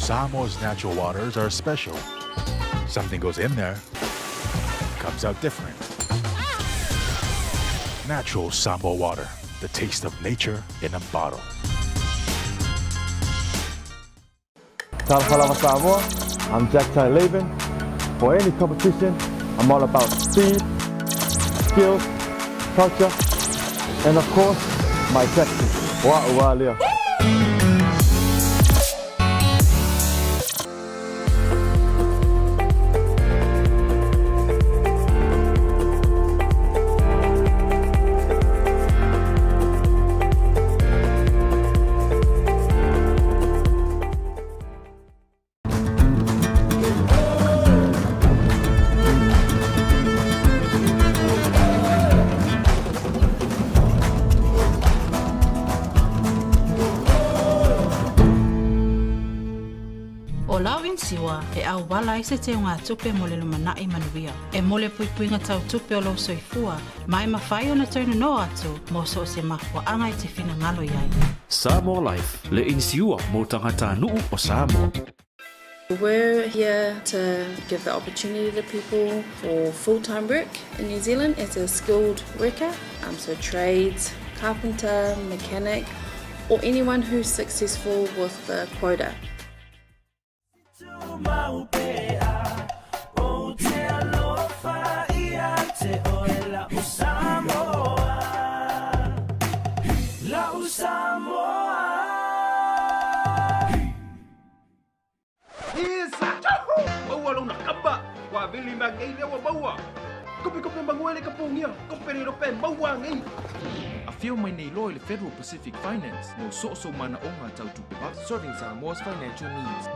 Samoa's natural waters are special. Something goes in there, comes out different. Natural Samoa water, the taste of nature in a bottle. Talofa lava Samoa, I'm Jack Tai Laban. For any competition, I'm all about speed, skills, culture, and of course, my tactics. Wa ua lea. ʻO lau inisiua e ʻauwala ai se teugatupe mo le lumanai manuia. E mo le puipuiga tau tupe o lou soifua, ma e mafai ona toe nonoa atu mo so o se mafuaaga e te finagalo i ai. Samoa Life, le inisiua mo tagatanuu o Samoa. We're here to give the opportunity to people for full-time work in New Zealand as a skilled worker, um, so trades, carpenter, mechanic, or anyone who's successful with the quota. Maua lona kapa, ua vili mea nei lea ua maua. Kope kope manguele ka pōgia, kope le rope maua nei. Afio mai nei loa i le Federal Pacific Finance mo soosoo manaoga tau tupe serving Samoa's financial needs.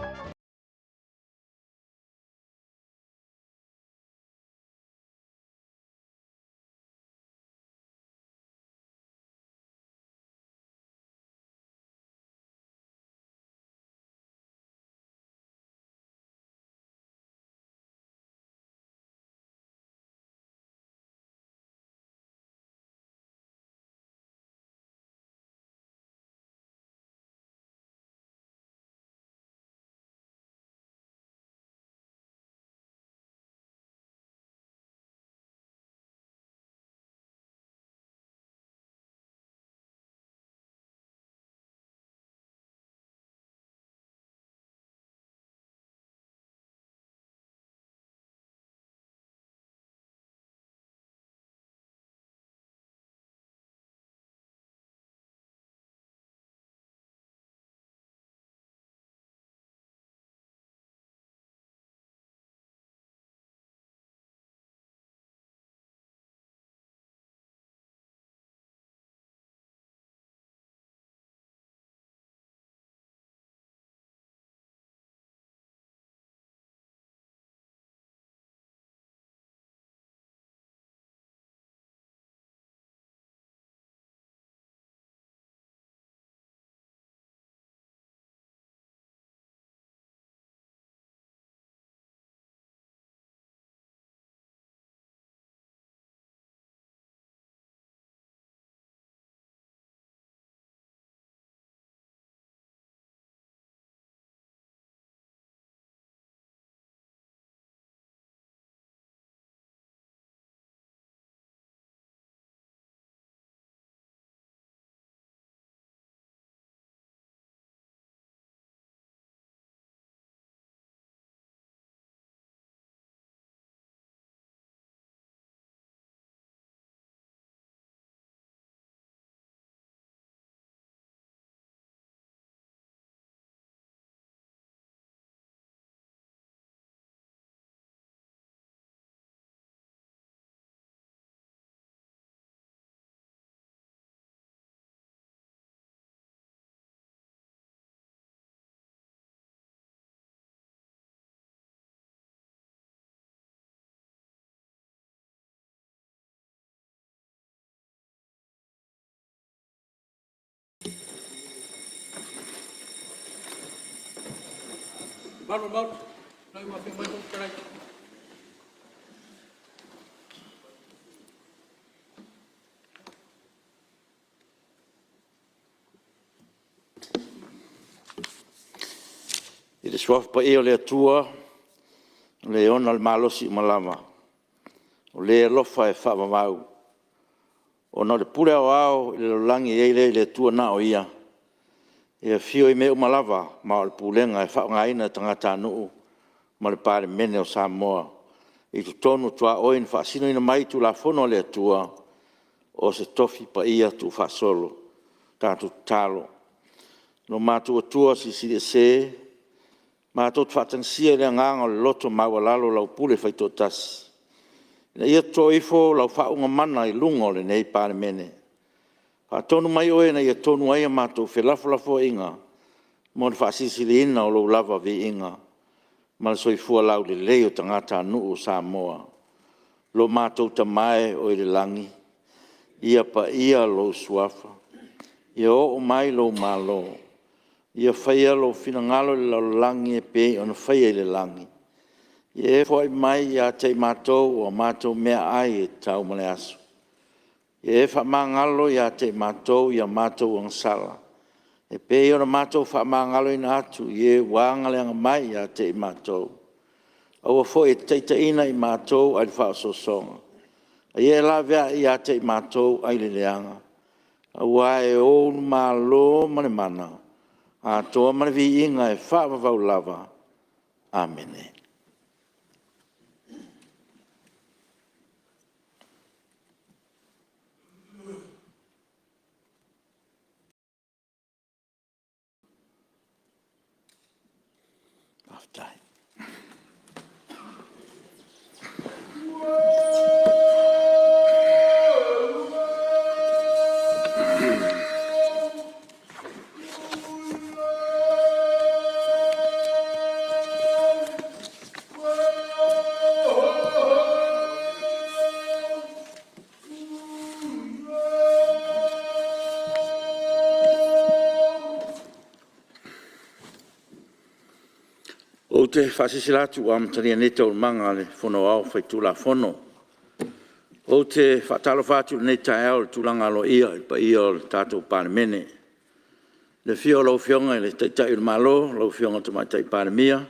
Malu le Maota, lau ua afio mai Fofoga Fetalai. I le Suafa Paia o le Atua, o le e ona le malosi uma lava, o le alofa e faavavau, ona o le pule aoao i le lalolagi e i ai lea i le Atua na o Ia, e afio i mea uma lava, ma o le pulega e faaaogaina e tagatanuu ma le Palemene o Samoa i totonu o tuaoi na faasinoina mai i Tulafono a le Atua, o se Tofi Paia Tuufaasolo. Tatou tatalo. Lo matou Atua Silisili Ese, matou te faatagisia i le agaga o le loto maualalo lau pule faitoatasi, ina ia toto ifo lau faauuga mana i luga o lenei Palemene. Faatonu mai Oe ina ia tonu ai a matou felafolafoaiga mo le faasilisiliina o Lou lava viiga ma le soifua laulelei o tagatanuu o Samoa. Lo matou Tama e o i le lagi, ia paia Lou Suafa, ia oo mai Lou Malo, ia faia Lou finagalo i le lalolagi e pei ona faia i le lagi. Ia e foai mai ia te i matou a matou meaai e tatau mo le aso. Ia e faamagalo ia te i matou i a matou agasala, e pei ona matou faamagaloina atu i e ua agaleaga mai ia te i matou. Aua foi e te taitaiina i matou ae le faaosoosoga, a ia e laveai ia te i matou ai le leaga. Aua e Ou le Malo ma le mana, atoa ma le viiga e faavavau lava. Amene. Ou te faasilasila atu ua amatalia nei Taualumaga a le Fono Aoao Faitulafono. Ou te faatalofa atu i lenei taeao i le tulaga aloaia i le paia o le tatou Palemene, i le afio o lau Afioga i le Taitai o le Malo lau Afioga i le Tamaitai Palemia,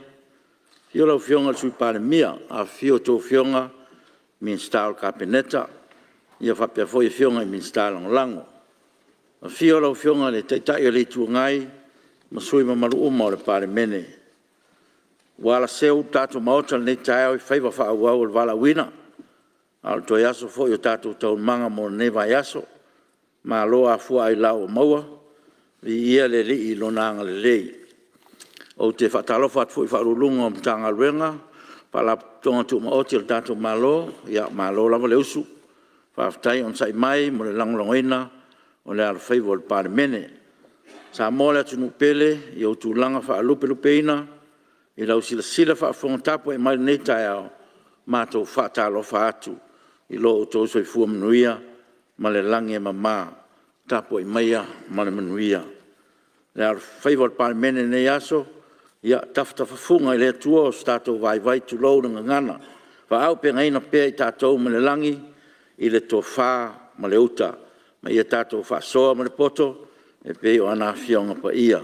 afio lau Afioga i le Sui Palemia, afifio a outou Afioga i Minisita o le Kapeneta faapea foi Afioga i Minisita Lagolago. Afio lau Afioga i le Taitai o le Itu Agai ma sui usufono mamalu uma o le Palemene. Ua alaseu le tatou Maota i lenei taeao i faiva faaauau o le valaauina, a o le toe aso foi o tatou taualumaga mo lenei vaiaso. Malo afua ailao ua maua, viia le Alii i Lona agalelei. Ou te faatalofa atu foi i Ofisa Sili o Pulega o Matagaluega ma Faalapotopotoga Tumaoti a le tatou Malo, malo lava le usu, faafetai onosai mai mo le lagolagoina o le alofaiva o le Palemene. Samoa le atunuu pele, i ou tulaga faalupelupeina i lau silasila faafofoga tapuai mai i lenei taeao, matou te faatalofa atu i lo outou soifua manuia ma le lagi e mama. Tapuai maia ma le manuia. Le alofaiva o le Palemene i lenei aso, ia tafatafafuga i le Atua so tatou vaivai tulou le gagana, faaauupegaina pea i tatou mai le lagi i le tofa ma le uta, ma ia tatou faasoa ma le poto e pei o ana Afioga Paia.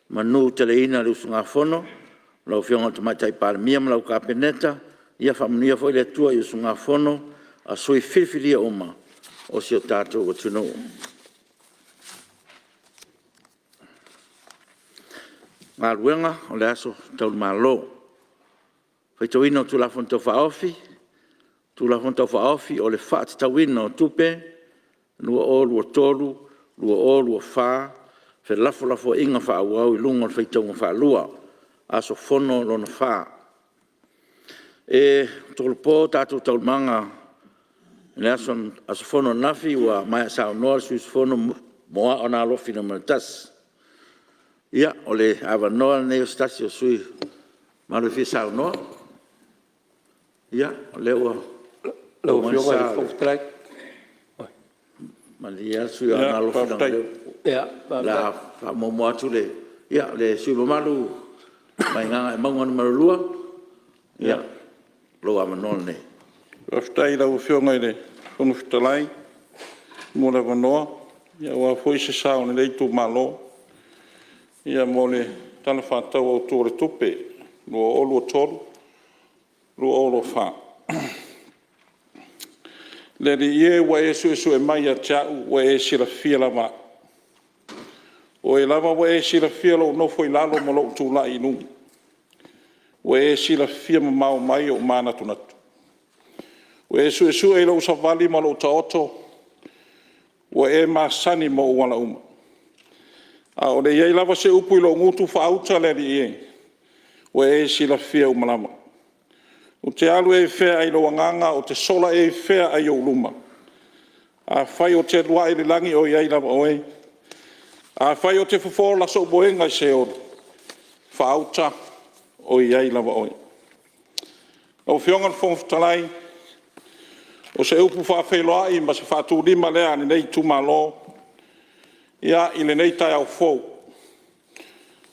Manuteleina le usugafono a lau Afioga i le Tamaitai Palemia ma lau Kapeneta, ia faamanuia foi le Atua i usugafono a sui usufono filifilia uma o si o tatou atunuu. Galuega o le Aso Taulimalo, Le faitauina o Tulafono Tau Faaofi: Tulafono Tau Faaofi o le Faatatauina o Tupe 2023/2024, felafolafoaiga faaauau i luga o le faitauga faalua – Aso Fono lona 4. E tolopo tatou Taualumaga i le aso fono ananafi ua maea saunoa le sui usufono mo Aana Alofi 1. Ia, o le avanoa lenei o se tasi o sui usufono mamalu e fia saunoa. Ia, o lea ua fou mai le sa o le… Malie lava le sui usufono mo Aana Alofi 2, o le a faamuamua atu le sui usufono mamalu mai Gagaemauga 2. Ia, o lou avanoa lenei. Faafetai i lau Afioga i le Fofoga Fetalai mo le avanoa aua foi se sao o lenei itumalo mo le Tala Faatatau Autu o le Tupe 2023/2024. Le Alii e ua e suesue mai ia te au, ua e silafia lava au. O oe lava ua e silafia lou nofo i lalo ma lou tulai i luga. Ua e silafia mamao mai ou manatunatu. Ua e suesue i lou savali ma lou taoto, ua e masani ma ou ala uma. A o le i i ai lava se upu i lou gutu, faauta le Alii e, ua e silafia uma lava. Ou te alu ea i fea ai lou Agaga, ou te sola ea i fea ai ou luma? Afai ou te alu ae i le lagi, o i ai lava Oe. Afai ou te fofola sou moega i Seoli, faauta o i ai lava Oe. Lau Afioga i le Fofoga Fetalai, o se upu faafeiloai ma se faatulima lea a lenei itumalo i lenei taeao fou,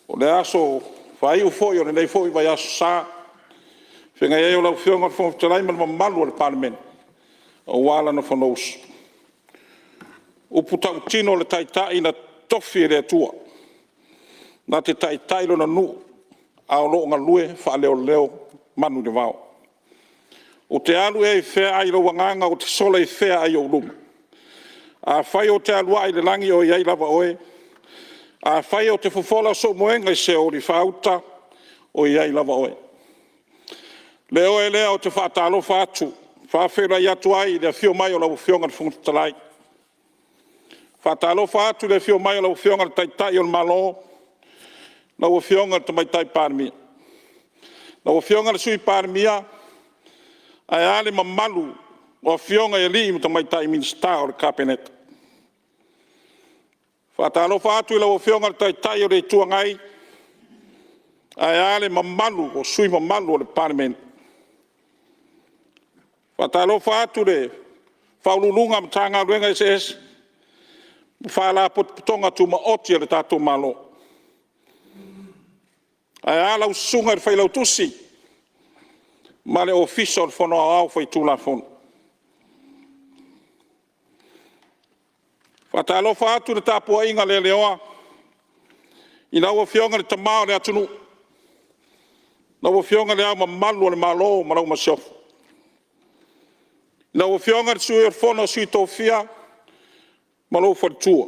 o le aso faiu foi o lenei foi vaiaso sa i le feagai ai o lau Afioga i le Fofoga Fetalai ma le mamalu o le Palemene aua lana Fonousu. O upu tautino a le Taitai na totofi e le Atua na te taitai Lona nuu a o lo o galue faaleoleo manu i le vao. Ou te alu ea i fea ai lou Agaga ou te sola i fea ai ou luma? Afai ou te alu ae i le lagi, o i ai lava Oe. Afai ou te fofola sou moega i Seoli, faauta o i ai lava Oe. Le Oe lea ou te faatalofa atu ma faafeiloai atu ai i le afio mai o lau Afioga i le Fofoga Fetalai. E faatalofa atu i le afio mai o lau Afioga i le Taitai o le Malo, lau Afioga i le Tamaitai Palemia, lau Afioga i le Sui Palemia, ae a le mamalu o Afioga i alii ma tamaitai Minisita o le Kapeneta. E faatalofa atu i lau Afioga i le Taitai o le Itu Agai, ae a le mamalu o sui usufono mamalu o le Palemene. E faatalofa atu i Ofisa Sili o Pulega o Matagaluega eseese ma Faalapotopotoga Tumaoti a le tatou Malo, ae a lau Susuga i le Failautusi ma le Ofisa o le Fono Aoao Faitulafono. E faatalofa atu i le tapuaiga le leoa i lau Afioga i le Tama o le atunuu, lau Afioga i Le Ao Mamalu o le Malo ma lau Masiofo. Lau Afioga i le Sui o le Fono a Sui Tofia ma lou faletua.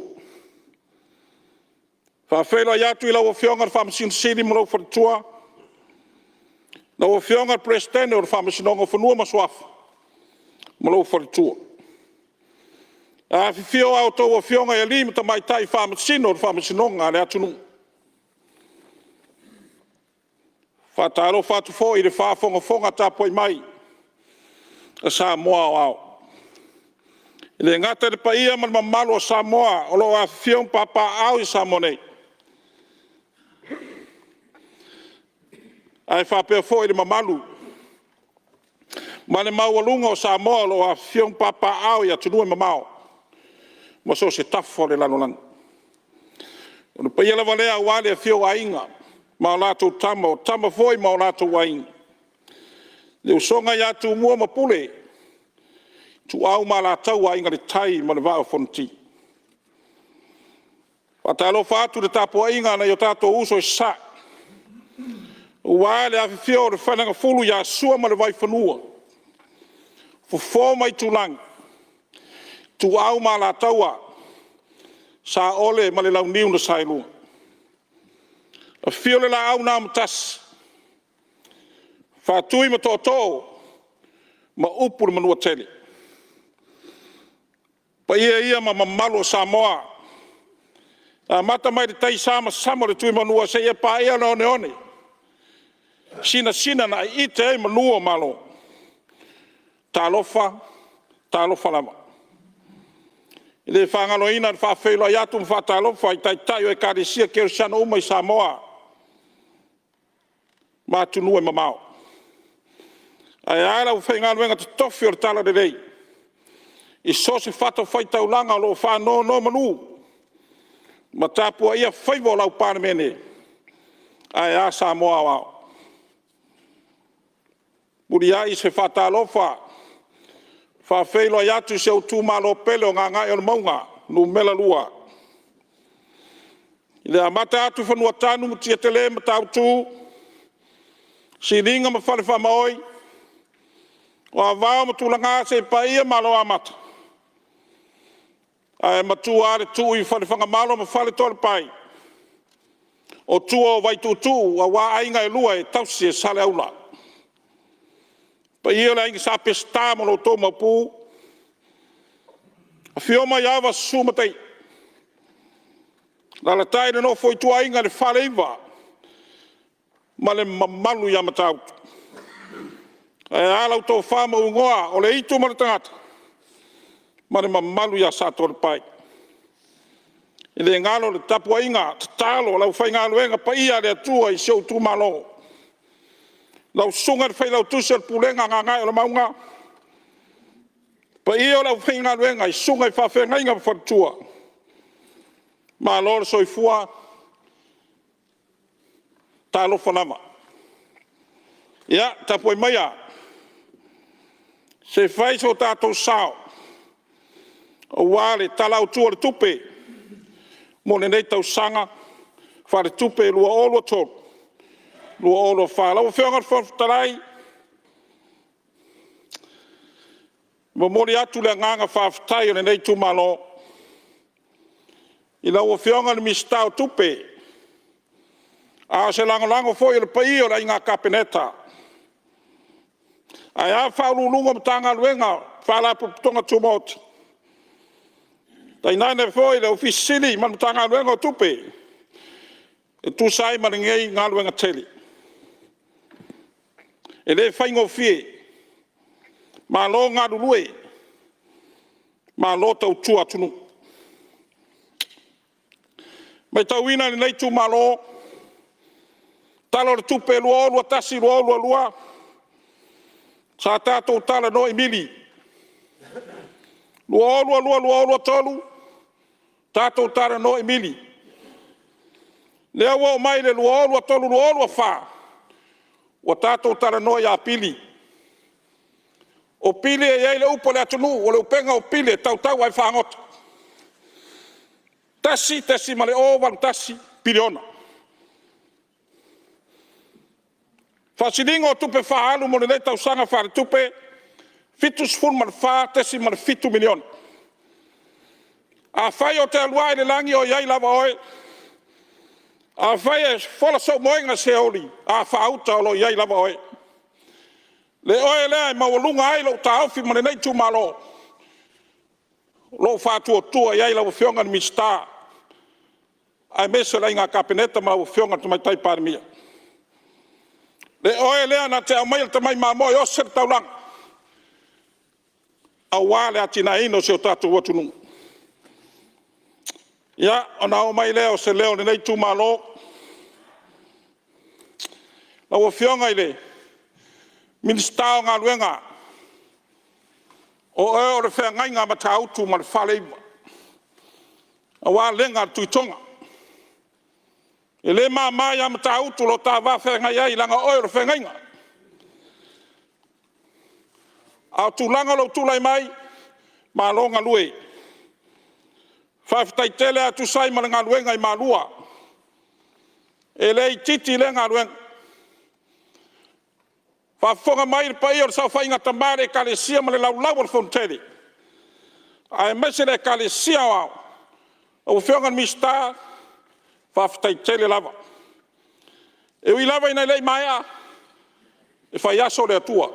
E faafeiloai atu i lau Afioga i le Faamasino Sili ma lou faletua, lau Afioga i le Peresetene o le Faamasinoga o Fanua ma Suafa ma lou faletua. Afifio a outou Afioga i alii ma tamaitai Faamasino o le Faamasinoga a le atunuu. E faatalofa atu foi i le faafogafoga tapuai mai a Samoa aoao. E le gata i le paia ma le mamalu o Samoa o lo o afifio ma papaaao i Samoa nei, ae faapea foi le mamalu ma le maualuga o Samoa o lo o afifio ma papaaao i atunuu e mamao ma so o se tafa o le lalolagi. O le paia lava lea aua le afio o Aiga ma latou Tama, o Tama foi ma o latou Aiga, le usoga ia Tumua ma Pule, Ituau ma Alataua, Aiga i le Tai ma le Vaa o Fonoti. E faatalofa atu i le tapuaiga a nai o tatou uso i Sasae, aua le afifio o le Faleagafulu ia Sua ma le Vaifanua, Fofo ma Aitulagi, Ituau ma Alataua, Saole ma le Launiu na Saelua. Afio le Laau na Amotasi, Faatui ma Tootoo ma upu i le Manuatele. O paia ia ma mamalu o Samoa e amata mai i le taisamasama o le Tuimanua seia paia le oneone sinasina na iite ai manu o Malo. Talofa, talofa lava. E le faagaloina le faafeiloai atu ma faatalofa i Taitai o Ekalesia Kerisiano uma i Samoa ma atunuu e mamao, ae a le aufaigaluega totofi o le Talalelei i so o se fatafaitaulaga o lo o faanonomanu ma tapuaia faiva o lau Palemene, ae a Samoa aoao. Muliai se faatalofa e faafeiloai atu i si ou itumalo pele o Gagaemauga 2, I le amata atu i Fanuatanu, Mutiatele, Matautu, Siliga ma Falefaamaoi, o Avao ma Tulaga seia paia Maloamata, ae matua lava le tuu i Falefagamalo ma Faletoalepai o tua o Vaituutuu aua aiga e lua e tausi e Saleaula. Le paia o le Aiga Sa Peseta ma lo outou Maopu, afio Maiava susu Mataia, alaalatai le nofo a ituaiga i le Faleiva ma le mamalu ia Matautu. Ae a lau Tofa Mauigoa o le Itu ma le Tagata ma le mamalu ia Satoalepai. E le galo le tapuaiga tatalo a le aufaigaluega paia a le Atua i si ou itumalo, lau Susuga i le Failautusi o le Pulega a Gagaeolemauga, le paia o le aufaigaluega i susuga i faafeagaiga ma faletua, malo le soifua, talofa lava. Ia tapuai maia se i fai so tatou sao aua le Tala Autu o le Tupe mo lenei tausaga faaletupe 2023/2024. Lau Afioga i le Fofoga Fetalai, e momoli atu le agaga faafetai o lenei itumalo i lau Afioga i le Minisita o Tupe, a o se lagolago foi a le paia o le Aiga Kapeneta, ae a Ofisa Sili o Pulega o Matagaluega ma Faalapotopotoga Tumaoti, tainane foi le Ofisa Sili ma le Matagaluega o Tupe e tusa ai ma lenei galuega tele. E le faigofie, malo galulue, malo tautua atunuu. E matauina e lenei itumalo Tala o le Tupe 2021/2022, sa tatou talanoa i mili. 2022/2023, tatou talanoa i mili. Lea ua oo mai i le 2023/2024, ua tatou talanoa ia pili. O pili e i ai le upu a le atunuu, o le upega o pili e tautau ae fagota. $1.081 piliona. Faasiliga o tupe faaalu mo lenei tausaga faaletupe, $74.7 miliona. Afai ou te alu ae i le lagi o i ai lava Oe, afai e fofola sou moega i Seoli, a faauta o lo o i ai lava Oe. Le Oe lea e maualuga ai lou taofi ma lenei itumalo, o lo o faatuatua i ai lau Afioga i le Minisita aemaise o le Aiga Kapeneta ma lau Afioga i le Tamaitai Palemia. Le Oe lea na te aumaia le tamai mamoe e osi ai le taulaga aua le atinaeina o si o tatou atunuu. Ia, ona oo mai lea o se leo o lenei itumalo. Lau Afioga i le Minisita o Galuega, o oe o le feagaiga a Matautu ma le Faleiva, aua Lega le Tuitoga. E le mama ia Matautu lo ta va feagai ai leaga o oe o le feagaiga. A o tulaga o lou tulai mai, malo galue. Faafetai tele lava e tusa ai ma le galuega i Malua. E le itiiti lea galuega. Faafofoga mai le paia o le saofaiga a Tama o le Ekalesia ma le Laulau a le Fonotele aemaise le Ekalesia Aoao, lau Afioga i le Minisita, faafetai tele lava. E ui lava ina e le i maea, e fai aso le Atua,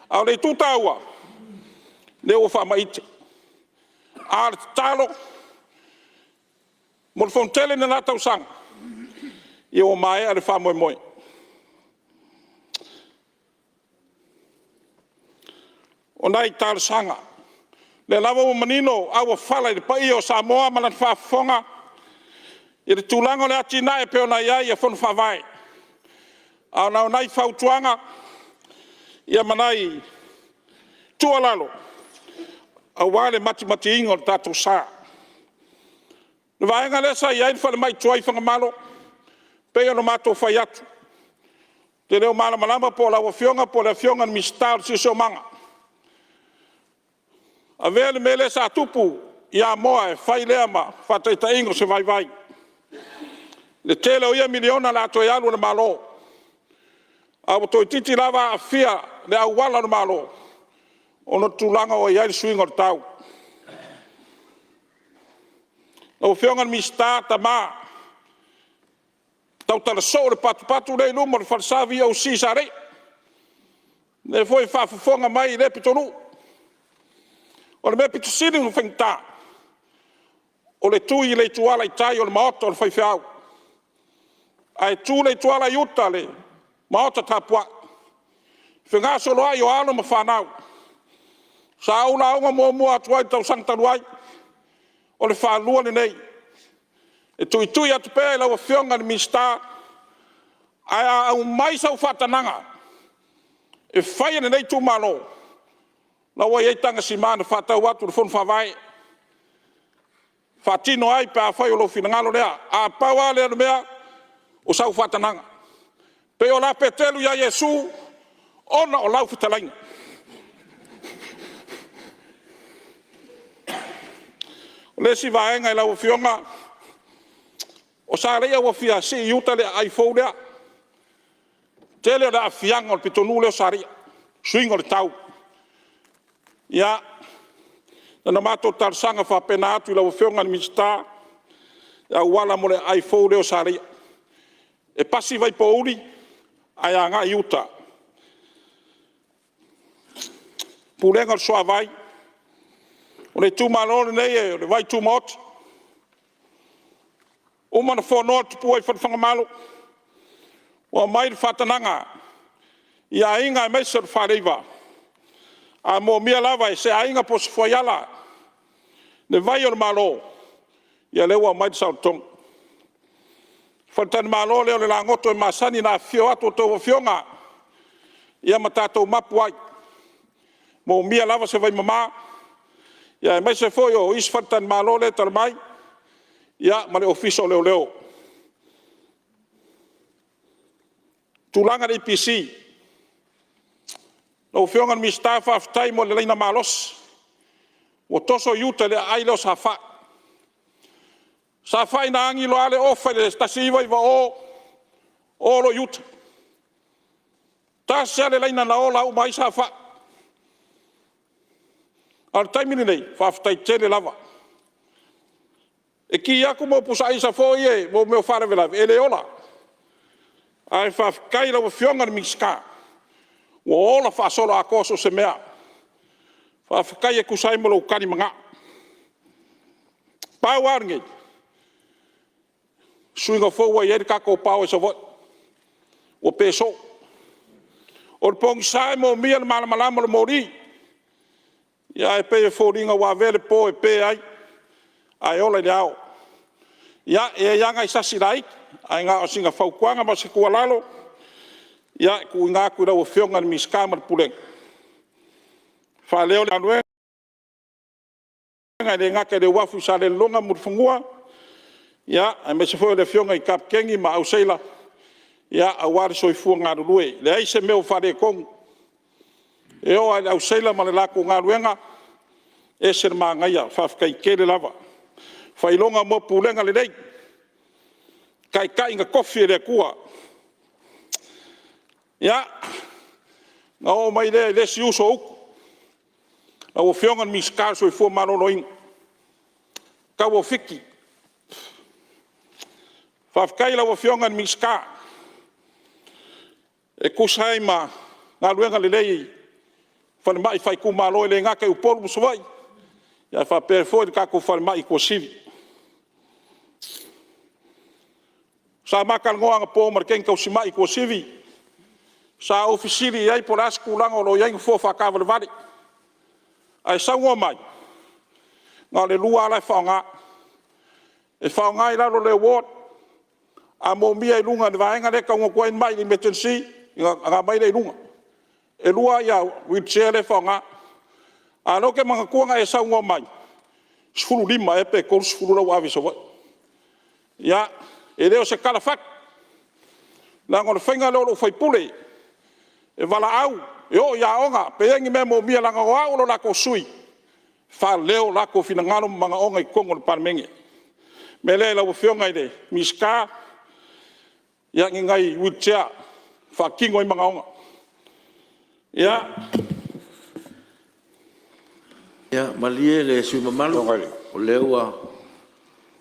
a o le itu taua, o lea ua faamaite. A o le tatalo mo le Fonotele i le la tausaga, ia ua maea le faamoemoe. O nai talosaga, o lea lava ua manino auofala i le paia o Samoa ma lana faafofoga i le tulaga o le atinae e pei ona i ai Fono Faavae. Ae na o nai fautuaga ma nai tuualalo aua le matimatiina o le tatou sa. O le vaega lea sa i ai le falemai tuai i Fagamalo, pei ona matou fai atu, ou te le o malamalama po o lau Afioga po o le Afioga i le Minisita o le Siosiomaga, avea le mea lea sa tupu i Amoa e fai lea ma faataitaiga o se vaivai. Le tele o ia miliona o le a toe alu a le Malo, ae ua toeitiiti lava aafia le auala o le Malo ona o tulaga ua i ai le suiga o le tau. Lau Afioga i le Minisita ta ma, tautala soo i le patupatu lea i luma o le falesa VOC i Saleia, lea foi e faafofoga mai lea pitonuu. O le mea pito sili ona faigata, o le tu i le ituala i tai o le maota o le faifeau, ae tu i le ituala i uta le maota tapuai, fegasoloai o alo ma fanau. Sa ou lauga muamua atu ai i le tausaga talu ai, o le faalua lenei. E tuitui atu pea i lau Afioga i le Minisita, ae a aumai sau faatanaga e fai e lenei itumalo, o la ua i ai taga sima na faatau atu i le Fono Faavae, e faatino ai pe afai o lou finagalo lea. Ae pau lava lea o le mea, o sau faatanaga. E pei o la Peteru ia Iesu, ona o lau fetalaiga. O le isi vaega i lau Afioga, o Saleia ua fia sii i uta le aai fou lea. Tele o le aafiaga o le pitonuu lea o Saleia, suiga o le tau. Ia, na ona matou talosaga faapena atu i lau Afioga i le Minisita i auala mo le aai fou lea o Saleia. E pasi i Vaipouli ae agai i uta. Pulega o le Suavai, o le itumalo lenei o le vaitumaoti. Ua uma ona fonoa le tupua i Fagamalo, ua aumai le faatanaga i aiga aemaise o le Faleiva, a moomia lava e se aiga po o se fuaiala le vai o le Malo, ia lea ua aumai le saolotoga. O le faletalimalo lea o le Lagoto e masani ona afifio atu a outou afioga ma tatou mapu ai. E moomia lava se vaimama aemaise foi o isi faletalimalo lea e i tala mai ma le Ofisa o Leoleo. Tulaga i le EPC. Lau Afioga i le Minisita faafetai mo le laina malosi ua toso i uta i le aai lea o Safai. Safai na agi loa le ofa i le 1990, o loa i uta. Tasi lava le laina na ola uma ai Safai. A o le taimi lenei, faafetai tele lava. E ki atu pusa aisa foi ia mo mea o faalavelave, e le ola. Ae faafetai i lau Afioga i le Minisita ua ola faasoloatoa so o se mea. Faafetai e tusa ai ma lou talimanao. Pau lava o lenei, suiga fou ua i ai le tatou power i Savaii, ua pe soo. O le pogisa e manaomia le malamalama o le moli, ae pei e foliga ua avea le po e pe ai ae ola i le ao. Ia, e i ai lava nai sasi laiti, ae na o sina fautuaga ma se tuualalo e tuuina atu i lau Afioga i le Minisita ma le Pulega, faaleo le galuega e le gata i le uafu i Salelologa ma Mulifanua, aemaise foi o le afioga i Kapeteni ma au seila aua le soifua galulue. E leai se mea o faaletonu, e oo lava i le au seila ma le latou galuega, e ese le manaia, faafetai tele lava. Faailoga mo pulega lelei, taitai na tofi e le Atua. Ia, ona oo mai lea i le isi uso o Utu, lau Afioga i le Minisita o le Soifua Maloloina, Taua o Fiti. Faafetai i lau Afioga i le Minisita e tusa ai ma galuega lelei i falemai faaitumalo e le gata i Upolu ma Savaii, ae faapea foi le tatou falemai i Tuasivi. Sa ma talanoa anapo ma le teine tausimai i Tuasivi, sa ou fesili i ai po o le a se tulaga o lo o i ai nofoa faataavalevale, ae saunoa mai, na o le 2 lava la e faaaoga, e faaaoga i lalo o le ward, a manaomia i luga i le vaega lea e taunuu atu ai mai i le emergency ona aumai lea i luga. E 2 wheelchair lea e faaaoga. A o lea ou te manatua na e saunoa mai, 15 ea pe 30 la ua ave i Savaii. Ia, e le o se tala fatu, leaga o le faiga lea o lou sui usufono, e valaau, e oo i aoga pe i ai ni mea manaomia leaga o au o lo latou sui e faaleo o latou finagalo ma manaoga i totonu o le Palemene. O le mea lea i lau Afioga i le Minisita, Ia, ni nai wheelchair e faatino ai manaoga. Ia. Ia malie le sui usufono mamalu o lea ua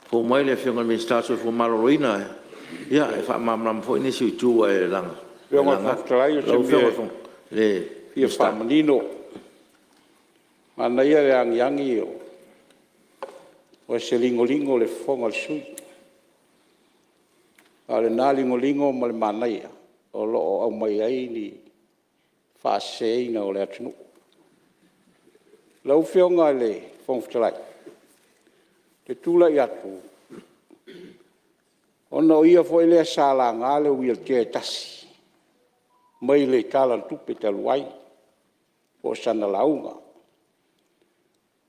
fou mai le Afioga i le Minisita o le Soifua Maloloina e faamalamalama foi nisi o itu ua e laga. Lau Afioga i le Fofoga Fetalai, o Lau se Afioga mea i le e fia Minisita. faamanino. Manaia le agiagi o se ligoligo i le fofoga o le sui usufono, a o lena ligoligo ma le manaia o lo o aumai ai ni faaseseina o le atunuu. Lau Afioga i le Fofoga Fetalai, ou te tulai atu ona o ia foi lea sa laga le wheelchair e tasi mai le Tala o le Tupe talu ai po o sana lauga.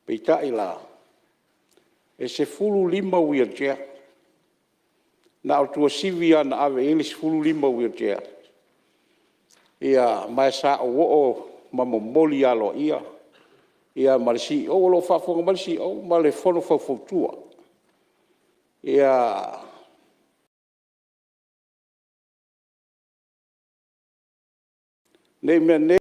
Peitai la, e 15 wheelchair, na o Tuasivi lava na ave i ai le 15 o wheelchair, ma sa ou oo ma momoli aloaia ma le CEO. O lo o faafofoga mai le CEO ma le Fono Faufautua ne i meaane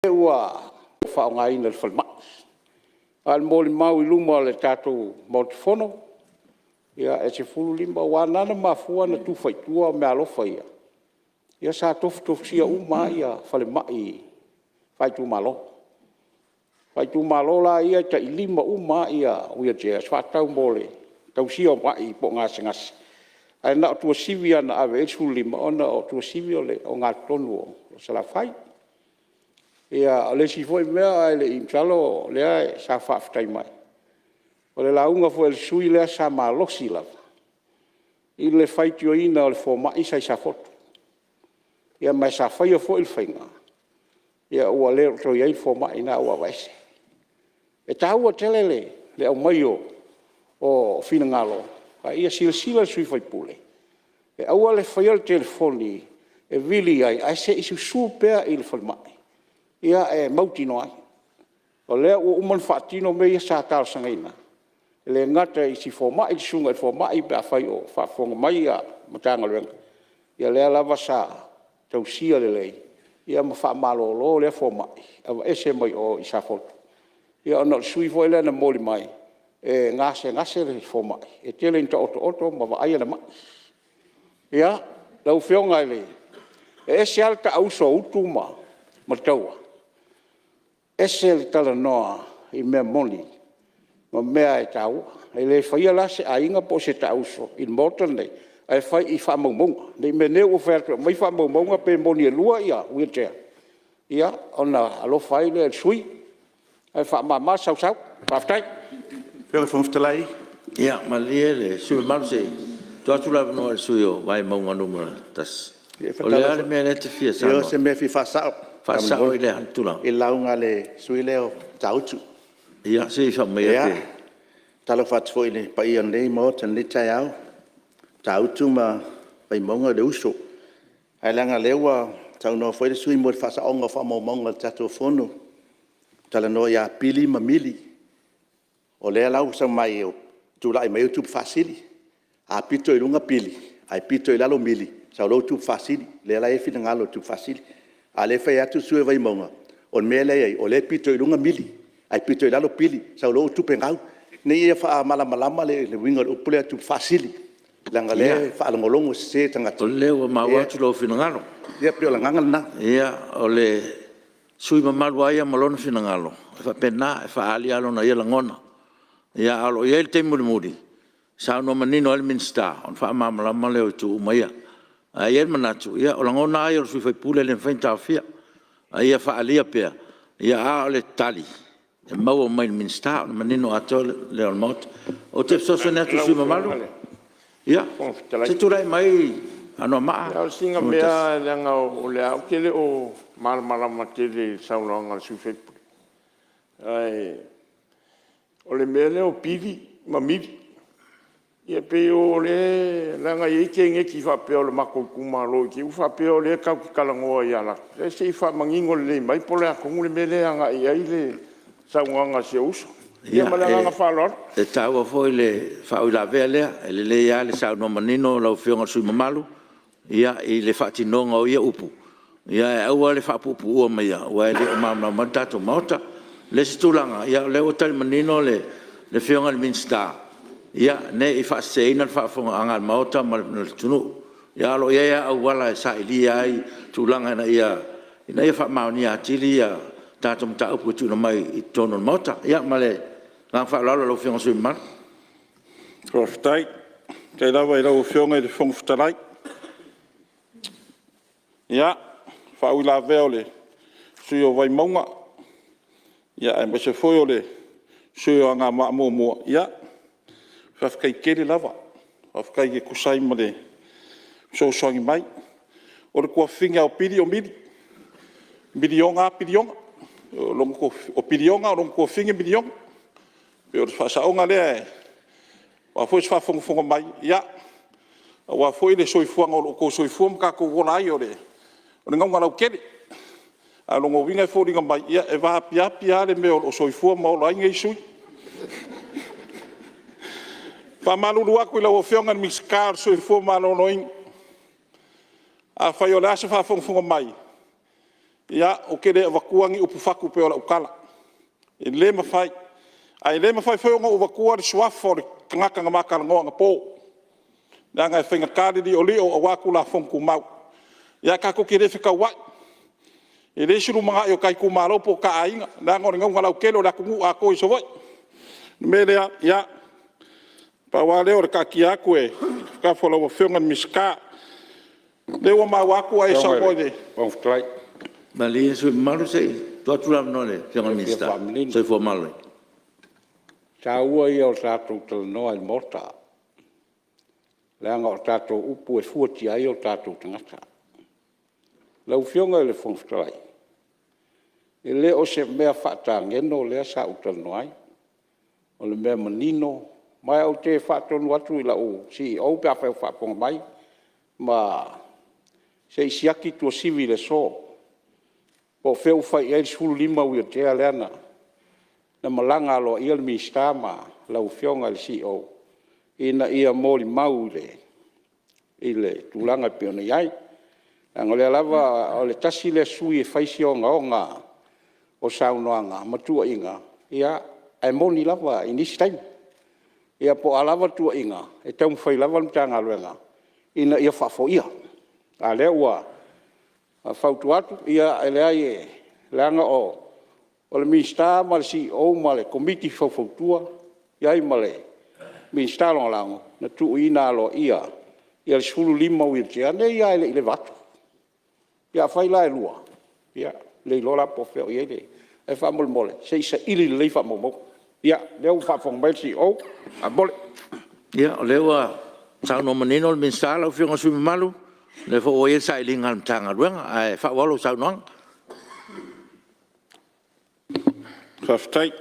ua faaaogaina i le falemai. A o le molimau i luma o le tatou Maota Fono, e 15. Aua na ala ona mafua ona tufa i tua meaalofa ia, ia sa tofutofusia uma lava falemai faaitumalo. Faaitumalo la ia e tai 5 uma lava wheelchairs e faatatau mo le tausia o mai po o gasegase, ae na o Tuasivi lava na ave i ai le 15 ona o Tuasivi o le ogatotonu o Salafai. Ia, o le isi foi mea ae le i… masalo o lea sa faafetai mai, o le lauga foi a le sui usufono lea sa malosi lava i le faitioina o le fomai sa i Safotu, ma sa faia foi le faiga, ua le o toe i ai le fomai lena ua aveese. E taua tele le aumai o finagalo, a ia silasila le sui usufono e aua le faia le telefoni e vili ai, ae se i susu pea i le falemai e mautinoa ai. O lea ua uma ona faatino mea ia sa talosagaina, e le gata i si fomai, le susuga i le fomai pe afai o faafofoga mai le Matagaluega, ia lea lava sa tausia lelei ma faamalolo lea fomai, aveese mai o i Safotu, ona o le sui usufono foi lea na momoli mai e gasegase le fomai, e tele ina taotooto ma vaai ana mai. Ia, lau Afioga i le… E ese lava le taauso a Utu ma Taua, ese le talanoa i mea moni ma mea e taua. E le faia la se aiga po o se taauso i le Maota lenei ae fai i faamaumauga. Ne i meaane ua fai atu e aumai faamaumauga pe moni e 2 wheelchair, ia ona alofa ai lea i le sui usufono. Ae faamama le sausau. Faafetai. Ia malie le sui usufono mamalu se i tuu atu le avanoa i le sui usufono mo Vaimauga 1. O le a le mea lea e te fia saunoa ai? Ia o se mea e fia faasao. Faasao i le a tulaga? I le lauga a le sui usufono lea o Matautu. Ia se i fai maia. Ia, e faatalofa atu foi i le paia o lenei Maota i lenei taeao. O Matautu ma Vaimauga o le uso. Ae leaga o lea ua saunoa foi le sui usufono mo le faasaoga o faamaumauga o le tatou Fono, talanoa ia Pili ma Mili. O lea la ua sau mai ua tulai mai ai ua tupe faasili. A pito i luga Pili ae pito i lalo Mili, sau loa ua tupe faasili. Lea la e i ai le finagalo o le tupe faasili. A o lea e fai atu le sui usufono o Vaimauga, o le mea lea e i ai, o lea e pito i luga Mili ae pito i lalo Pili, sau loa ua tupe gau. Ina ia faamalamalama le uiga o le upu lea o le tupe faasili, leaga o lea e faalogologo sese tagata. O lea ua maua atu lou finagalo. Ia pei o le agaga lena. Ia, o le sui usufono mamalu lava ia ma lona finagalo, e faapena, e faaali lava lona ia lagona. Ae o lo o i ai le taimi mulimuli e saunoa manino ai le Minisita ona faamalamalama lea o itu uma ia. Ae i ai le manatu, o lagona lava ia o le sui usufono e le mafai ona taofia. A ia faaalia pea, a o le tali e maua mai le Minisita ona manino atoa lea o le Maota. Ou te fesoasoani atu i le sui usufono mamalu. Ia, se i tulai mai Anoamaa Na o sina mea lava leaga o lea ou te le o malamalama tele i le saunoaga a le sui usufono. Ae o le mea lea o Pili ma Mili. Ia pei o lea leaga e i ai teineiti faapea o le matou Itumalo i te i ua faapea o lea tatou te talanoa ia latou. Ia se i faamanino lelei mai po o le a tonu le mea lea e agai i ai le saunoaga a si ou uso. Ia ma le agaga faaaloalo. E taua foi le faauilavea lea, e lelei lava le saunoa manino lau Afioga i le sui usufono mamalu i le faatinoga o ia upu, ae aua le faapuupuua maia aua e le o malamalama ai le tatou Maota. O le isi tulaga, o lea ua tali manino le Afioga i le Minisita, ne i faaseseina le faafofogaaga a le Maota ma le atunuu. Ae o lo o i ai lava auala e sailia ai tulaga ina ia faamaonia atili tatou mataupu e tuuina mai i totonu o le Maota. Ia ma le agaga faaaloalo lau Afioga i le sui usufono mamalu. Faafetai. Faafetai lava i lau Afioga i le Fofoga Fetalai. Ia, le faauilavea a le sui usufono o Vaimauga aemaise foi o le sui usufono o Anoamaa 1, ia, faafetai tele lava. Faafetai e tusa ai ma le fesoasoani mai. O le tuafafine lava o Pili o Mili. O miliona lava piliona. O piliona o lona tuafafine miliona. E pei o le faasaoga lea aua foi se faafogafoga mai aua foi le soifuaga o lo o outou soifua ma tatou ola ai, o le nauna lautele. A o lona uiga e foliga mai e vaapiapi lava le mea o lo o soifua ma ola ai nei sui usufono. E faamalulu atu i lau Afioga i le Minisita o le Soifua Maloloina, afai o le a se faafogafoga mai, ia, ou te le avatua ni upu fatu pei o lau tala, e le mafai. Ae le mafai foi ona ou avatua le suafa o le tagata na ma talanoa anapo, leaga e faigata le li'oli'o aua Tulafono Tumau. Ae tatou te le fetauai, e leai se lumanai o ta itumalo po o ta aiga, leaga o le nauna lautele o le atunuu atoa i Savaii. O le mea lea, ia, pau lava lea o le taatia atu i tafatafa o lau Afioga i le Minisita. O lea ua maua atu ua e saunoa i le… Malie le sui usufono mamalu se i tuu atu le avanoa i le Afioga i le Minisita o le Soifua Maloloina. O le taua ia o le tatou talanoa i le Maota, leaga o tatou upu e fuatia ai o tatou tagata. Lau Afioga i le Fofoga Fetalai, e le o se mea faatageno lea sa ou talanoa ai, o le mea manino. Ma ou te faatonu atu i lau CEO pe afai o faafofoga mai, se i siaki Tuasivi i le aso, po o fea ua fai i ai le 15 wheelchair lea na malaga aloaia le Minisita ma lau Afioga i le CEO ina ia molimau i le tulaga e pei ona i ai. Leaga o lea lava… o le tasi lea sui usufono e fai si ogaoga o saunoaga ma tuuaiga, ae moni lava i nisi taimi. Ia po o a lava tuuaiga, e taumafai lava le Matagaluega ina ia faafoia. A o lea ua fautua atu, ia e leai leaga o le Minisita ma le CEO ma le Komiti Faufautua i ai ma le Minisita Lagolago na tuuina aloaia le 15 wheelchair, nei lava e le i leva atu. Ia afai la e lua, ia le iloa la po o fea o i ai le… Ae faamolemole se i saili lelei faamaumauga. Ia, o lea ua faafofoga mai le CEO faamolemole. Ia, o lea ua saunoa manino le Minisita lau Afioga i le sui usufono mamalu, o lea foi ua i ai le sailiga a le Matagaluega, ae faaauau lau saunoaga. Faafetai.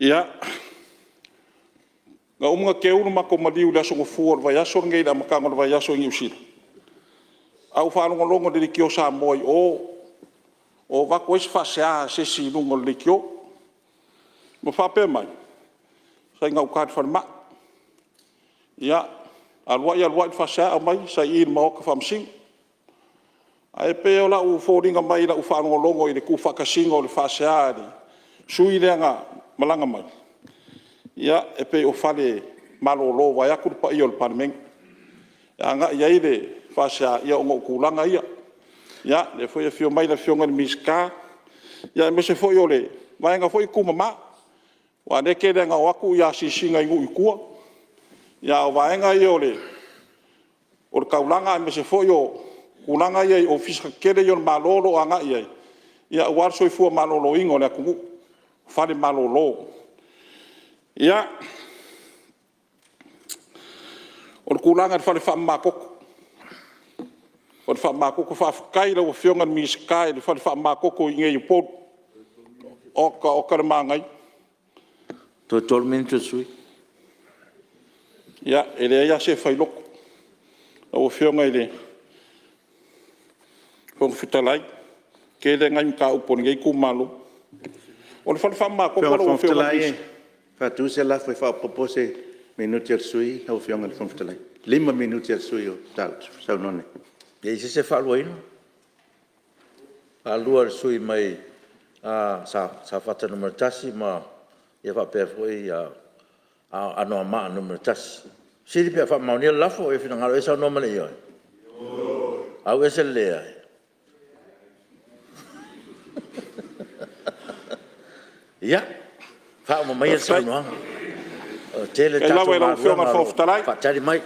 Ia, na uma ona teu le matou maliu i le Aso Gafua o le vaiaso lenei i le amataga o le vaiaso i Niu Sila, ae ou faalogologo i le Leitio Samoa i o o avatu ai se faasea a se isi i luga o le leitio ma faapea mai, sa i gauta i le falemai. Ia, alu ai alu ai le faasea aumai sa i i le Maota Faamasino. Ae pei o foliga mai i lau faalogologo i le tuufaatasiga o le faasea a le sui usufono lea na malaga mai, ia, e pei o fale malolo vaeatu le paia o le Palemene, e agai i ai le faasea ona o tulaga ia. Ia, o lea foi e afio mai le Afioga i le Minisita, aemaise foi o le vaega foi lea tumama, aua o lea e tele ina o atu asiasiga i nuu i tua, a o vaega ia o le taulaga aemaise foi o tulaga ia i Ofisa tetele ia a le Malo o lo o agai i ai aua le soifua maloloina o le atunuu, fale malolo. Ia, o le tulaga i le fale faamamatoto, faafetai i lau Afioga i le Minisita i le fale faamamatoto i inei i Upolu. Oka oka le manaia. Toe 3 minute o le sui. Ia, e leai lava se failoto. Lau Afioga i le Fofoga Fetalai, tele nai mataupu a lenei itumalo. O le fale faamamatoto lau Lau Afioga Afioga i le Fofoga Fetalai, e faatu se lafo, E faaopoopo se minute o le sui usufono lau Afioga i le Fofoga Fetalai. E 5 minute o le sui usufono o Matautu saunoa nei. E i ai se isi e faaluaina? Faalua e le sui usufono mai Safata 1 ma faapea foi Anoamaa 1. E fesili pe a faamaonia le lafo, ua e finagalo e saunoa ma le ioe? Auese le leai. Ia, faauma maia le saunoaga. Ua tele Faafetai tatou lava i lau galuega Afioga i le o lo Fofoga o Fetalai, faatali mai.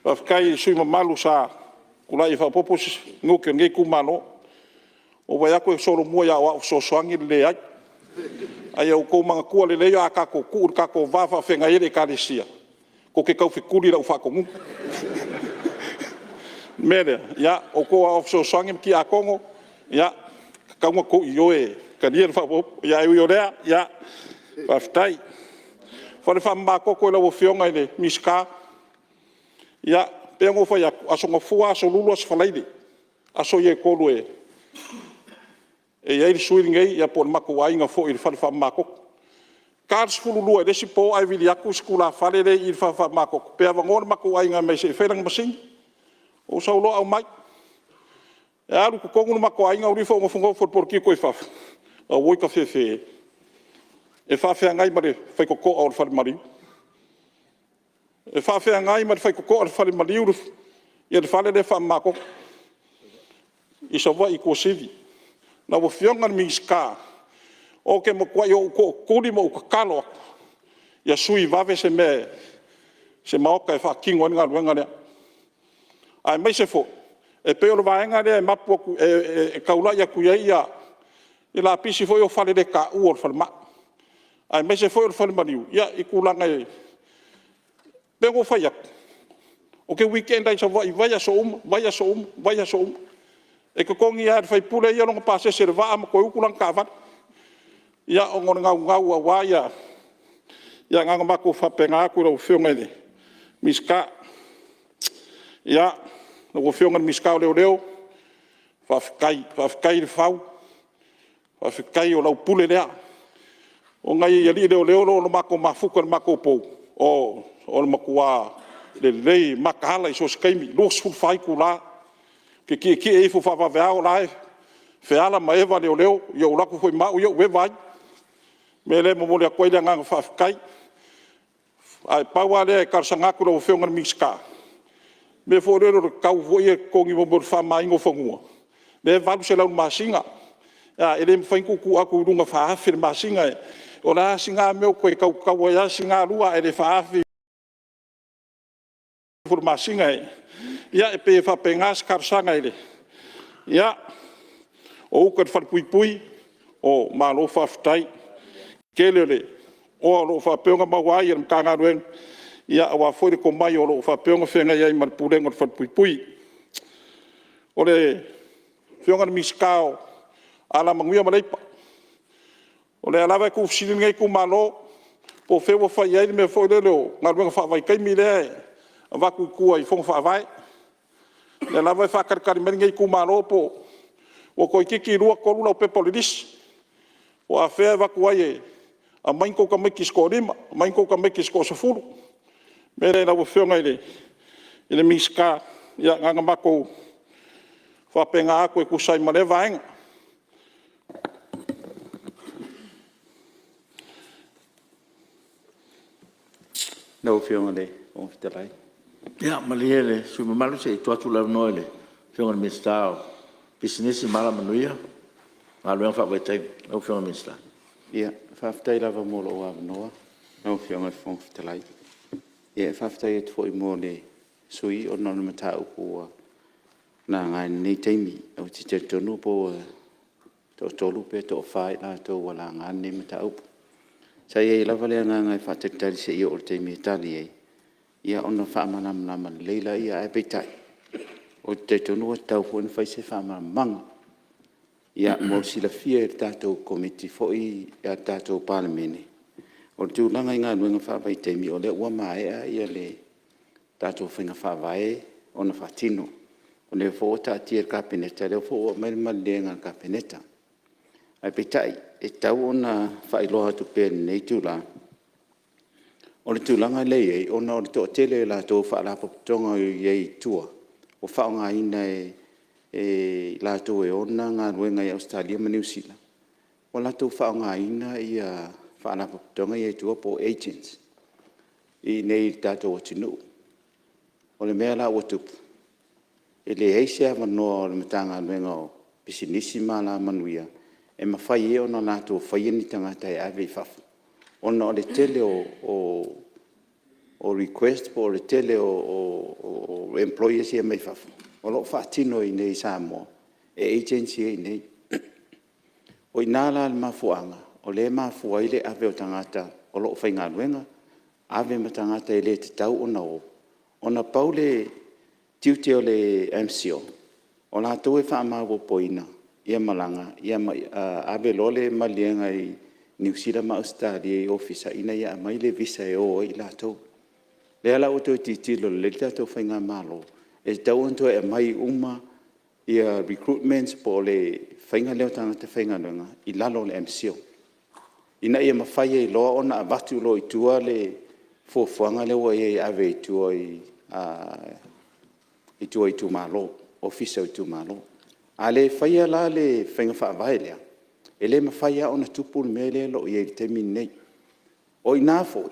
faafetai i sui usufono mamalu sa tulai e faaopoopo se minute o lenei itumalo. Ua ou vaai atu e solomua i aoao fesoasoani le leai. Ae ia outou manatua lelei a tatou tuu i le tatou va faafeagai ai i le Ekalesia, tou te taufetuli i lau faatonuga. O le mea lea, ia outou o aoao fesoasoani ma tiakono, ia, e tatau ona outou ioe e talia le faaopoopo. Ae ui o lea, ia faafetai. O le fale faamamatoto i lau Afioga i le Minisita, ia, e pei ona ou fai atu, Aso Gafua, Aso Lulu, Aso Faraile, aso ia e 3 e i ai le sui usufono lenei po o le matou aiga foi i le fale faamamatoto. E ta le 12 i le isi po ae vili atu si tulafale lea e i i le fale faamamatoto pe avanoa le matou aiga e omai se i fai lana masini. Ou sau loa aumai. E alu i totonu le matou aiga alu ifo ou nofonofo i le poletito i fafo, auoi tafefe e, e faafeagai ma le faitotoa o le falemaliu. E faafeagai ma le faitotoa o le falemaliu le fale lea faamamatoto i Savaii i Tuasivi. Lau Afioga i le Minisita, ou te matuai ou tootuli ma ou tatalo atu, ia sui vave se mea, se maota e faatino ai le galuega lea, aemaise foi e pei o le vaega lea e taulai atu i ai lapisi foi ia o faleletaua o le falemai, aemaise foi o le falemaliu i tulaga e… Pei ona ou fai atu, ou te weekend lava i Savaii i vaiaso uma, vaiaso uma, vaiaso uma. E totogi lava e le sui usufono ia lona pasese i le vaa ma toe utu lana taavale, ia ona o le naunau aua… Ia na ona matou faapena atu i lau Afioga i le Minisita. Ia, lau Afioga i le Minisita o Leoleo, faafetai. Faafetai Lefau, faafetai o lau pule lea. O nai alii leoleo o lo o matou mafuta i le matou pou, o le matua lelei mataala i so o se taimi, 24 itula. Ou te tietie ifo faavaveao o la e feala ma eva leoleo, ia ou alu atu foi ma au ia ou eva ai. O le mea lea e momoli atu ai le agaga faafetai. Ae pau lava lea e talosaga atu i lau Afioga i le Minisita, o le mea foi lele o le tau e totogi mo le faamamaina o fanua, lea e $800 i le masina, e le mafai ona tuutuu atu i luga e $4,000 i le masina. O le a si na mea ua toe tau tatau ai lava si na lua ae le $4,000 ifo i le masina. Ia e pei e faapena se talosaga i le… Ia, o uta i le falepuipui, malo faafetai. Tele o le oa o lo o faapea ona maua ai e le Matagaluega aua foi le tomai o lo o faapea ona feagai ai ma le Pulega o le Falepuipui. O le Afioga i le Minisita o Alamanuia ma Leipa, o lea lava e tuufesili lenei itumalo po o fea ua fai i ai le mea foi lele o galuega faavaitaimi lea e avatu i tua i fono faavae. O lea lava e faatalitali mai lenei itumalo po ua toeitiiti 2, 3 laupepa o le lisi, po o afea e avatu ai e aumai ni tou tamaiti se toalima, aumai ni tou tamaiti se toasefulu. O le mea lea lau Afioga i le Minisita, ia na ona matou faapena atu e tusa ai ma lea vaega. Lau Afioga i le Fofoga Fetalai… Ia malie le sui usufono mamalu se i tuu atu le avanoa i le Afioga i le Minisita o Pisinisi ma Alamanuia ma Galuega Faavaitaimi. Lau Afioga i le Minisita. Ia, faafetai lava mo lou avanoa lau Afioga i le Fofoga Fetalai. E faafetai atu foi mo le sui usufono ona o le mataupu ua laga i lenei taimi. Ou te talitonu po ua toatolu pe toafa i latou ua laga lenei mataupu. Sa i ai lava le agaga e faatalitali se i oo i le taimi e tali ai ona faamalamalama lelei lea. Ae peitai, ou te talitonu ua tatau foi ona fai se faamalamalamaga. Ia mo le silafia e le tatou Komiti foi a le tatou Palemene, o le tulaga i galuega faavaitaimi, o lea ua maea le tatou faiga faavae ona faatino. O lea foi ua taatia i le Kapeneta, o lea foi ua aumai le maliega a le Kapeneta. Ae peitai, e tatau ona faailoa atu pea i lenei itula, o le tulaga lea e i ai, ona o le toatele o i latou o Faalapotopotoga o i ai i tua, ua faaaogaina e i latou e ona galuega i Ausetalia ma Niu Sila, ua latou faaaogaina Faalapotopotoga ia i tua po o agents i inei i le tatou atunuu. O le mea la ua tupu, e leai se avanoa o le Matagaluega o Pisinisi ma Alamanuia e mafai ai ona latou faia ni tagata e ave i fafo, ona o le tele o request po o le tele o employers ia mai fafo o lo o faatino i inei i Samoa e agents ia e i inei. O i ina la le mafuaaga o lea e mafua ai le ave o tagata o lo o faigaluega, ave ma tagata e le tatau ona o, ona pau le tiute o le MCIL, o latou e faamaopoopoina malaga ma ave loa le maliega i Niu Sila ma Ausetalia i Ofisa ina ia aumai le visa e o ai i latou. O lea la ua toe tilotilo lelei le tatou faigamalo, e tatau ona toe aumai uma recruitments po o le faiga lea o tagata faigaluega i lalo o le MCIL, ina ia mafai ai loa ona avatu loa i tua le fuafuaga lea ua i ai e ave i tua i itumalo, Ofisa o itumalo. A le faia la le faiga faavae lea, e le mafai lava ona tupu le mea lea e i ai i le taimi lenei. O i ina foi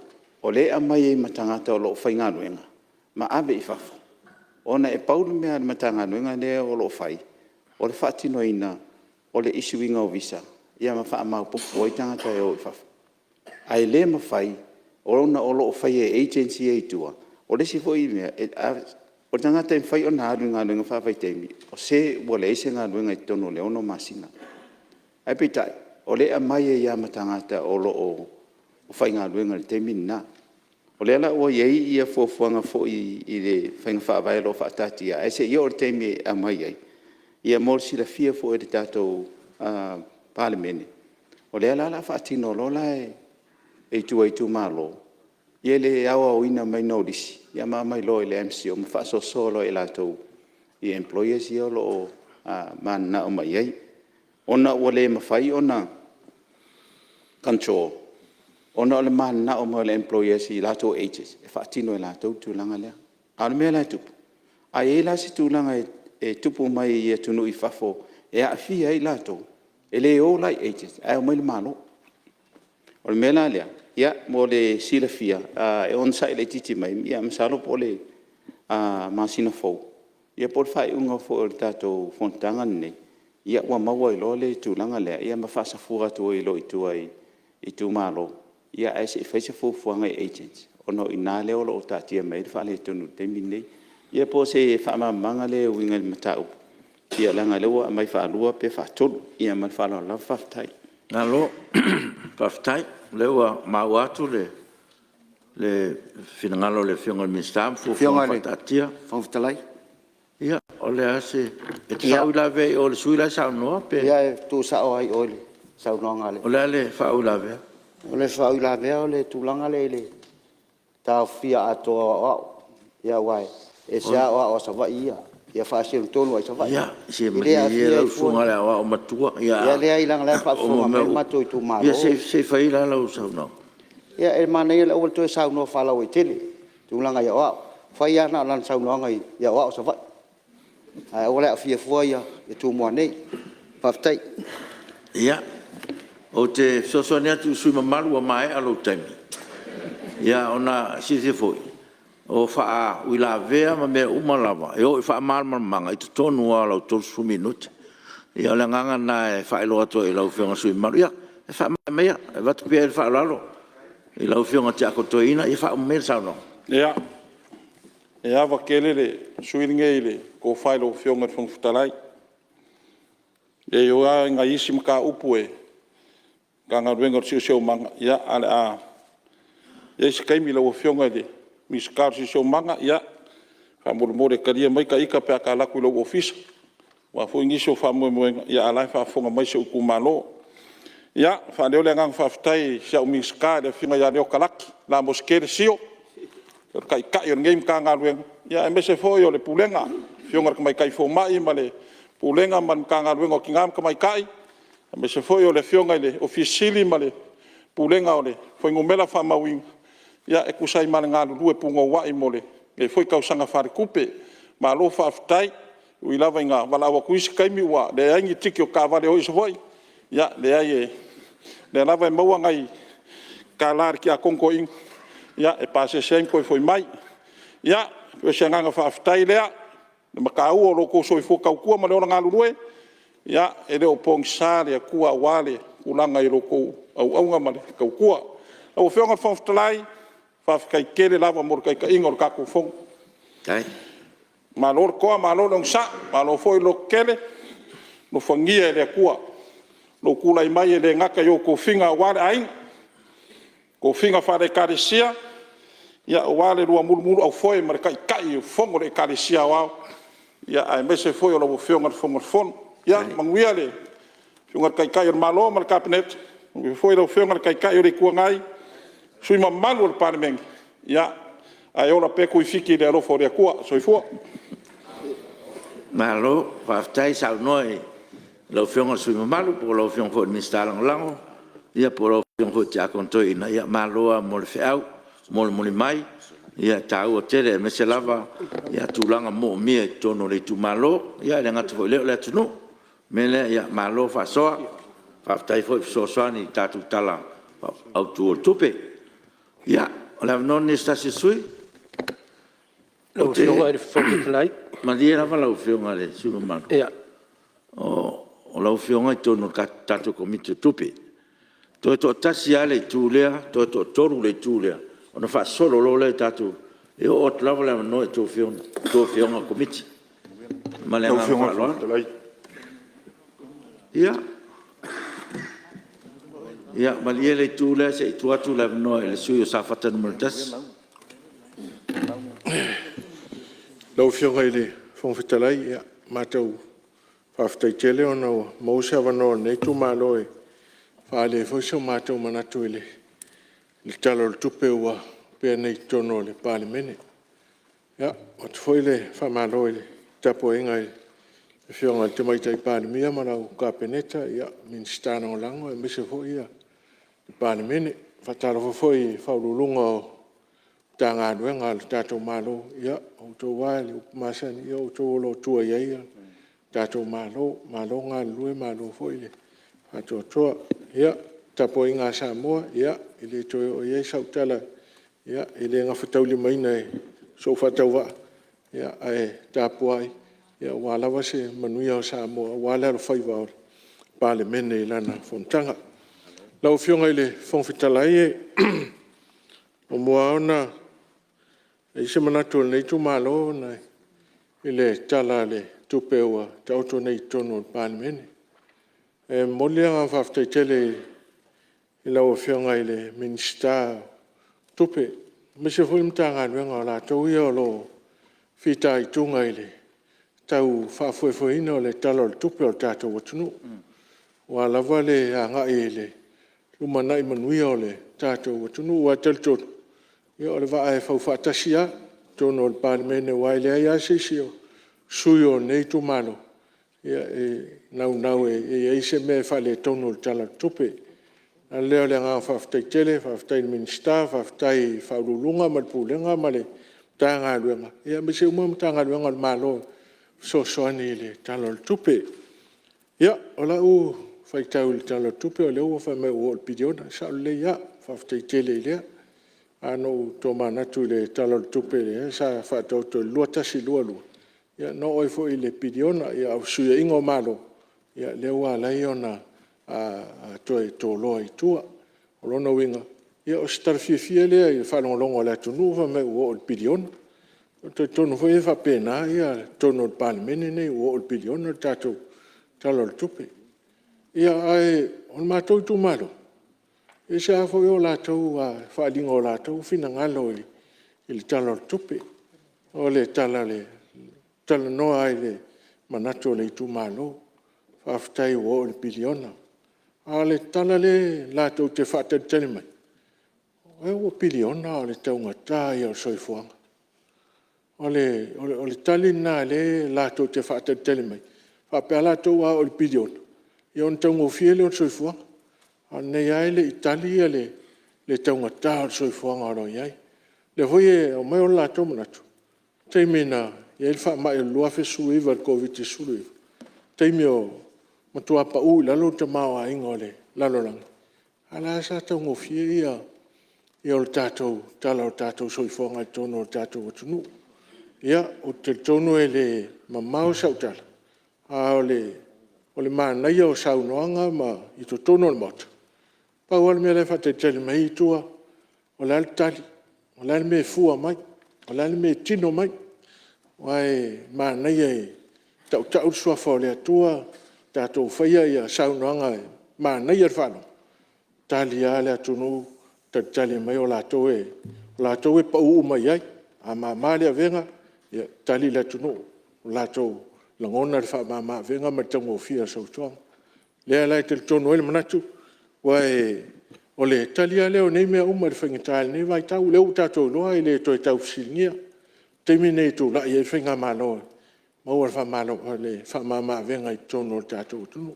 o lea e aumai ai ma tagata o lo o faigaluega ma ave i fafo, ona e pau le mea a le Matagaluega lea o lo o fai, o le faatinoina o le issue ina o visa ma faamaopoopo ai tagata e o i fafo. Ae le mafai ona o lo o faia e agents ia e i tua. O le isi foi mea, o le tagata e mafai ona alu i galuega faavaitaimi, o se ua leai se galuega i totonu o le 6 masina. Ae peitai, o lea e aumai ai lava ma tagata o lo o faigaluega i le taimi lena. O lea la ua i ai fuafuaga foi i le faiga faavae o lo o faataatia, ae se i oo i le taimi e aumai ai. Ia mo le silafia foi e le tatou Palemene, o lea la o le a faatino loa la i tua i itumalo le aoaoina maiga o lisi ma aumai loa i le MCIL ma faasoasoa loa e latou i employers ia o lo o mananao mai i ai. Ona ua le mafai ona control ona o le mananao mai o le employers i latou agents e faatino e latou le tulaga lea. A o le mea la e tupu, a i ai la se tulaga e tupu mai i atunuu i fafo e aafia ai latou, e le o la i agents ae omai i le Malo. O le mea la lea, mo le silafia, e onosai laitiiti mai, masalo po o le masina fou ia po o le faaiuga foi o le tatou fonotaga lenei, ua maua ai loa le tulaga lea ma faasafua atu ai loa i tua i itumalo, ae se i fai se fuafuaga i agents, ona o i ina lea o lo o taatia mai ai le faaletonu i le taimi lenei. Ia po o se faamalamalamaga lea e uiga i le mataupu, leaga o lea ua aumai faalua pe faatolu. Ia ma le faaaloalo lava faafetai. Malo faafetai. O lea ua maua atu le finagalo o le Afioga i le Minisita ma fuafuaga faataatitia. Lau Afioga i le Fofoga Fetalai… Ia, o le a se… E te faauilavea i o i le sui usufono la e saunoa pe… Ia, e tuusao lava i o i le saunoaga a le… O le a le faauilavea? O le faauilavea o le tulaga lea i le taofia atoa o aoao, aua e ese lava aoao a Savaii ia, ia faasino tonu lava i Savaii. Ia, se malie ia lau Susuga i le Aoao Matua. Ia leai leaga o la e faafofoga mai le matou itumalo. Ia se i fai la lau saunoaga. Ia e manaia le aua le toe saunoa faalauaitele i tulaga i aoao. Fai lava na o lana saunoaga i aoao i Savaii, ae aua le aafia fua Tumua nei. Faafetai. Ia, ou te fesoasoani atu i le sui usufono mamalu ua maea lou taimi. Ia ona e silafia foi, o faauilavea ma mea uma lava e oo i faamalamalamaga, e i totonu lava o lau 30 minute. Ia o le agaga lena e faailoa atu ai i lau Afioga i le sui usufono mamalu. Ia faamaea maia, e avatu pea le faaaloalo i lau Afioga i le Tiakono Toeaina. Ia faauma maia le saunoaga. Ia, e ava tele le sui usufono lenei i le tofa i lau Afioga i le Fofoga Fetalai. E ui lava i nai isi mataupu i le Matagaluega o le Siosiomaga, ae o le a i ai se taimi lau Afioga i le Minisita o le Siosiomaga, faamolemole talia mai ta ita pe a ta alu atu i lou ofisa aua foi nisi o faamoemoega, a o la e faafofoga mai si ou itumalo. Ia, e faaleo le agaga faafetai i si au Minisita le Afioga ia Leota Laki Lamositele Sio, O le Taitai o lenei Matagaluega aemaise foi o le Pulega, le Afioga i le Tamaitai Fomai ma le Pulega ma le Matagaluega o Tina ma Tamaitai, aemaise foi o le Afioga i le Ofisa Sili o Pulega ma le Pulega o Fuainumera Faamauina e tusa ai ma le galulue punouai mo lenei foi tausaga faaletupe. Malo faafetai. E ui lava ina valaau atu i isi taimi ua leai ni ticket o taavale e o ai i Savaii, ia e leai o lea lava e maua nai $1 a le Tiakono Toeaina e pasese ai ma toe foi mai. Ia, o se agaga faafetai lea i le mataua o lo outou soifua tautua ma le ola galulue, e le o pogisa le Atua aua le tulaga i la outou auauna ma le tautua. Lau Afioga i le Fofoga Fetalai, faafetai tele lava mo le taitaiga o le tatou Fono. Malo le toa malo le onosai, malo foi le lototele, alofagia e le Atua lou tulai mai e le gata i ou tofiga aua le aiga, tofiga faale-Ekalesia, aua le lua mulumuluaufoe ma le Taitaifono o le Ekalesia Aoao, aemaise foi o lau Afioga i le Fofoga o le Fono. Ia manuia le Afioga i le Taitai o le Malo ma le Kapeneta, manuia foi lau Afioga i le Taitai o le Itu Agai, sui usufono mamalu o le Palemene, ae ola pea Tuifiti i le alofa o le Atua. Soifua. Malo faafetai saunoa i lau Afioga i le sui usufono mamalu po o lau Afioga foi i le Minisita Lagolago po o lau Afioga foi i le Tiakono Toeaina. Malo lava mo le feau molimoli mai, e taua tele aemaise lava tulaga moomia i totonu o le itumalo, ae le gata foi i lea o le atunuu. O le mea lea, malo faasoa, faafetai foi fesoasoani i le tatou Tala Autu o le Tupe. Ia, o le avanoa lenei mo se tasi o sui usufono. Malie lava lau Afioga i le sui usufono mamalu, o lau Afioga i totonu o le tatou Komiti o Tupe. Toe toatasi lava le itu lea, toe toatolu le itu lea, ona faasolo loa lea o tatou… E oo atu lava le avanoa i a outou afioga o Komiti. Ma le agaga faaaloalo. Ia malie le itu lea se i tuu atu le avanoa i le sui usufono mo Safata 1. Lau Afioga i le Fofoga Fetalai, e matau faafetai tele ona ua maua se avanoa o lenei itumalo e faaali ai foi so matou manatu i le Tala o le Tupe ua opea nei i totonu o le Palemene. E avatu foi le faamalo i le tapuaiga i le Afioga i le Tamaitai Palemia ma lau Kapeneta, Minisita Lagolago aemaise foi le Palemene. E faatalofa foi i Ofisa Sili o Pulega o Matagaluega a le tatou Malo, ia o outou lava o le upu masani, o outou o lo o tua i ai le tatou Malo. Malo le galulue malo foi le faatoatoa. Ia, le tapuaiga a Samoa, e le toe oo i ai sau tala, e le gafataulimaina e sou faatauvaa, ae tapuai aua lava se manuia o Samoa aua le alofaiva o le Palemene i lana fonotaga. Lau Afioga i le Fofoga Fetalai, e muamua lava ona fai se manatu o lenei itumalo i le Tala o le Tupe ua taoto nei i totonu o le Palemene. E momoli le agaga faafetai tele i lau Afioga i le Minisita o Tupe, aemaise foi le Matagaluega o latou ia o lo o fitaituga i le tau faafoefoeina o le Tala o le Tupe a le tatou atunuu, aua lava le agai i le lumanai manuia o le tatou atunuu. Aua e talitonu o le vaa e faufaatasi lava i totonu o le Palemene aua e leai lava se isi o sui usufono o lenei itumalo e naunau e i ai se mea e faaletonu o le Tala o le Tupe. O le ala lea o le agaga faafetai tele, faafetai i le Minisita, faafetai i le Ofisa Sili o Pulega ma le Pulega ma le Matagaluega, aemaise uma Matagaluega a le Malo e fesoasoani i le Tala o le Tupe. Ia, o lau faitau i le Tala o le Tupe o lea ua fai mai ua oo i le piliona, e sao lelei lava, faafetai tele i lea. Ae na ou tomanatu i le Tala o le Tupe lea sa faataoto i le 2021/2022, ia na oo ai foi i le piliona, a o le fesuiaiga o Malo lea ua ala ai ona toe toloa i tua. O lona uiga, o se tala fiafia lea i le faalogologo a le atunuu fai mai ua oo i le piliona. Ou te talitonu foi e faapena totonu o le Palemene lenei ua oo i le piliona le tatou Tala o le Tupe. Ae o le matou itumalo, e ese lava foi le faaaliga o latou finagalo i le Tala o le Tupe. O le talanoa lava i le manatu o le itumalo, faafetai ua oo i le piliona. A o le tala lea latou te faatalitali mai, Ai ua piliona o le taugata ia o le soifuaga. O le tali lena o lea latou te faatalitali mai, faapea lava latou a oo i le piliona ona taugofie lea o le soifuaga. A o lenei lava e le i tali le taugata o le soifuaga o lo o i ai. O lea foi e aumai lo latou manatu, i le taimi na i ai le faamai i le 2019 i le Koviti-19, le taimi na matua pau i lalo le tamaoaiga o le lalolagi, a o la e lava sa taugofie le tala o le tatou soifuaga i totonu o le tatou atunuu. Ia, ou te talitonu e le mamao sau tala, a o le manaia o saunoaga i totonu o le Maota, pau lava le mea la e faatalitali mai ai tua, o le a le tali, o le a le mea e fua mai, o le a le mea e tino mai. Aua e manaia e tautau le Suafa o le Atua, tatou faia saunoaga e manaia i le faalogo, tali lava le atunuu, talitali mai o latou e pau uma i ai. A mama le avega, ia tali le atunuu, ua latou lagona le faamama avega ma le taugofie o le soifuaga. O lea la e talitonu ai le manatu, aua o le tali lava lea o nei mea uma i le faigata i lenei vaitau, o lea ua tatou iloa e le toe tau fesiligia. O le taimi lenei e tulai ai le faigamalo e maua le faamama avega i totonu o le tatou atunuu. O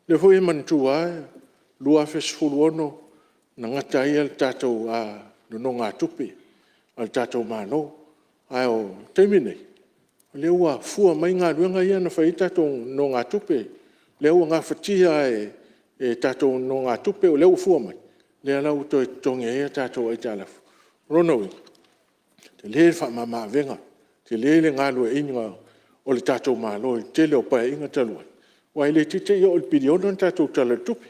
lea foi e manatua lava 2016 na gata ai le tatou nonogatupe a le tatou Malo, a o le taimi lenei, o lea ua fua mai galuega ia na fai ai tatou nonogatupe, lea ua gafatia lava e tatou nonogatupe o lea ua fua mai, lea la ua toe totogi ai a tatou aitalafu. O lona uiga, e tele le faamama avega, tele le galueaiina o le tatou Malo i le tele o Paeaiga talu ai, aua e le te i te i oo i le piliona le tatou Tala o le Tupe.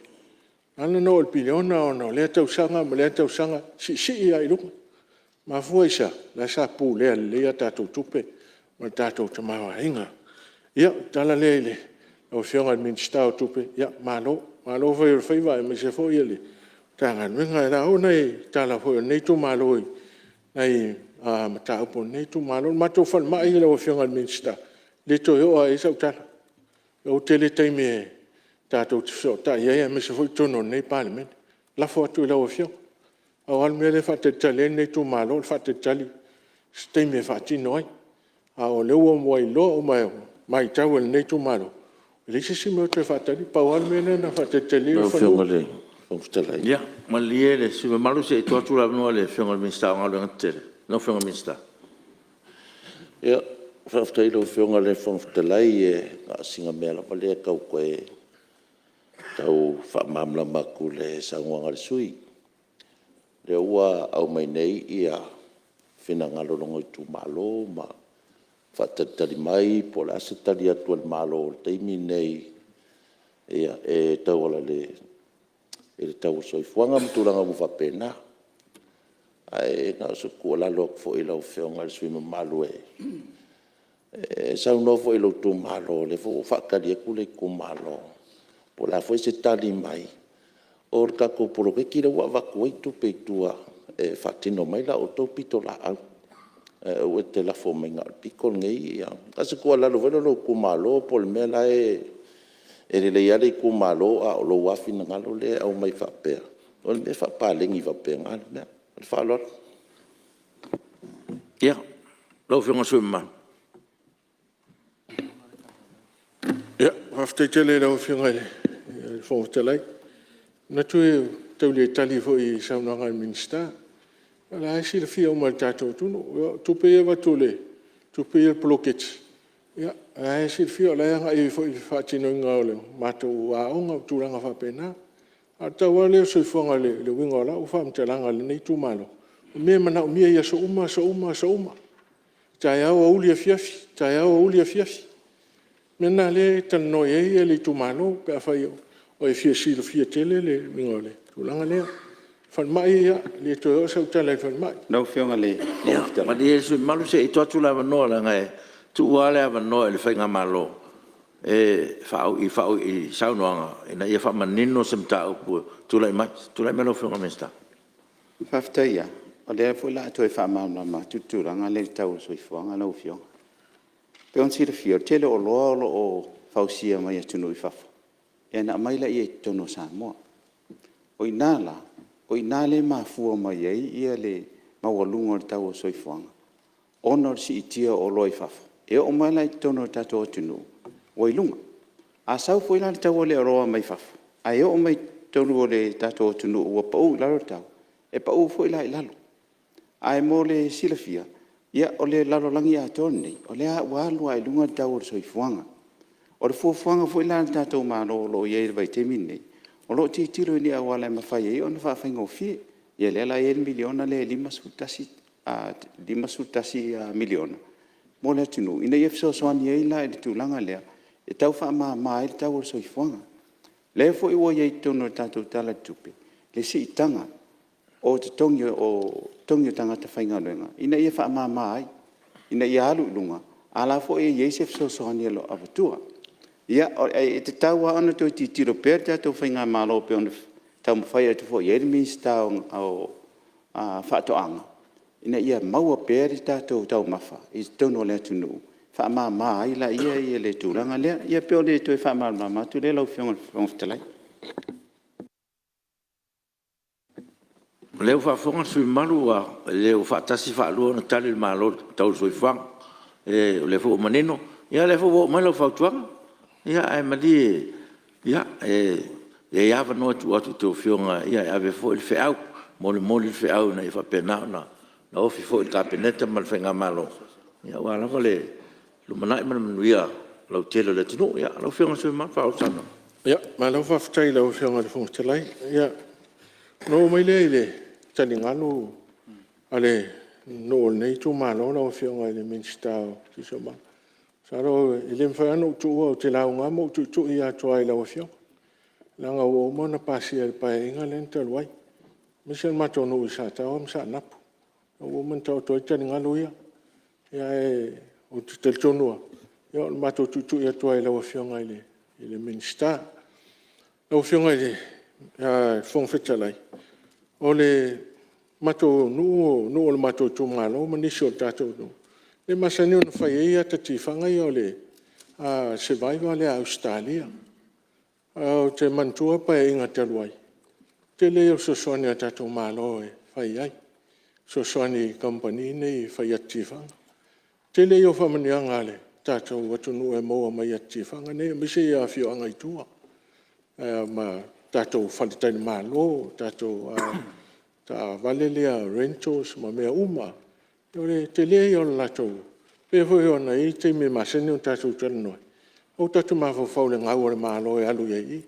Na ala ona oo i le piliona ona o lea tausaga ma lea tausaga, siisii lava i luga. E mafua i se a? O la e sa pulea lelei a tatou tupe ma le tatou tamaoaiga. Ia, o le tala lea i lau Afioga i le Minisita o Tupe, malo, malo fai o le faiva aemaise foi o le Matagaluega. A oo nai tala foi a lenei itumalo i nai mataupu a lenei itumalo. O le matou falemai lau Afioga i le Minisita, e le toe oo lava i ai sau tala, o lea ua tele taimi tatou te fesootai ai aemaise foi totonu o lenei Palemene. Lafo atu i lau Afioga. Pau lava le mea lea e faatalitali ai lenei itumalo o le faatalitali i se taimi e faatino ai. A o lea ua iloa uma e matau e lenei itumalo, e leai se isi mea o toe faatali, pau lava le mea lea na faatalitali ai o le fanua. Ia malie le sui usufono mamalu se i tuu atu le avanoa i le Afioga i le Minisita o Galuega Tetele. Lau Afioga i le Minisita. Faafetai i lau Afioga i le Fofoga Fetalai, na o sina mea lava lea e tau faamalamalama atu i le saunoaga a le sui usufono. O lea ua aumai nei finagalo o lona itumalo ma faatalitali mai po o le a se tali atu a le Malo i le taimi lenei e tauala i le tau o le soifuaga ma tulaga uma faapena. Ae na o se tuualalo atu foi i lau Afioga i le sui usufono mamalu, e saunoa foi i lou itumalo, o lea foi ua faatali atu le itumalo po o le a foi se tali mai o le tatou poloketi lea ua avatu ai tupe i tua e faatino mai la outou pitolaau. Ae aua e te lafo mai na o le pito lenei. A o se tuualalo foi lea i lou itumalo po o le mea la e lelei lava le itumalo a o lou lava finagalo lea e aumai faapea, o le mea e faapaleni faapena le mea. Ma le faaaloalo. Ia, lau Afioga i le sui usufono mamalu. Faafetai tele i lau Afioga i le Fofoga Fetalai. E manatu e tau le tali foi i le saunoaga a le Minisita, o la e silafia uma e le tatou atunuu. O tupe ia e avatu o tupe ia o le poloketi, o la e silafia o la e agai ai foi i le faatinoina o le matou aoga ma tulaga faapena. Ae o le tau lava lea o le soifuaga i le uiga o lau faamatalaga a lenei itumalo, o mea e manaomia i aso uma, aso uma, aso uma, taeao, aoauli, afiafi, taeao, aoauli, afiafi. O le mea lena o lea e talanoa i ai le itumalo pe afai ua e fia silafia tele le uiga o le tulaga lea. O le falemai, e le toe oo sau tala i le falemai. Lau Afioga i le Fofoga Fetalai… Ia malie le sui usufono mamalu se i tuu atu le avanoa leaga e tuu lava le avanoa i le faigamalo e faaui i saunoaga ina ia faamanino se mataupu e tulai mai. Tulai mai lau Afioga i le Minisita. Faafetai lava. O lea foi o le a toe faamalamalama atu le tulaga lea i le tau o le soifuaga lau Afioga. E pei ona silafia, o le tele o oloa o lo o fausia mai atunuu i fafo ona aumai lea i totonu o Samoa. O i ina la O i ina lea e mafua mai ai le maualuga o le tau o le soifuaga, ona o le siitia o oloa i fafo, e oo mai la i totonu o le tatou atunuu ua i luga. A sau foi la le tau o le oloa mai fafo ae oo mai totonu o le tatou atunuu ua pau i lalo le tau, e pau foi la i lalo. Ae mo le silafia, ia o le lalolagi atoa lenei, o lea ua alu lava i luga le tau o le soifuaga. O le fuafuaga foi la a le tatou Malo o lo o i ai i le vaitaimi lenei, o lo o tilotilo i ni auala e mafai ai ona faafaigofie. Ia lea la e i ai le miliona lea e $51 miliona mo le atunuu ina ia fesoasoani ai la i le tulaga lea e tau faamama ai le tau o le soifuaga. O lea foi ua i ai i totonu o le tatou Tala o le Tupe le siitaga o totogi o tagata faigaluega ina ia faamama ai, ina ia alu i luga, a o la e foi e i ai se fesoasoani o lo o avatua. Ia, e tatau lava ona toe tilotilo pea le tatou faigamalo pei ona taumafai atu foi i ai le Minisita o Faatoaga, ina ia maua pea le tatou taumafa i totonu o le atunuu e faamama ai lea le tulaga lea. Ia pei o le toe faamalamalama atu lea lau Afioga i le Fofoga Fetalai. O lea ua faafofoga le sui usufono mamalu, e le o faatasi faalua ona tali le Malo i le tau o le soifuaga. O lea foi ua manino, o lea foi ua oo mai lau fautuaga. Ae malie e i ai lava avanoa e tuu atu i a outou Afioga e ave ai foi le feau, molimoli le feau ina ia faapena ona ofi foi i le Kapeneta ma le faigamalo aua lava le lumanai ma le manuia lautele o le atunuu. Ia lau Afioga i le sui usufono mamalu, faaauau le saunoaga. Malo faafetai i lau Afioga i le Fofoga Fetalai. Ia, ona oo mai lea i le taligalu a le nuu o lenei itumalo lau Afioga i le Minisita o le Siosiomaga. Masalo e le mafai lava ona ou tuua, ou te lauga lava ma ou tuitui atu lava i lau Afioga, leaga ua uma ona pasia e le Paeaiga lea talu ai, aemaise o le matou nuu i Sataoa ma Saanapu, o lena ua uma ona taoto ai taligalu ia. Ae ou te talitonu lava, o le matou tuitui atu lava i lau Afioga i le Minisita. Lau Afioga i le Fofoga Fetalai, o le matou nuu, o nuu o le matou itumalo ma nisi o le tatou nuu, lea e masani ona fai ai ata tifaga ia o le Survivor lea a Ausetalia. Ou te manatua le Paeaiga talu ai, o le tele ia o fesoasoani a le tatou Malo e fai ai, fesoasoani i kamupani nei fai ata tifaga. O le tele ia o faamanuiaga a le tatou atunuu e maua mai ata tifaga nei, aemaise afioaga i tua ma tatou faletalimalo, tatou taavale lea rentals ma mea uma lava. O le tele ia o le latou… E pei foi ona i ai taimi e masani ona tatou talanoa ai, aua tatou te mafaufau i le gau a le Malo e alu ai i i,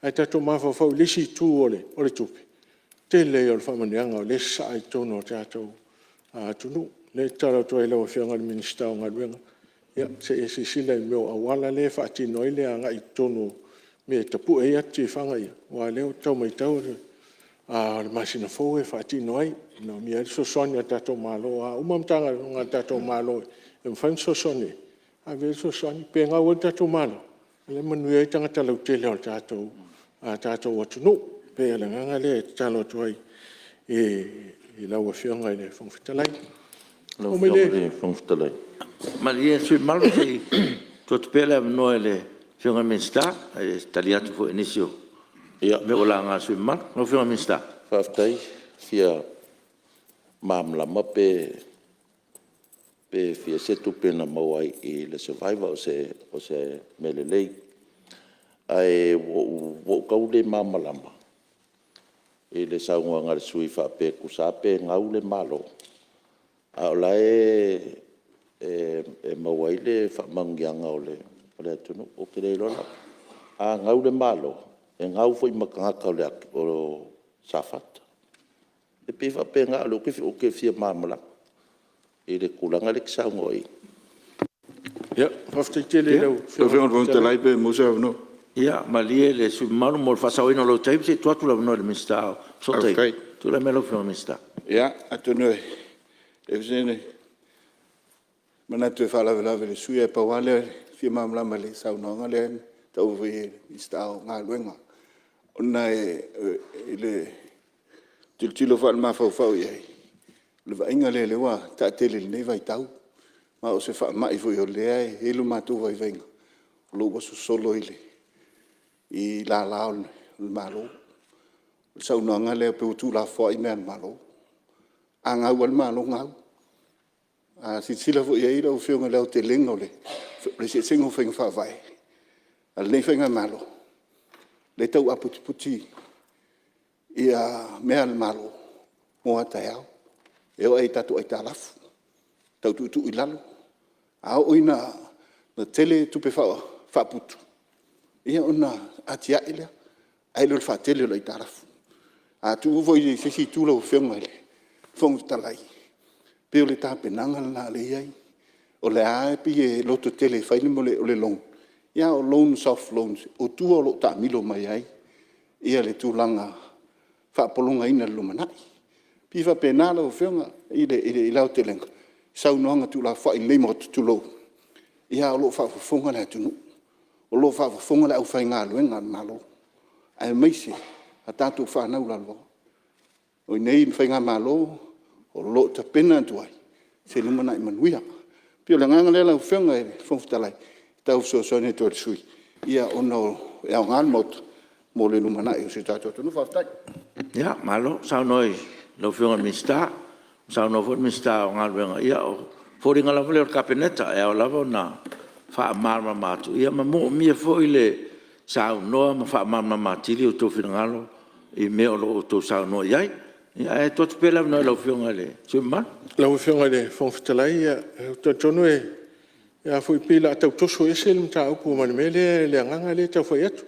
ae tatou mafaufau i le isi itu o le tupe, tele ia o faamanuiaga o lea e sasaa i totonu o le tatou atunuu. O lea e tatalo atu ai i lau Afioga i le Minisita o Galuega, se i e silasila i mea o auala lea e faatino ai le agai i totonu o mea e tapue ai ata tifaga ia, aua o lea ou te tau matau o le masina fou e faatino ai. E manaomia ai le fesoasoani a le tatou Malo. O a uma Matagaluega a le tatou Malo e mafai ona fesoasoani ai, ave i ai le fesoasoani. Pe gau ai le tatou Malo, o lea e manuia ai tagata lautele o le tatou atunuu. E pei o le agaga lea e tatalo atu ai i lau Afioga i le Fofoga Fetalai. Ona oo mai lea… Malie le sui usufono mamalu se i tuu atu pea le avanoa i le Afioga i le Minisita e tali atu foi i nisi o mea ua laga e le sui usufono mamalu. Lau Afioga i le Minisita. Faafetai. E fia malamalama pe fia se tupe na maua ai i le Survivor, o se mea lelei. Ae ua ou tau le malamalama i le saunoaga a le sui usufono faapea e tusa lava pe gau le Malo, a o la e maua ai le faamanuiaga o le atunuu. Ou te le iloa la. A gau le Malo, e gau foi ma tagata o Safata. E pei e faapena, o lea ou te fia malamalama i le tulaga lea e te saunoa i ai. Ia malie le sui usufono mamalu mo le faasaoina o lou taimi, se i tuu atu le avanoa i le Minisita o Fesootaiga. Tulai mai lau Afioga i le Minisita. Ia, atonu e leai foi se manatu e faalavelave i le sui usufono, ae pau lava lea, e fia malamalama i le saunoaga lea na taua foi e le Minisita o Galuega. Ona i le tilotilo faale-mafaufau i ai, o le vaaiga lea o lea ua taatele i lenei vaitau, ma o se faamai foi o lea e i ai lo matou vaivaiga, o lo o ua sosolo i lala o le Malo. le saunoaga lea pei ua tuulafoai mea a le Malo. A gau lava le Malo gau. A silasila foi i ai lau Afioga i le aotelega o le eseesega o faiga faavae a lenei Faigamalo, lea e tau aputiputi ia mea a le Malo mo a taeao. E oo lava i tatou aitalafu, tau tuutuu i lalo. A oo ina tele tupe faaputu, ia ona atia'e lea, ae le o le faatele o le aitalafu. A tuu foi i se isi itu lau Afioga i le Fofoga Fetalai, pei o le tapenaga lena lea e i ai. O lea lava e pei e lototele e fai le mea o le loan, a o loans of loans o tua o lo o taamilo mai ai le tulaga faapologaina i le lumanai. E pei e faapena lau Afioga i le aotelega, saunoaga tuulafoai i lenei Maota, tulou, a o lo o faafofoga le atunuu, o lo o faafofoga le aufaigaluega a le Malo aemaise a tatou fanau lalovaoa. O i inei i le Faigamalo o lo o tapena atu ai se lumanai manuia. E pei o le agaga lea lau Afioga i le Fofoga Fetalai e tau fesoasoani atu ai i le sui usufono ona e aoga le Maota mo le lumanai o si o tatou atunuu. Faafetai. Malo saunoa i lau Afioga i le Minisita, ua saunoa foi le Minisita o Galuega, ia o foliga lava lea o le Kapeneta e ao lava ona faamalamalama atu ma moomia foi le saunoa ma faamalamalama atili outou finagalo i mea o lo o outou saunoa i ai. Ae tuu atu pea le avanoa i lau Afioga i le sui usufono mamalu. Lau Afioga i le Fofoga Fetalai, ou te talitonu e pei o le a tau toso ese le mataupu ma le mea lea, le agaga lea e tau fai atu.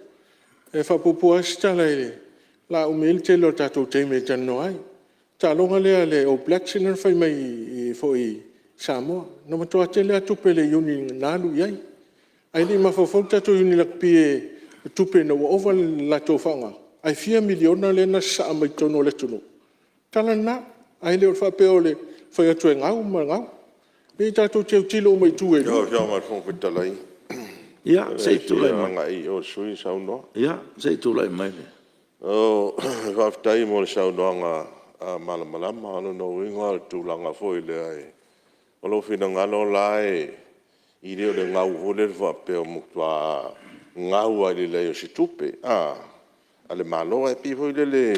E faapuupuu lava se tala o le a umi ai le tele o le tatou taimi e talanoa ai. O le taaloga lea a le All Blacks lea na fai mai i Samoa, na matua tele lava tupe a le Iuni na alu i ai, ae le i mafaufau le tatou Iuni Lakapi i tupe ina ua ova le latou faaaoga ae fia miliona lea na sasaa mai totonu o le atunuu? O le tala lena, ae le faapea o le fai atu e gau ma gau. Leai tatou te autilo uma i itu e lua. Lau Afioga i le Fofoga Fetalai, Se i tulai e fia agai i o i le sui usufono o saunoa. Se i tulai mai. Faafetai mo le saunoaga malamalama. O lona uiga o le tulaga foi lea, o lou finagalo la e le o le gau foi lea faapea ua matua gau lava i le leai o se tupe a le Malo. Ae pei foi lele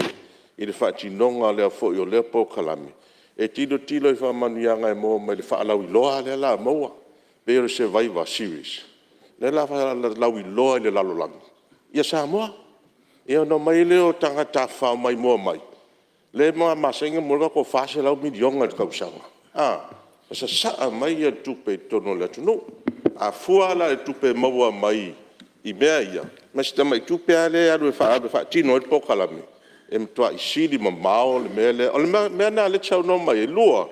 i le faatinoga foi o lea polokalame, e tilotilo i faamanuiaga e maua mai le faalauiloa lea o le a maua, pei o le Survivor Series lea o le a faalauiloa i le lalolagi Samoa. Ia ona omai ai lea o tagata tafafao maimoa mai lea e masani ona maua ai le tatou $400 miliona i le tausaga a, e sasaa mai le tupe i totonu o le atunuu. A fua la i tupe e maua mai i mea ia ma si tamai tupe lava lea e alu e faatino ai le polokalame, e matuai sili mamao le mea lea. O le mea lena o lea e te saunoa mai ai? Lua,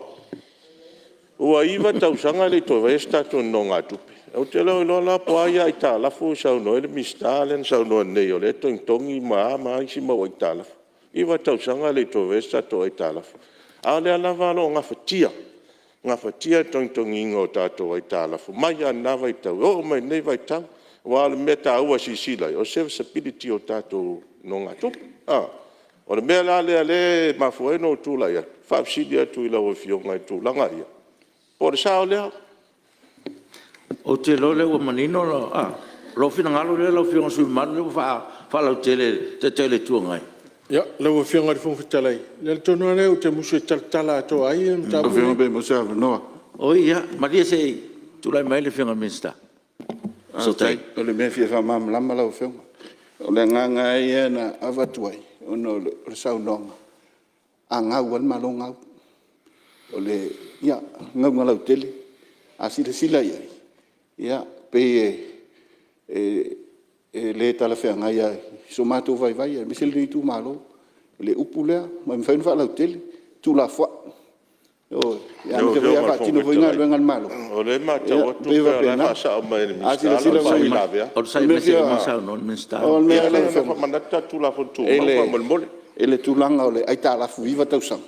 ua 9 tausaga e le i toe faia se tatou nonogatupe. Ou te le o iloa la po o a ia aitalafu e saunoa ai le Minisita lea na saunoa nei o lea e togitogi ma a ma a isi mau aitalafu. E 9 tausaga e le i toe faia se tatou aitalafu, a o lea lava o lo o gafatia, gafatia le togitogiina o tatou aitalafu mai lava i lena vaitau e oo mai lenei vaitau. Aua o le mea taua e silasila i ai o le serviceability o tatou nonogatupe. O le mea la lea e mafua ai ona ou tulai atu, e faafesili atu i lau Afioga i tulaga ia, po o le sao lea? Ou te iloa o lea ua manino lou finagalo lea lau Afioga i le sui usufono mamalu lea ua faalautele e le Taitai o le Itu Agai. Lau Afioga i le Fofoga Fetalai, o le ala tonu lava lea ou te musu ai e talatala atoa ai le mataupu lenei. Pe maua se avanoa? Oi ia, malie se i tulai mai le Afioga i le Minisita. Faafetai. O le mea e fia faamalamalama lau Afioga. O le agaga lava ia na avatu ai ona o le saunoaga, a gau lava le Malo gau. Ia, o le gauga lautele. A silasila i ai, e pei e le talafeagai lava i so matou vaivai aemaise lenei Itumalo i le upu lea ma e mafai ona faalautele, tuulafoai. Ioe. Lau Aemaise foi Afioga a i le faatino Fofoga foi galuega a le Malo, Fetalai, o lea e ia matau e atu pei e pei o la e faapena. faasao mai e le A Minisita silasila lau foi i faauilavea. o le mea lau Afioga Tulafono Tumau faamolemole. I le tulaga o le aitalafu 9 tausaga,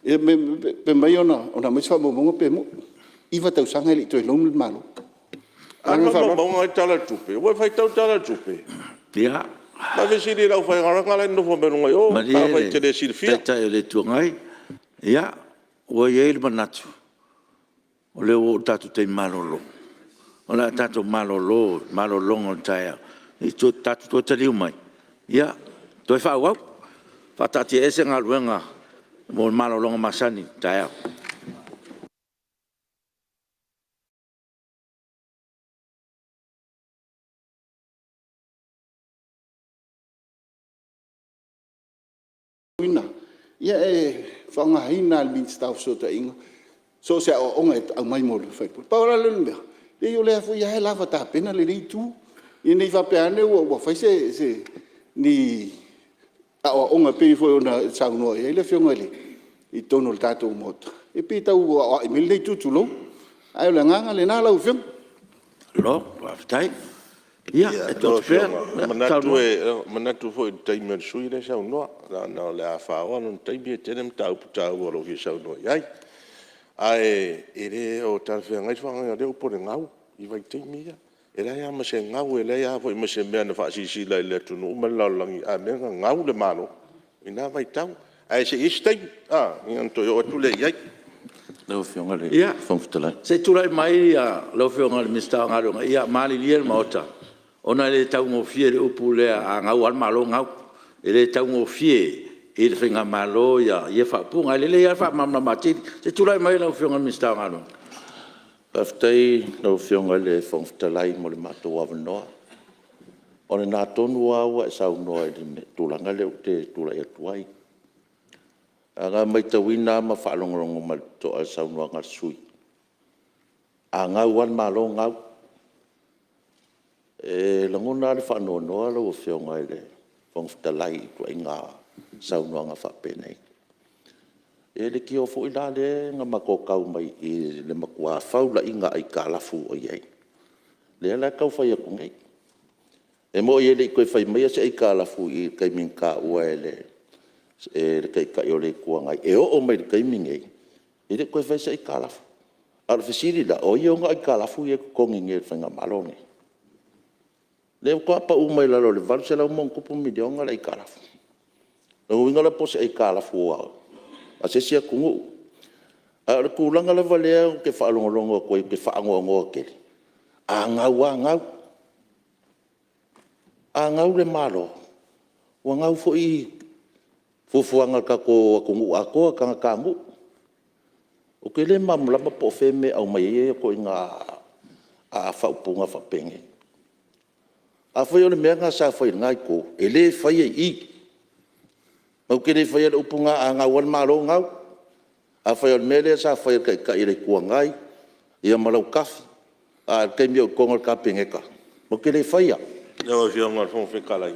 pe mafai ona aumai se faamaumauga pe moni, 9 tausaga e le i toe loan le Malo. A Ma le faaaloalo. faamaumauga lena e i le Tala o le Tupe. Ua e faitau i le Tala o le Tupe? Ia. Ave fesili i le aufaigaluega la e nonofo mai i o pe Malie afai e te le le silafia. Taitai o le Itu Agai, ia ua i ai le manatu o lea ua oo i le tatou taimi malolo. O le a tatou malolo i le malologa o le taeao, tatou toe taliu mai toe faaauau. Faataatiaese Galuega mo le malologa masani a le taeao. Ia e faaaogaina lava e le Minisita o Fesootaiga so o se aoaoga e aumai mo sui usufono. Pau la lea o le mea, leai o lea foi e lava tapena lenei itu, ina ne i faapea ane ua fai ni aoaoga e pei foi ona e saunoa i ai le Afioga i totonu o le tatou Maota, e pei e tau aoai mai lenei itu, tulou. Ae o le agaga lena lau Afioga. Malo faafetai. Ia, E manatu foi i le taimi o le sui usufono lea e saunoa, leaga o le a faoa lona taimi, e tele mataupu taua o lo o fia saunoa i ai. Ae le o talafeagai le faaaogaina o lea upu o le gau i vaitaimi ia. E leai lava ma se gau, e leai lava foi ma se mea na faasilasila i le atunuu ma le lalolagi a mea na gau le Malo i na vaitau. Ae se i i ai se taimi ona toe oo atu lea i ai. Lau Afioga i le Fofoga Fetalai… Ia, se i tulai mai lau Afioga i le Minisita o Galuega. Ia malilie le Maota ona e le taugofie le upu lea a gau lava le Malo gau. E le taugofie i le faigamalo ia faaupuga. Ae lelei lava le faamalamalama atili. Se i tulai mai lau Afioga i le Minisita o Galuega. Faafetai i lau Afioga i le Fofoga Fetalai mo le matou avanoa. O lena tonu lava ua e saunoa i le tulaga lea ou te tulai atu ai. Ae na matauina lava ma faalogologo ma le totoa i le saunoaga a le sui usufono, a gau lava le Malo gau. E lagona lava le faanoanoa lau Afioga i le Fofoga Fetalai i ituaiga saunoaga faapenei. E leitioa foi la lea na matou tau mai i i le matua faulaiga aitalafu ua i ai, lea la e tau fai atu nei. E moni e le i toe fai maia se aitalafu i le taimi na taua e le Taitai o le Itu Agai e oo mai i le taimi lenei, e le i toe faia se aitalafu. A o le fesili la, o ai e ona aitalafu ia e totogi nei e le faigamalo lenei? Lea faatoa pau mai lalo i le $800+ miliona le aitalafu. O lona uiga la po o se aitalafu a se isi atunuu. A o le tulaga lava lea ou te faalogologo atu ai ou te faanoanoa tele, a gau lava gau. A gau le Malo, ua gau foi fuafuaga a le tatou atunuu atoa, tagatanuu. Ou te le malamalama po o fea e aumai ai ia ituaiga faaupuga faapenei. Afai o le mea lena sa fai e lena itu, e le faia i i. Matou te le faia le upu lena, a gau lava le Malo gau. Afai o le mea lea sa fai e le Taitai o le Itu Agai ia ma Lautafi a o le taimi o i totonu o le Kapeneta, matou te le faia. Lau Afioga i le Fofoga Fetalai,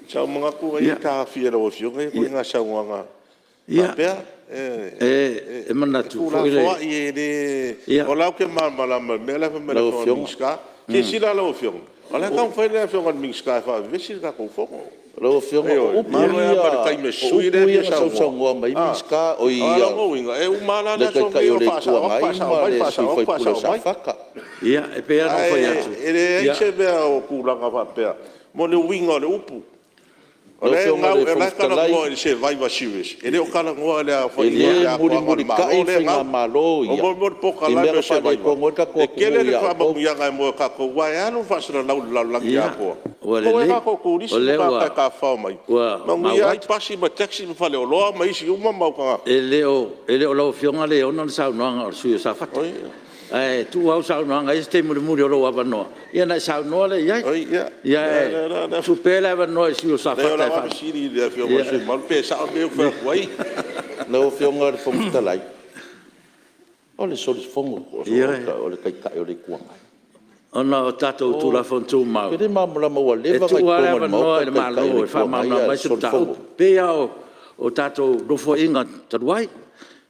sa ou manatu ai e taofi e lau Afioga ia ituaiga saunoaga faapea, E e manatu foi le… tuulafoai e le… O la e ou te malamalama i le mea la e fai mai le Afioga i le Minisita. Silasila lau Afioga, o la e taumafai le Afioga i le Minisita e faavevesi le tatou Fono. Lau Afioga, o Ioe. upu ia na sausaunoa mai ai A o lona uiga e uma lava la le le aso Taitai lenei o o le Itu faasao atu, Agai faasao ma mai, le sui faasao atu, usufono o faasao mai. Safata. Ia, e pei lava ona ou fai atu… Ae leai se mea o tulaga faapea mo le uiga o le upu. O Lau la e Afioga i gau, le o la Fofoga e Fetalai, talanoa i le Survivor Series, e le o talanoa i le e aofaiga o le le atoaga o le Malo mulimolitai le lea e gau. faigamalo O ia mea o le i mea polokalame o na le Survivor, faaletonu ai le tatou e atunuu tele le ia outou. faamanuiaga mo tatou aua e alu le faasalalau i le lalolagi Ia, atoa, ua maua ai lelei tatou o turisi ma lea tagata e ua tafafao mai, maua manuia ai atu. pasi ma taxi ma faleoloa ma isi uma mau tagata. E le o lau Afioga lea e ona le saunoaga o le sui usufono mo Safata. Ae tuu au saunoaga e i ai se taimi mulimuli o lou avanoa ona e saunoa lea i ai. Ae tuu pea le avanoa i le sui usufono mo Leai o Safata e lau lava fesili i le Afioga i le sui usufono mamalu pe sao le mea lea ou te fai atu ai. Lau Afioga i le Fofoga Fetalai, o le soli fono o le Taitai o le Itu Agai. Ona o tatou Tulafono Tumau, Ou te le malamalama ua e leva tuu ona lava le i totonu o le avanoa Maota i le le Taitai o Malo le e Itu Agai faamalamalama ae ai se soli mataupu. fono. E pei lava o tatou Nofoaiga talu ai.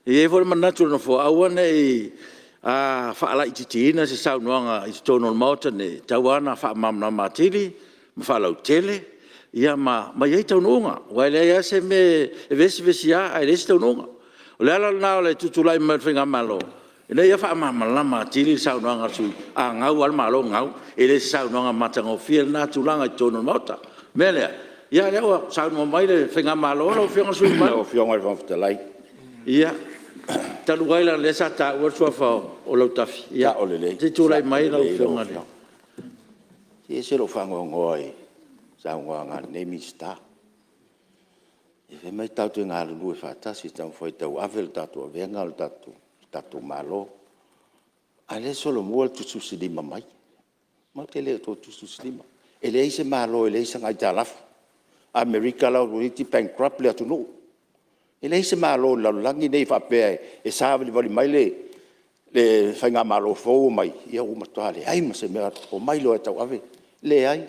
E i ai foi le manatu o le Nofoa, aua ne i faalaitiitiina se saunoaga i totonu o le Maota lenei, e tatau lava ona faamalamalama atili ma faalautele ma i ai taunuuga. Aua e leai lava se mea e vevesi vevesi a ae leai se taunuuga. O le ala lena o le tutulai mai o le faigamalo ina ia faamalamalama atili le saunoaga a le sui usufono. A gau lava le Malo gau. E le o se saunoaga matagofie lena tulaga i totonu o le Maota. O le mea lea, ia o lea ua saunoa mai le faigamalo lau Afioga i le sui usufono mamalu. Lau Afioga i le Fofoga Fetalai… Ia, talu ai leaga o lea sa taua le suafa o Lautafi, ia se i tulai mai lau Afioga i le… E ese lou faanoanoa i le saunoaga a lenei Minisita. Fai mai tatou te galulue faatasi e taumafai e tauave le tatou avega o le tatou Malo. A o lea e solomua le tusitusilima mai. Matou te le o toe tusitusilima. E leai se Malo e leai sana aitalafu. O Amerika la ua toeitiiti bankrupt le atunuu. E leai se Malo o le lalolagi lenei faapea e savalivali mai le faigamalo fou omai, ia ua matua leai ma se mea, omai loa e tauave. Leai.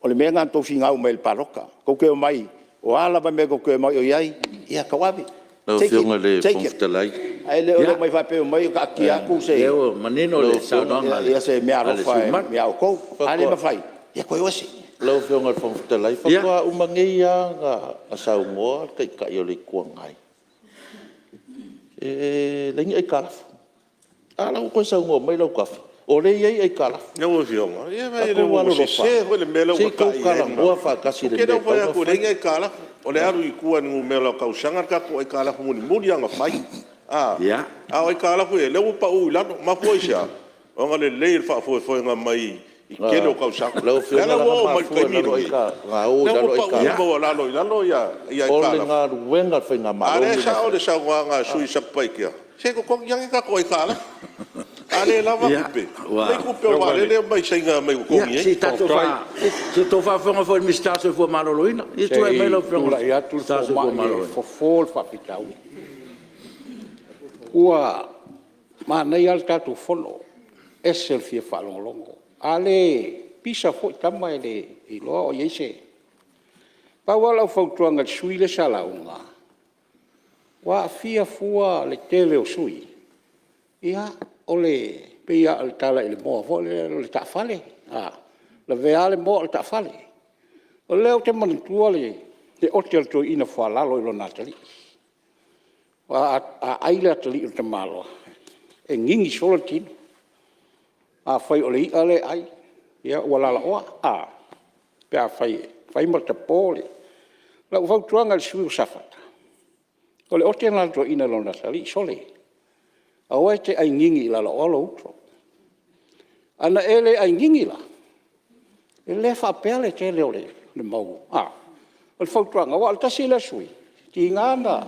O le mea lena na tou finau mai ai i le palota, tou te omai o a lava mea tou te omai o i ai, ia tauave. Lau Take Afioga i le it, take Fofoga it. Fetalai… Ae le o le omai faapea e omai o taatia atu se meaalofa ia outou. A le mafai, ia toe o ese. Lau Afioga i le Fofoga Fetalai, faatoa uma nei lava ona saunoa le Taitai o le Itu Agai e leai ni aitalafu, a o la e ua toe saunoa mai Lautafi o lea e i ai aitalafu. Lau Afioga, ia vaai Tatou ua alolofa sese foi le mea lea se ua i tou tatai i ai le talanoa faatasi Ou i le te le mea o e fai tatau ona atu e fai. leai ni aitalafu. O le alu i tua i le numera o tausaga le tatou aitalafu mulimuli lava na fai, a o aitalafu ia e i ai, lea ua pau i lalo. E mafua i se a? Ona lelei o le faafoefoega mai i le tele o tausaga. Lau O lea Afioga la leaga ua na oo mai i le mafua i taimi lalo lenei, aita na o i lea lalo ua pau aitalafu. maualalo i lalo O le aitalafu. galuega a le A faigamalo o lea e lenei na sao fai. le saunoaga a le sui usufono o Satupaitea, se totogi ane tatou aitalafu. A le lava tupe, aumai tupe o vaalele mai Saina e aumai e totogi ai. Se i outou faafofoga foi i le Minisita o le Soifua Maloloina. Ia Se tulai mai i lau Afioga i le tulai atu le Minisita o le Soifua fomai e Maloloina. fofo le faafitauli. Ua manaia lava le tatou Fono, e ese le fia faalogologo. A le pisa foi tama e le iloa o i ai se… Pau lava lau fautuaga i le sui usufono lea sa lauga, ua aafia fua le tele o sui usufono, ia, pei lava o le tala i le moa foi lea o le taafale, a lavea lava le moa o le taafale. O lea ou te manatua le ote a le toeaina Foalalo i lona atalii. Aua a ai le atalii o le tamaloa, e gigi solo le tino. Afai o le i'a lea e ai, ia ua lalaoa pe afai e fai ma tapo le… Lau fautuaga i le sui usufono mo Safata, o le ote lena a le toeaina i lona atalii, sole, aua e te aigigi i lalaoa lou uso. Ana e le aigigi la, e le faapea le tele o le mau… a? O le fautuaga, aua o le tasi lea sui usufono, e tiga ona…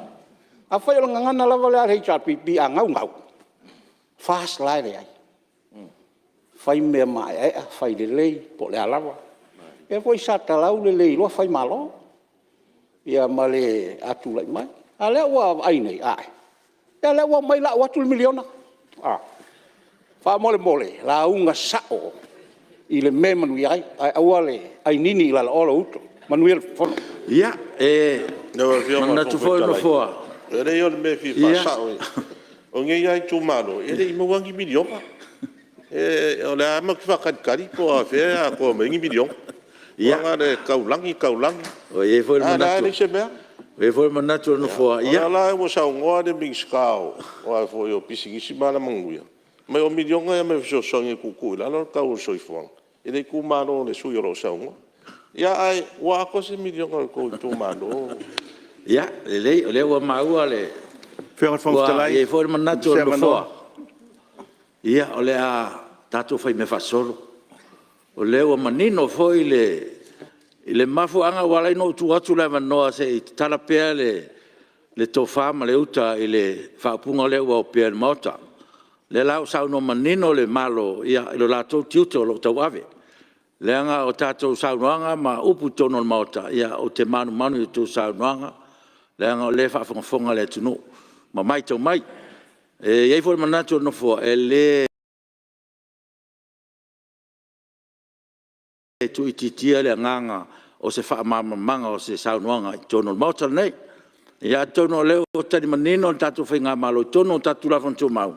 afai o le gagana lava lea a le HRPP a gau, gau, o FAST la e leai. Fai mea maeaea fai lelei po o le a lava. O lea foi sa talau le le iloa fai Malo ma le… a tulai mai. A o lea ua vaai nei, ia o lea ua omai lau atu le miliona. Faamolemole, lauga sao i le mea e manuia ai, ae aua le ainini i lalaoa lou uto. Manuia le fono. Ia, e Lau Afioga i le manatu Fofoga foi le Fetalai, Nofoa… e leai o le mea e fia faasao, o lenei lava itumalo, e le i maua lava ni miliona. O lea lava matou te faatalitali po o afea e atoa mai ai ni miliona. Aua na o le taulagi taulagi, Ua i ai foi le a o lea lava e leai se mea. manatu o le Nofoa… O lea la ua saunoa le Minisita o Pisinisi ma Alamanuia, fai mai o miliona e aumai e fesoasoani e tuutuu i lalo le tau o le soifuaga i le itumalo o le sui usufono o lo o saunoa. Ia ae ua atoa se miliona o le tou itumalo? Ia, lelei o lea ua maua le… Afioga i le Fofoga Ua Fetalai i ai foi le manatu o mo se le avanoa. Nofoa, ia o le a tatou faimea faasolo. O lea ua manino foi le mafuaaga ua ala ai ona ou tuu atu le avanoa se i tatala pea le tofa ma le uta i le faaupuga lea ua opea i le Maota. O lea la ua saunoa manino le Malo i lo latou tiute o lo o tauave, leaga o tatou saunoaga ma upu i totonu o le Maota, ia ou te manumanu i a outou saunoaga leaga o lea e faafogafoga le atunuu ma matau mai. E i ai foi le manatu o le Nofoa, e le tuuitiitia le agaga o se faamalamalamaga o se saunoaga i totonu o le Maota lenei. Ia atonu o lea ua tali manino le tatou faigamalo i totonu o tatou Tulafono Tumau,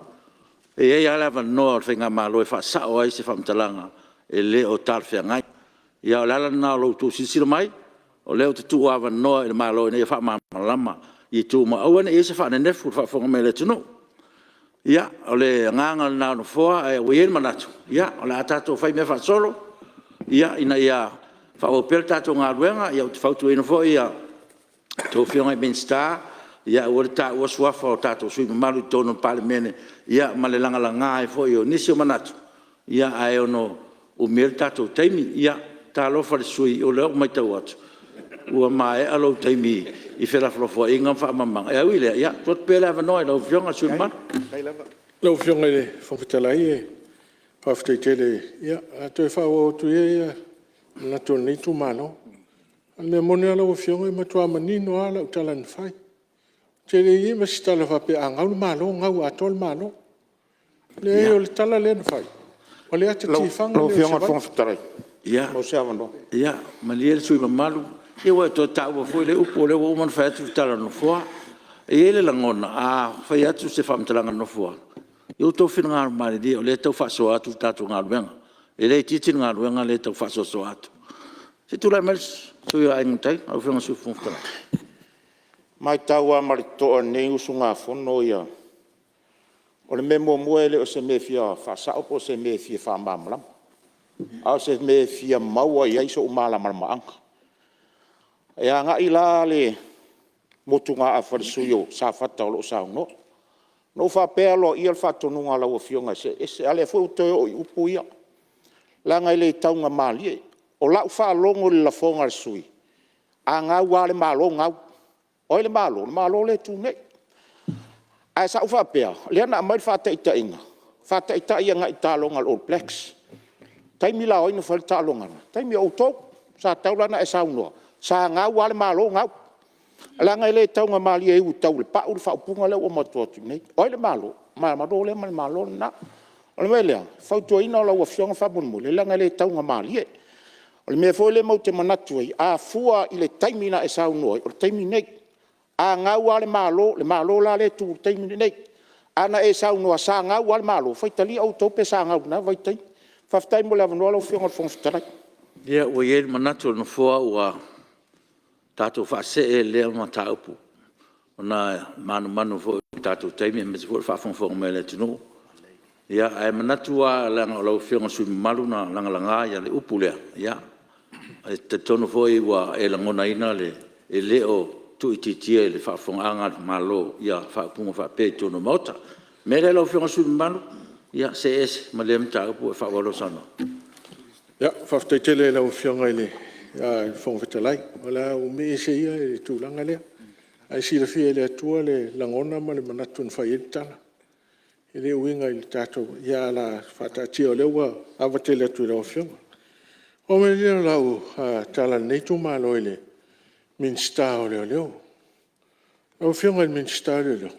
e i ai lava le avanoa o le faigamalo e faasao ai se faamatalaga e le o talafeagai. Ia o le ala lena o lo outou silasila mai o lea ou te tuuavanoa i le Malo ina ia faamalamalama i itu uma, aua ne i i ai se faanenefu i le faafofoga mai a le atunuu. Ia, o le agaga lena o le Nofoa, ae ua i ai le manatu, o le a tatou faimea faasolo ina ia faaauau pea le tatou galuega. Ou te fautuaina foi a outou Afioga i Minisita, ia aua le taua suafa o tatou sui usufono mamalu i totonu o le Palemene ma le lagalaga ai foi o nisi o manatu, ae ono umi ai le tatou taimi. Ia, talofa i le sui usufono, o lea ua matau atu Ua maea lou taimi i felafolafoaiga ma faamalamalamaga. Ae ui i lea, e tuu atu pea le avanoa i lau Afioga i le sui usufono mamalu. Lau Afioga i le Fofoga Fetalai faafetai tele. Ia o le a toe faaauau atu ia manatu o lenei itumalo. O le mea moni lava lau Afioga e matua manino lava lau tala na fai. Ou te le i i ai ma se tala faapea a gau le Malo, gau atoa le Malo. Leai o le tala lea na fai, o le ata tifaga lea o Savaii. Ia malie le sui usufono mamalu, se ua e toe taua foi lea upu o lea ua uma ona fai atu le tala a le Nofoa. E i ai le lagona a fai atu se faamatalaga a le Nofoa, ia outou finagalo malilie o lea e tau faasoa atu le tatou galuega. E le itiiti le galuega lea e tau faasoasoa atu. Se i tulai mai le sui usufono mo Aiga i le Tai, lau Afioga i le Sui Fofoga Fetalai. E matau lava ma le totoa e lenei usugafono ia… O le mea muamua e le o se mea e fia faasao po o se mea e fia faamalamalama, a o se mea e fia maua i ai sou malamalamaaga. E agai la le motugaafa i le sui usufono o Safata o lo o saunoa. Na ou faapea e aloaia le faatonuga a lau Afioga e see ese, a o lea foi ua toe oo i upu ia, leaga e le taugamalie. O lau faalogo i le lafoga a le sui usufono, a gau lava le Malo gau. O ai le Malo? O le Malo lea e tu nei. Ae sa ou faapea, o lea na aumai le faataitaiga, faataitai agai i taaloga a le All Blacks. O le taimi la o ai na fai ai le taaloga lena? O le taimi o outou. Sa tatau la ona e saunoa, sa gau lava le Malo gau. Leaga e le taugamalie e ui tau i le pau le faaupuga lea ua uma atu nei. O ai le Malo? O le Malo lea ma le Malo lena. O le mea lea, e fautuaina lau Afioga faamolemole leaga e le taugamalie. O le mea foi lea matou te manatu ai, a fua i le taimi na e saunoa ai, o le taimi lenei. A gau lava le Malo, le Malo la lea e tu i le taimi lenei. A na e saunoa sa gau lava le Malo, faitalia outou pe sa gau i lena vaitaimi. Faafetai mo le avanoa lau Afioga i le Fofoga Fetalai. Ia ua i ai le manatu o le Nofoa ua tatou faasee lea mataupu ona e manumanu foi i le tatou taimi aemaise foi o le faafogafoga mai a le atunuu. Ae manatu lava leaga o lau Afioga i le sui usufono mamalu na lagalaga le upu lea, e talitonu foi ua e lagonaina e le o tuuitiitia i le faafofogaaga a le Malo faaupuga faapea i totonu o le Maota. O le mea lea lau Afioga i le sui usufono mamalu, ia see ese ma lea mataupu ae faaauau lau saunoaga. Faafetai tele i lau Afioga i le Fofoga Fetalai. O le a ou me'i ese ia i le tulaga lea, ae silafia e le Atua le lagona ma le manatu na fai ai le tala. E le uiga i le tatou… ae o le a faataatia o lea ua ava tele atu i lau Afioga. Ona oo mai lea o lau tala a lenei itumalo i le Minisita o Leoleo. Lau Afioga i le Minisita o Leoleo,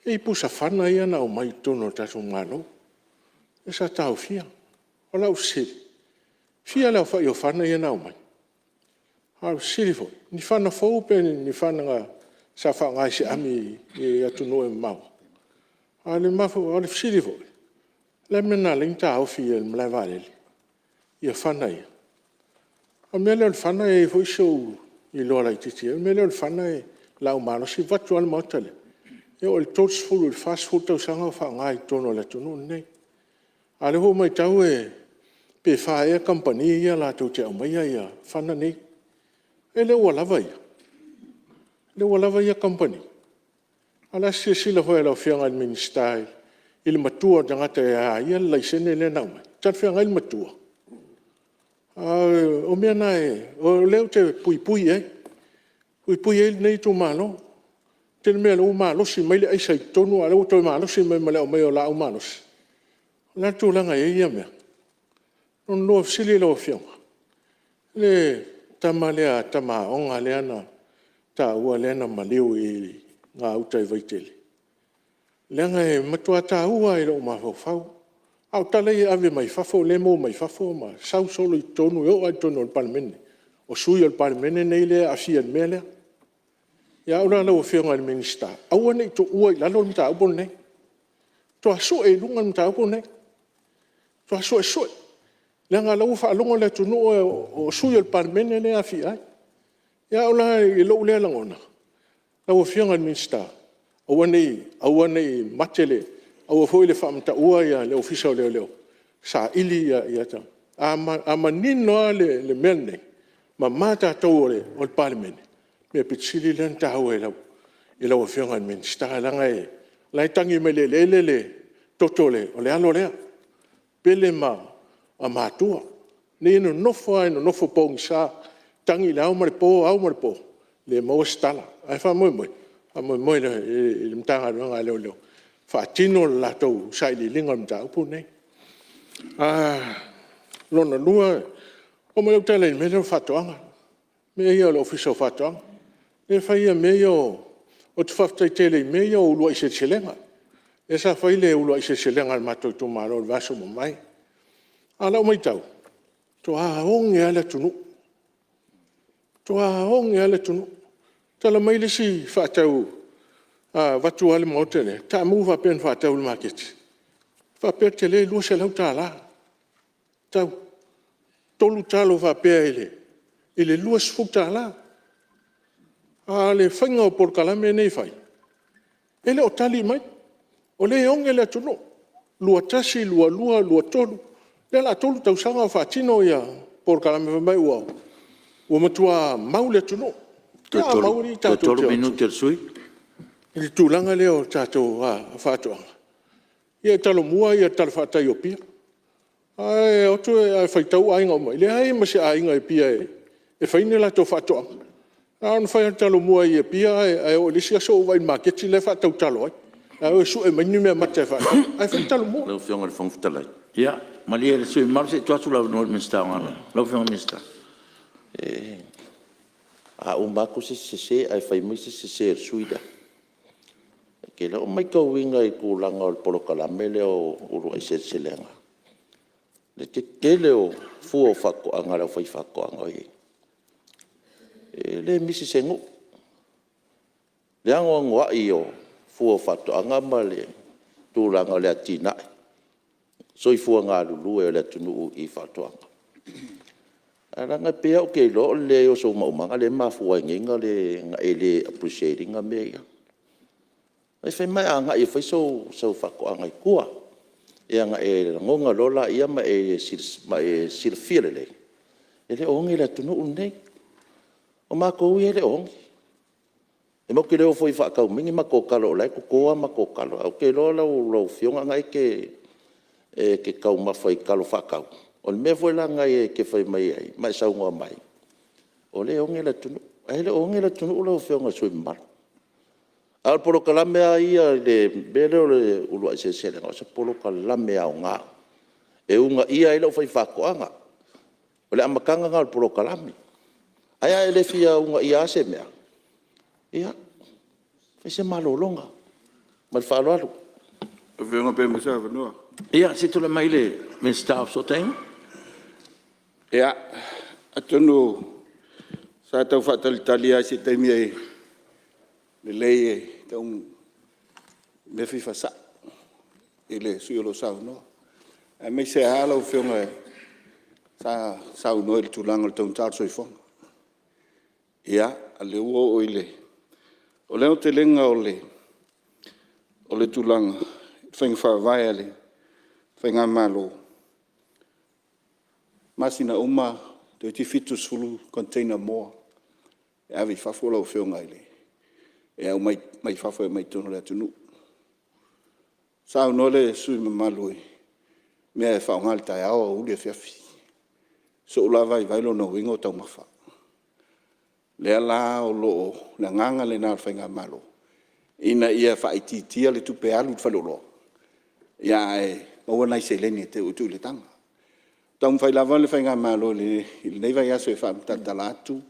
e i ai pusa fana ia na aumai totonu o le tatou Malo lea sa taofia. O lau fesili, e fia le aofai o fana ia na aumai? A o le fesili foi, o ni fana fou po o ni fana sa faaaoga e se ami i atunuu e mamao? A o le fesili foi, o le a le mea na ala ai ona taofi i le malae vaalele fana ia? O le mea lea o le fana e i ai foi si ou iloa laitiiti i ai. O le mea lea o le fana o le laau malosi vaeatu lava le Maota lea, e oo i le 30 i le 40 tausaga o faaaoga i totonu o le atunuu lenei. A o lea ua ou matau pe fa ea kamupani ia latou te aumaia fana nei. E le ua lava ia? E le ua lava ia kamupani? A o le a se silasila foi a lau Afioga i le Minisita i le matua o le tagata e a ia le laisene lea na aumai? O talafeagai le matua? O mea na o lea ou te puipui i ai, e puipui i ai lenei itumalo. E tele mea o lea ua malosi mai le aisa i totonu a o lea ua toe malosi mai ma le aumai o laau malosi. O le a le tulaga e i ai ia mea? Lona lua o fesili lau Afioga, le tama lea tama aoga lea na taua lea na maliu i gauta i Vaitele, leaga e matua taua lava i lou mafaufau. A o tala ia e ave mai fafo lea e maua mai fafo ma sau solo i totonu e oo lava i totonu o le Palemene, o sui usufono o le Palemene lenei lea e aafia i le mea lea. Ia au la lau Afioga i le Minisita, aua ne i tuua i lalo le mataupu lenei, matua sue i luga le mataupu lenei, matua suesue, leaga o la e ua faalogo le atunuu o sui usufono o le Palemene lea e aafia ai. Ia au la i lou lea lagona, lau Afioga i le Minisita, aua ne i mate le… aua foi le faamataua le Ofisa o Leoleo e saili ia… A manino lava le mea lenei, e mama tatou o le Palemene, o le mea aupito sili lea ona taua i lau Afioga i le Minisita, leaga o la e tagi mai le eleele le toto o le alo lea, e pele ma matua. O lea e nonofo lava i le nonofo pogisa Tagi i le ao ma le po, ao ma le po, e le maua se tala. Ae faamoemoe, faamoemoe i le Matagaluega a Leoleo e faatino le latou sailiiliga o le mataupu lenei. Lona lua, oo mai lau tala i le mea lea o faatoaga, mea ia o le Ofisa o Faatoaga, lea e fai mea ia o… Ou te faafetai tele i mea ia o uluai seleselega. Lea sa fai le uluai seleselega a le matou itumalo i le vaiaso ua mavae. A o lau matau, matua oge lava le atunuu, matua oge lava le atunuu. Tala mai le isi faatau vaeatu lava le Maota lea, taamu faapea na faatau i le maketi, faapea le tele e $200 le tau. Tolu talo faapea i le $20. A o le faiga o polokalame nei e fai, e le o tali mai, o lea e oge le atunuu, 2021, 2022, 2023, o lea o le a tolu tausaga o faatino polokalame fai mai ua matua mau le atunuu. A mau alii Toe tatou te tolu o atu minute o le sui usufono. i le tulaga lea o tatou faatoaga, ia e Talomua le talafatai o Apia, ae o atu ae faitau aiga uma, e leai ma se aiga i Apia e fai ni a latou faatoaga. Na ona fai lava o le Talomua i Apia ae oo i le isi aso ou vaai i le maketi la e faatau talo ai, la e o e sue mai ni meamata e faatau, ae fai le Talomua. Lau Afioga i le Fofoga Fetalai. Ia malie le sui usufono mamalu se i tuu atu le avanoa i le Minisita o Galuega. Lau Afioga i le Minisita. A uma atu se isi sese ae fai mai se isi sese a le sui usufono lea. Ou te le o matauina i le tulaga o le polokalame lea o Uluai Seleselega le tetele o fua o faatoaga a le aufaifaatoaga o i ai. E le misi i se nuu le anoanoai o fua o faatoaga ma le tulaga o le atinae soifua galulue o le atunuu i faatoaga. Ae leaga e pei lava ou te iloa o le leai o sou maumaga lea e mafua ai nei ona e le appreciate ina mea ia. Fai ma e agai e fai sau faatoaga i tua ona e lagona loa lea ma e silafia lelei, e le o oge le atunuu lenei. O matou ia e le o oge. E matou te le o foi e faatau mai ni matou talo o la e toto a matou talo. Ae ou te iloa lau Afioga o lena e te taumafa i talo faatau. O le mea foi la lena e te fai mai ai ma e saunoa mai ai, o lea e oge le atunuu. Ae le o oge le atunuu lau Afioga i le sui usufono mamalu. A o le polokalame lava ia i le mea lea o le uluai seleselega, o se polokalame aoga e uunaia ai le aufaifaatoaga. O le amataga lena o le polokalame. Ae a e le fia uunaia lava se mea, ia, fai se malologa. Ma le faaaloalo. Lau Afioga pe maua se avanoa? Ia, se i tulai mai le Minisita o Fesootaiga. Ia, atonu sa tau faatalitali lava i se taimi e lelei ai mea e fia faasao i le sui usufono o lo o saunoa, aemaise lava lau Afioga sa saunoa i le tulaga o le taugata o le soifuaga. Ia, o lea ua oo i le… O le aotelega o le tulaga i faiga faavae a le Faigamalo, masina uma toeitiiti 70 container moa e ave i fafo lau Afioga e aumai mai fafo e aumai i totonu o le atunuu. Saunoa le sui usufono mamalu i mea e faaaoga i le taeao, aoauli, afiafi. I sou la vaivai o lona uiga o taumafa. O lea la o lo o… o le agaga lena o le Faigamalo ina ia faaitiitia le tupe alu i le faleoloa ae maua nai seleni e tuu i le taga. E taumafai lava le Faigamalo i lenei vaiaso e faamatalatala atu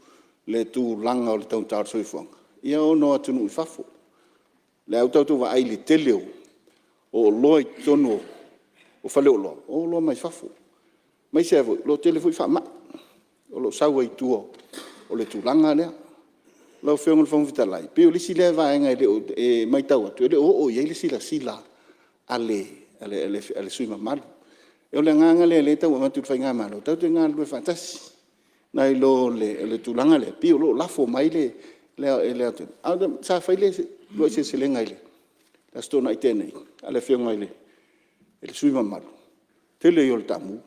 le tulaga o le taugata o le soifuaga ona o atunuu i fafo. O lea ua tatou vaai i le tele o oloa i totonu o faleoloa o oloa mai fafo, aemaise ai foi o lo o tele foi faamai o lo o sau ai tua o le tulaga lea. Lau Afioga i le Fofoga Fetalai e pei o le isi lea vaega e maitau atu e le o oo i ai le silasila a le sui usufono mamalu. O le agaga lea o lea e tau avatu e le Faigamalo tatou te galulue faatasi nai lo le tulaga lea e pei o lo o lafo mai le… Ae sa fai le uluai seleselega i le Aso Toonai na tea nei a le Afioga i le sui usufono mamalu, tele ia o le taamu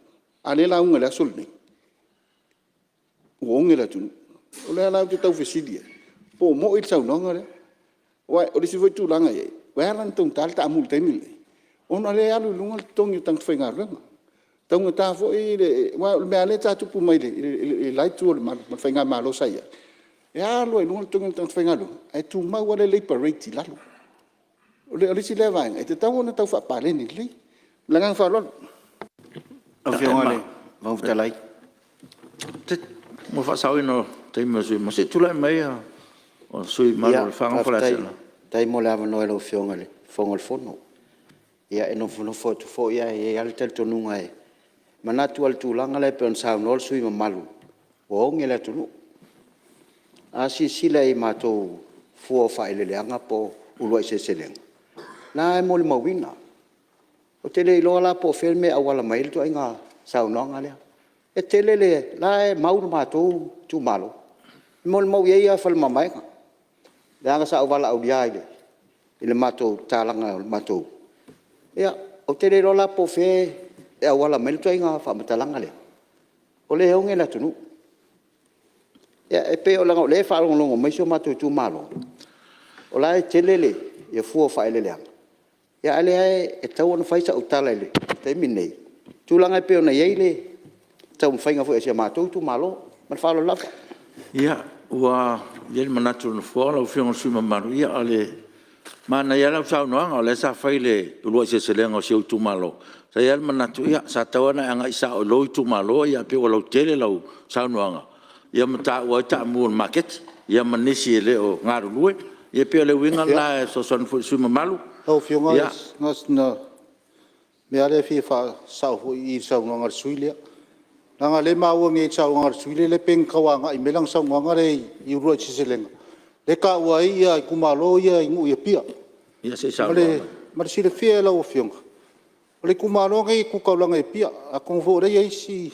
a o lea e lauga i le aso lenei ua oge le atunuu. O lea la ou te tau fesili ai, po o moni le saunoaga lea? Aua o le isi foi tulaga e i ai, ua ala la ona taugata le taamu i le taimi lenei ona o lea e alu i luga le totogi o tagata faigaluega. Taugata foi le… aua o le mea lava lea sa tupu mai i le la itu o le malu ma le faigamalo sa i ai, e alu lava i luga le totogi o le tagata faigaluega ae tumau lava le labour rate i lalo. O le isi lea vaega e tatau ona tau faapaleni lelei. Ma le agaga faaaloalo. Lau Afioga i le Fofoga Fetalai… Mo le faasaoina o le taimi o le sui usufono mamalu, se i tulai mai le sui usufono mamalu mo Lefaga ma Faleaseela. Faafetai mo le avanoa i lau Afioga i le Fofoga o le Fono. Ia e nofonofo atu foi ae i ai lava le talitonuga e manatu lava i le tulaga lea pei ona saunoa le sui usufono mamalu, ua oge le atunuu. A silasila i matou fua o faaeleeleaga po o uluai seleselega, o la e molimauina. Ou te le iloa la po o fea le mea e auala mai ai le ituaiga saunoaga lea. E tele le… o la e mau le matou itumalo, e molimau i ai Faleomavaega, leaga sa ou valaaulia i le matou tatalaga o le matou… Ia, ou te le iloa la po o fea e auala mai ai le ituaiga faamatalaga lea, o lea e oge le atunuu. Ia e pei leaga o lea e faalogologo mai si o matou itumalo, o la e tele fua o faaeleeleaga, a o lea e tatau ona fai sau tala i le taimi lenei i tulaga e pei ona i ai le taumafaiga foi a si o matou itumalo. Ma le faaaloalo lava. Ia, ua i ai le manatu o le Nofoa lau Afioga i le sui usufono mamalu, ia e manaia lava lau saunoaga o lea sa fai i le uluai seleselega a si ou itumalo. Sa i ai lava le manatu sa tatau lava ona e agai sao i lou itumalo, ae pei ua lautele lau saunoaga ma taua ai taamu o le maketi ma nisi e le o galulue. Ia pei o le uiga lena e fesoasoani foi i le sui usufono mamalu. Lau Afioga na o sina mea lava lea e fia faasao foi i i le saunoaga a le sui usufono lea. Leaga o lea e maua nei i le saunoaga a le sui usufono lea pei na tau agai mai lana saunoaga lea i uluai seleselega lea e taua ai itumalo ia i nuu i Apia. Ia se i saunoa mai. Mo le silafia e lau Afioga, o le itumalo lenei e tu taulaga i Apia, atonu foi o lea e i ai isi…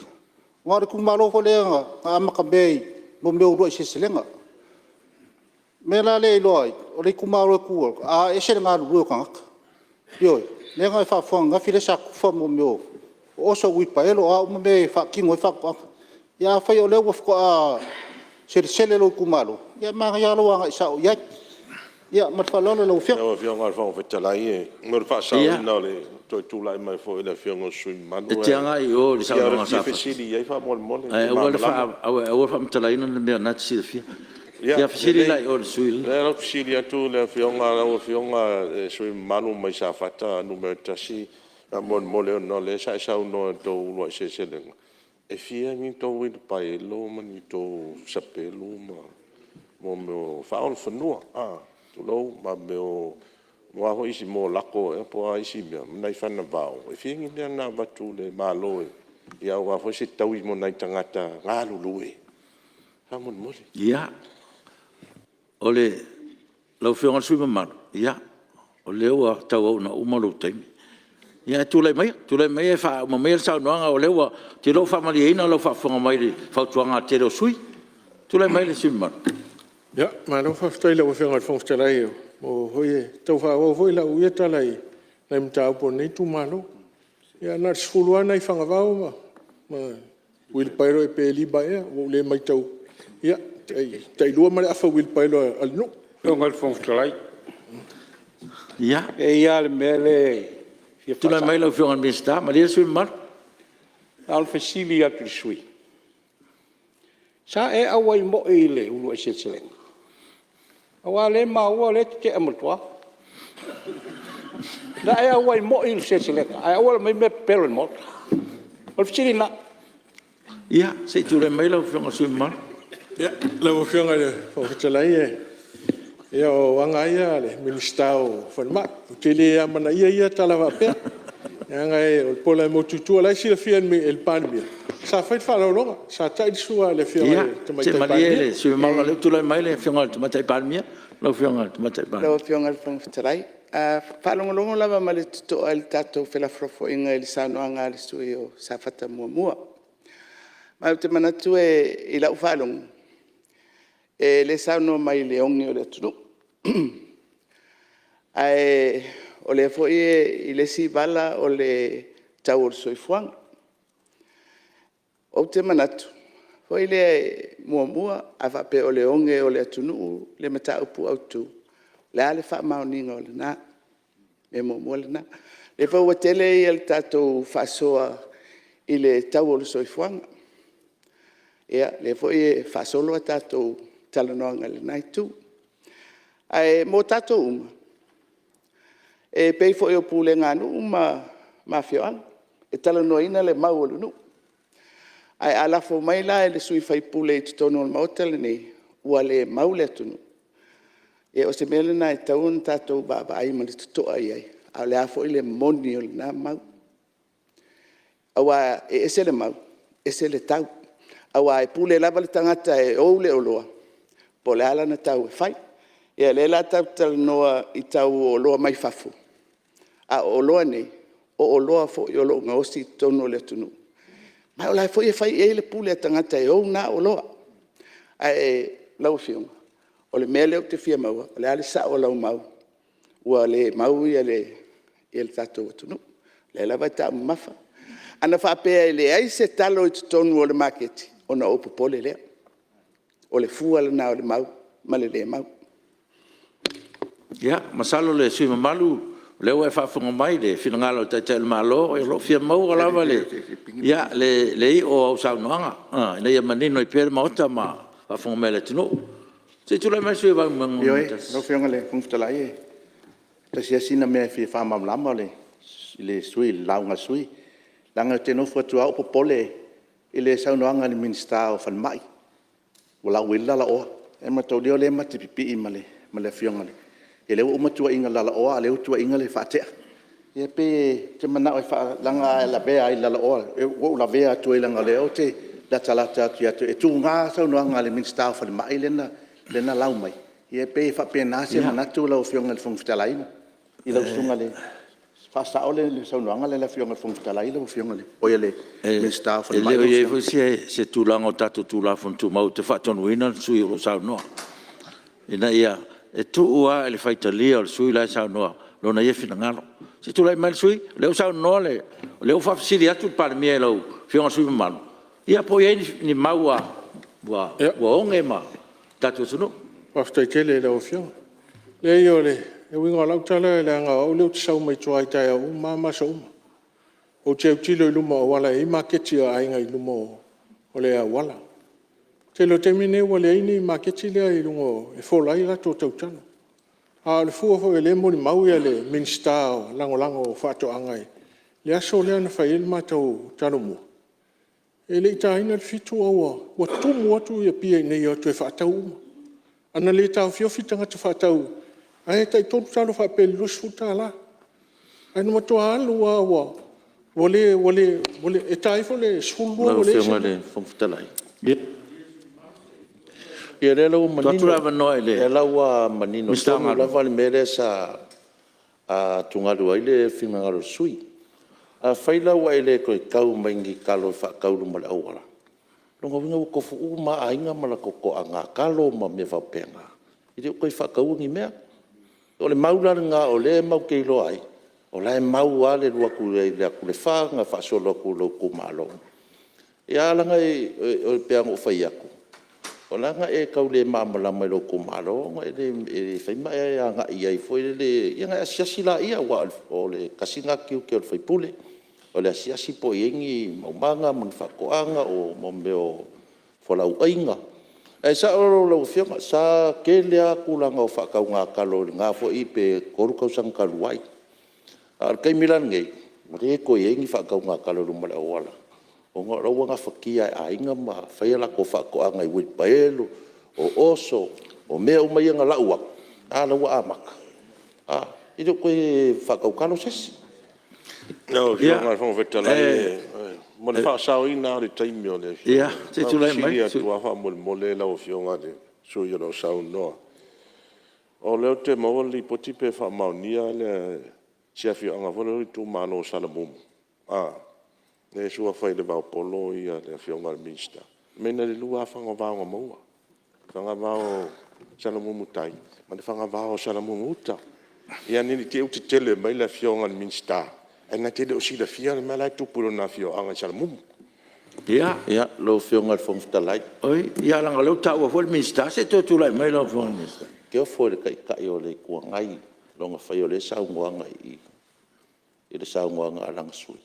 Aua o le itumalo foi lea na amatamea i mea o uluai seleselega. O le mea la lea e iloa ai, o le itumalo e tu ai, e ese le galulue o tagata. Ioe. O lea na e faafofoga ananafi lea sa tufa mea o oso, o uilipaelo o a uma mea e faatino ai faatoaga. Ia afai o lea faatoa selesele lou itumalo, ia e manaia lava lou agai sao i ai. Ia ma le faaaloalo i lau Afioga. Lau Afioga i le Fofoga Fetalai mo le faasaoina o le toe tulai mai foi o le Afioga i le sui usufono mamalu. E te agai i o i le saunoaga a Safata. Ou te fia fesili i ai faamolemole. Ae aua le faamatalaina le mea o lena e te silafia. Ia fesili la i o i le sui usufono. O lea ou te fesili atu lau Afioga i le sui usufono mamalu mai Safata 1, faamolemole ona o lea sa e saunoa i le tou uluai seleselega, e fia ni tou uilipaelo ma ni tou sapelu ma mea o faaolafanua tulou, ma mea o a foi isi mo lako ea po o a isi mea ma nai fana vao. E fia ni mea na avatu e le Malo aua foi se taui mo nai tagata galulue faamolemole? Ia, lau Afioga i le sui usufono mamalu, o lea ua tauau ina uma lou taimi. Ae tulai maia e faauma maia le saunoaga, ou te iloa ua faamalieina lau faafofoga mai i le fautuaga a le tele o sui usufono. Tulai mai le sui usufono mamalu. Ia, malo faafetai i lau Afioga i le Fofoga Fetalai, ua maua foi le… E tau faaauau foi lau ia tala i nai mataupu a lenei itumalo. Ia na o le 10 lava nai fagavao ma uilipaelo pe 5 ea, ua ou le maitauina, ia e tailua ma le afa uilipaelo a le nuu. Lau Afioga i le Fofoga Fetalai, Ia, e i ai lava le mea lea e fia faasao. Tulai mai lau Afioga i le Minisita. Malie le sui usufono mamalu. Na ona fesili atu i le sui usufono, sa e auai moi i le uluai seleselega? Aua o lea e maua o lea e te tea ma tua. Na e auai moi i le seleselega? Ae aua le aumaia mea pepelo i le Maota. O le fesili lena. Ia, se i tulai mai lau Afioga i le sui usufono mamalu. Lau Afioga i le Fofoga Fetalai, ia o aga lava ia a le Minisita o Falemai. Ou te le amanaia ia tala faapea, leaga o le pola e motu i tua. O la e silafia e le Palemia, sa fai le faaaloaloga, sa tai le sua a le Afioga i le Ia, Tamaitai se i malie Palemia. le sui usufono mamalu, o lea ua tulai mai le Afioga i le Tamaitai Palemia. Lau Afioga i le Tamaitai Palemia. Lau Afioga i le Fofoga Fetalai, e faalogologo lava ma le totoa i le tatou felafolafoaiga i le saunoaga a le sui usufono mo Safata 1. Ma ou te manatu i lau faalogo, o lea e saunoa mai i le oge o le atunuu. Ae o lea foi i le isi vala o le tau o le soifuaga. Ou te manatu foi lea, muamua, a faapea o le oge o le atunuu le mataupu autu, o le a le faamaoniga o lena? O le mea muamua lena. O lea foi ua tele le tatou faasoa i le tau o le soifuaga. Ia lea foi e faasolo a tatou talanoaga i lena itu. Ae mo tatou uma, e pei foi o pulega a nuu ma afioaga, e talanoaina le mau a le nuu. Ae a lafo mai la i le sui usufono i totonu o le Maota lenei ua le mau le atunuu, ia o se mea lena e tatau ona tatou vaavaai ma le totoa i ai, a o le a foi le moni o lena mau. Aua e ese le mau, ese le tau. Aua e pule lava le tagata e ou le oloa po o le a lana tau e fai. Ia o lea la tatou te talanoa i tau o oloa mai fafo, a o oloa nei, o oloa foi o lo o gaosi i totonu o le atunuu, ma o la e foi e fai i ai le pule a tagata e ou na oloa. Ae lau Afioga, o le mea lea ou te fia maua, o le a le sao o lau mau ua le mau le tatou atunuu? O lea lava e taumamafa. Ana faapea e leai se talo i totonu o le maketi, ona ou popole lea. O le fua lena o le mau ma le le mau. Ia, masalo le sui usufono mamalu o lea ua e faafofoga mai i le finagalo o le Taitai o le Malo, o lo o fia maua lava le i'a o au saunoaga ina ia manino ai pea le Maota ma le faafofoga mai a le atunuu. Se i tulai mai le sui usufono mo Vaimauga Ioe, 1. lau Afioga i le Fofoga Fetalai, e tasi lava sina mea e fia faamalamalama i le lauga a le sui usufono. Leaga ou te nofo atu lava ou popole i le saunoaga a le Minisita o Falemai ua lau ai le lalaoa. Ae maitaulia o lea ma te pipii ma le Afioga i le… Ia lea ua uma tuuaiga i le lalaoa a o lea ua tuuaiina le faatea. Ia pei ou te manao e faa… leaga a e lavea ai i le lalaoa lea, ua ou lavea atu ai leaga o lea ou te latalata atu ia te oe. E tuga saunoaga a le Minisita o Falemai lea na lau mai? Ia pei e faapena se manatu lau Afioga i le Fofoga Fetalai i lau Susuga i le… Faasao le saunoaga lea a le Afioga i le Fofoga Fetalai lau Afioga i le… oi le Minisita o Falemai. E le o i ai foi se tulaga o tatou Tulafono Tumau e te faatonuina le sui usufono o lo o saunoa ina ia… E tuu lava i le faitalia o le sui usufono la e saunoa lona ia finagalo. Se i tulai mai le sui usufono. O lea ua saunoa le… O lea ua faafesili atu le Palemia i lau Afioga i le sui usufono mamalu, ia po o i ai ni mau ua oge le tatou atunuu. Faafetai tele i lau Afioga. Leai o le uiga o lau tala leaga o au lea ou te sau mai tua i taeao uma lava ma aso uma. Ou te autilo i luma o auala e i ai maketi a aiga i luma o le auala. O le tele o taimi nei ua leai ni maketi lea i luga e fola ai latou tautalo. A o le fua foi o lea e molimau le Minisita Lagolago o Faatoaga i le aso lea na fai ai le matou Talomua, e le i taina le 7 a ua tumu atu Apia nei e o atu e faatau uma. Ana le taofiofi tagata faatau, ae tai tolu talo faapea i le $20, ae na matua alu lava ua le… E ta ifo le 12 ua Lau leai Afioga se i le Fofoga Fetalai… Ia lea la ua Tuu atu manino, le avanoa i le lea la ua manino Minisita o tonu Galuega. lava le mea lea sa atugalu ai le finagalo o le sui usufono. Afai la ua e le toe tau mai i ni talo e faatau i luma o le auala, lona uiga ua tofu uma lava aiga ma latou toaga talo ma mea faapena, e le o toe faataua ni mea. O le mau la lena o lea matou te iloa ai, o la e mau lava le alu atu i le atu Lefaga faasolo atu i lou itumalo. Ae leaga e pei ona ou fai atu, leaga e tau le malamalama i lou itumalo ona e le fai ma e agai i ai foi lele, ia ona e asiasi laia aua o le tasi lena tiute o le sui usufono, o le asiasi po o i ai ni maumaga ma ni faatoaga, o mea o fualaauaina. Ae sao lau Afioga, sa tele lava tulaga o faatauga talo i lena foi pe 3 tausaga talu ai. A o le taimi la lenei, ua le toe i ai ni faatauga talo i luma o le auala, ona o la e ua gafatia lava e aiga ma fai a latou faatoaga i uilipaelo, o oso, o mea uma ia na lau atu, a la e ua amata, e le o toe faatautalo se isi. Lau Afioga i le Fofoga Fetalai, mo le faasaoina lava o le taimi o le Afioga… Se i tulai Na ona mai le fesili atu lava faamolemole lau Afioga i le sui usufono o lo o saunoa, o lea ou te maua le lipoti pe faamaonia si afioaga foi lea o le itumalo o Salamumu lea e suafa ai ia Levaopolo le Afioga i le Minisita, fai mai na o le lua lava fanavao na maua, fanavao o Salamumu-tai ma le fanavao o Salamumu-uta. Ia ne i te i ua tetele mai le Afioga i le Minisita ae na te le o silafia le mea la e tupu i lona afioaga i Salamumu. Ia, Lau Afioga i le Fofoga Fetalai… Oi, ia leaga o lea ua taua foi le Minisita. Se i toe tulai mai lau Afioga i le Minisita. Ou te ofo i le Taitai o le Itu Agai i lona faia o lea saunoaga i i le saunoaga a lana sui usufono.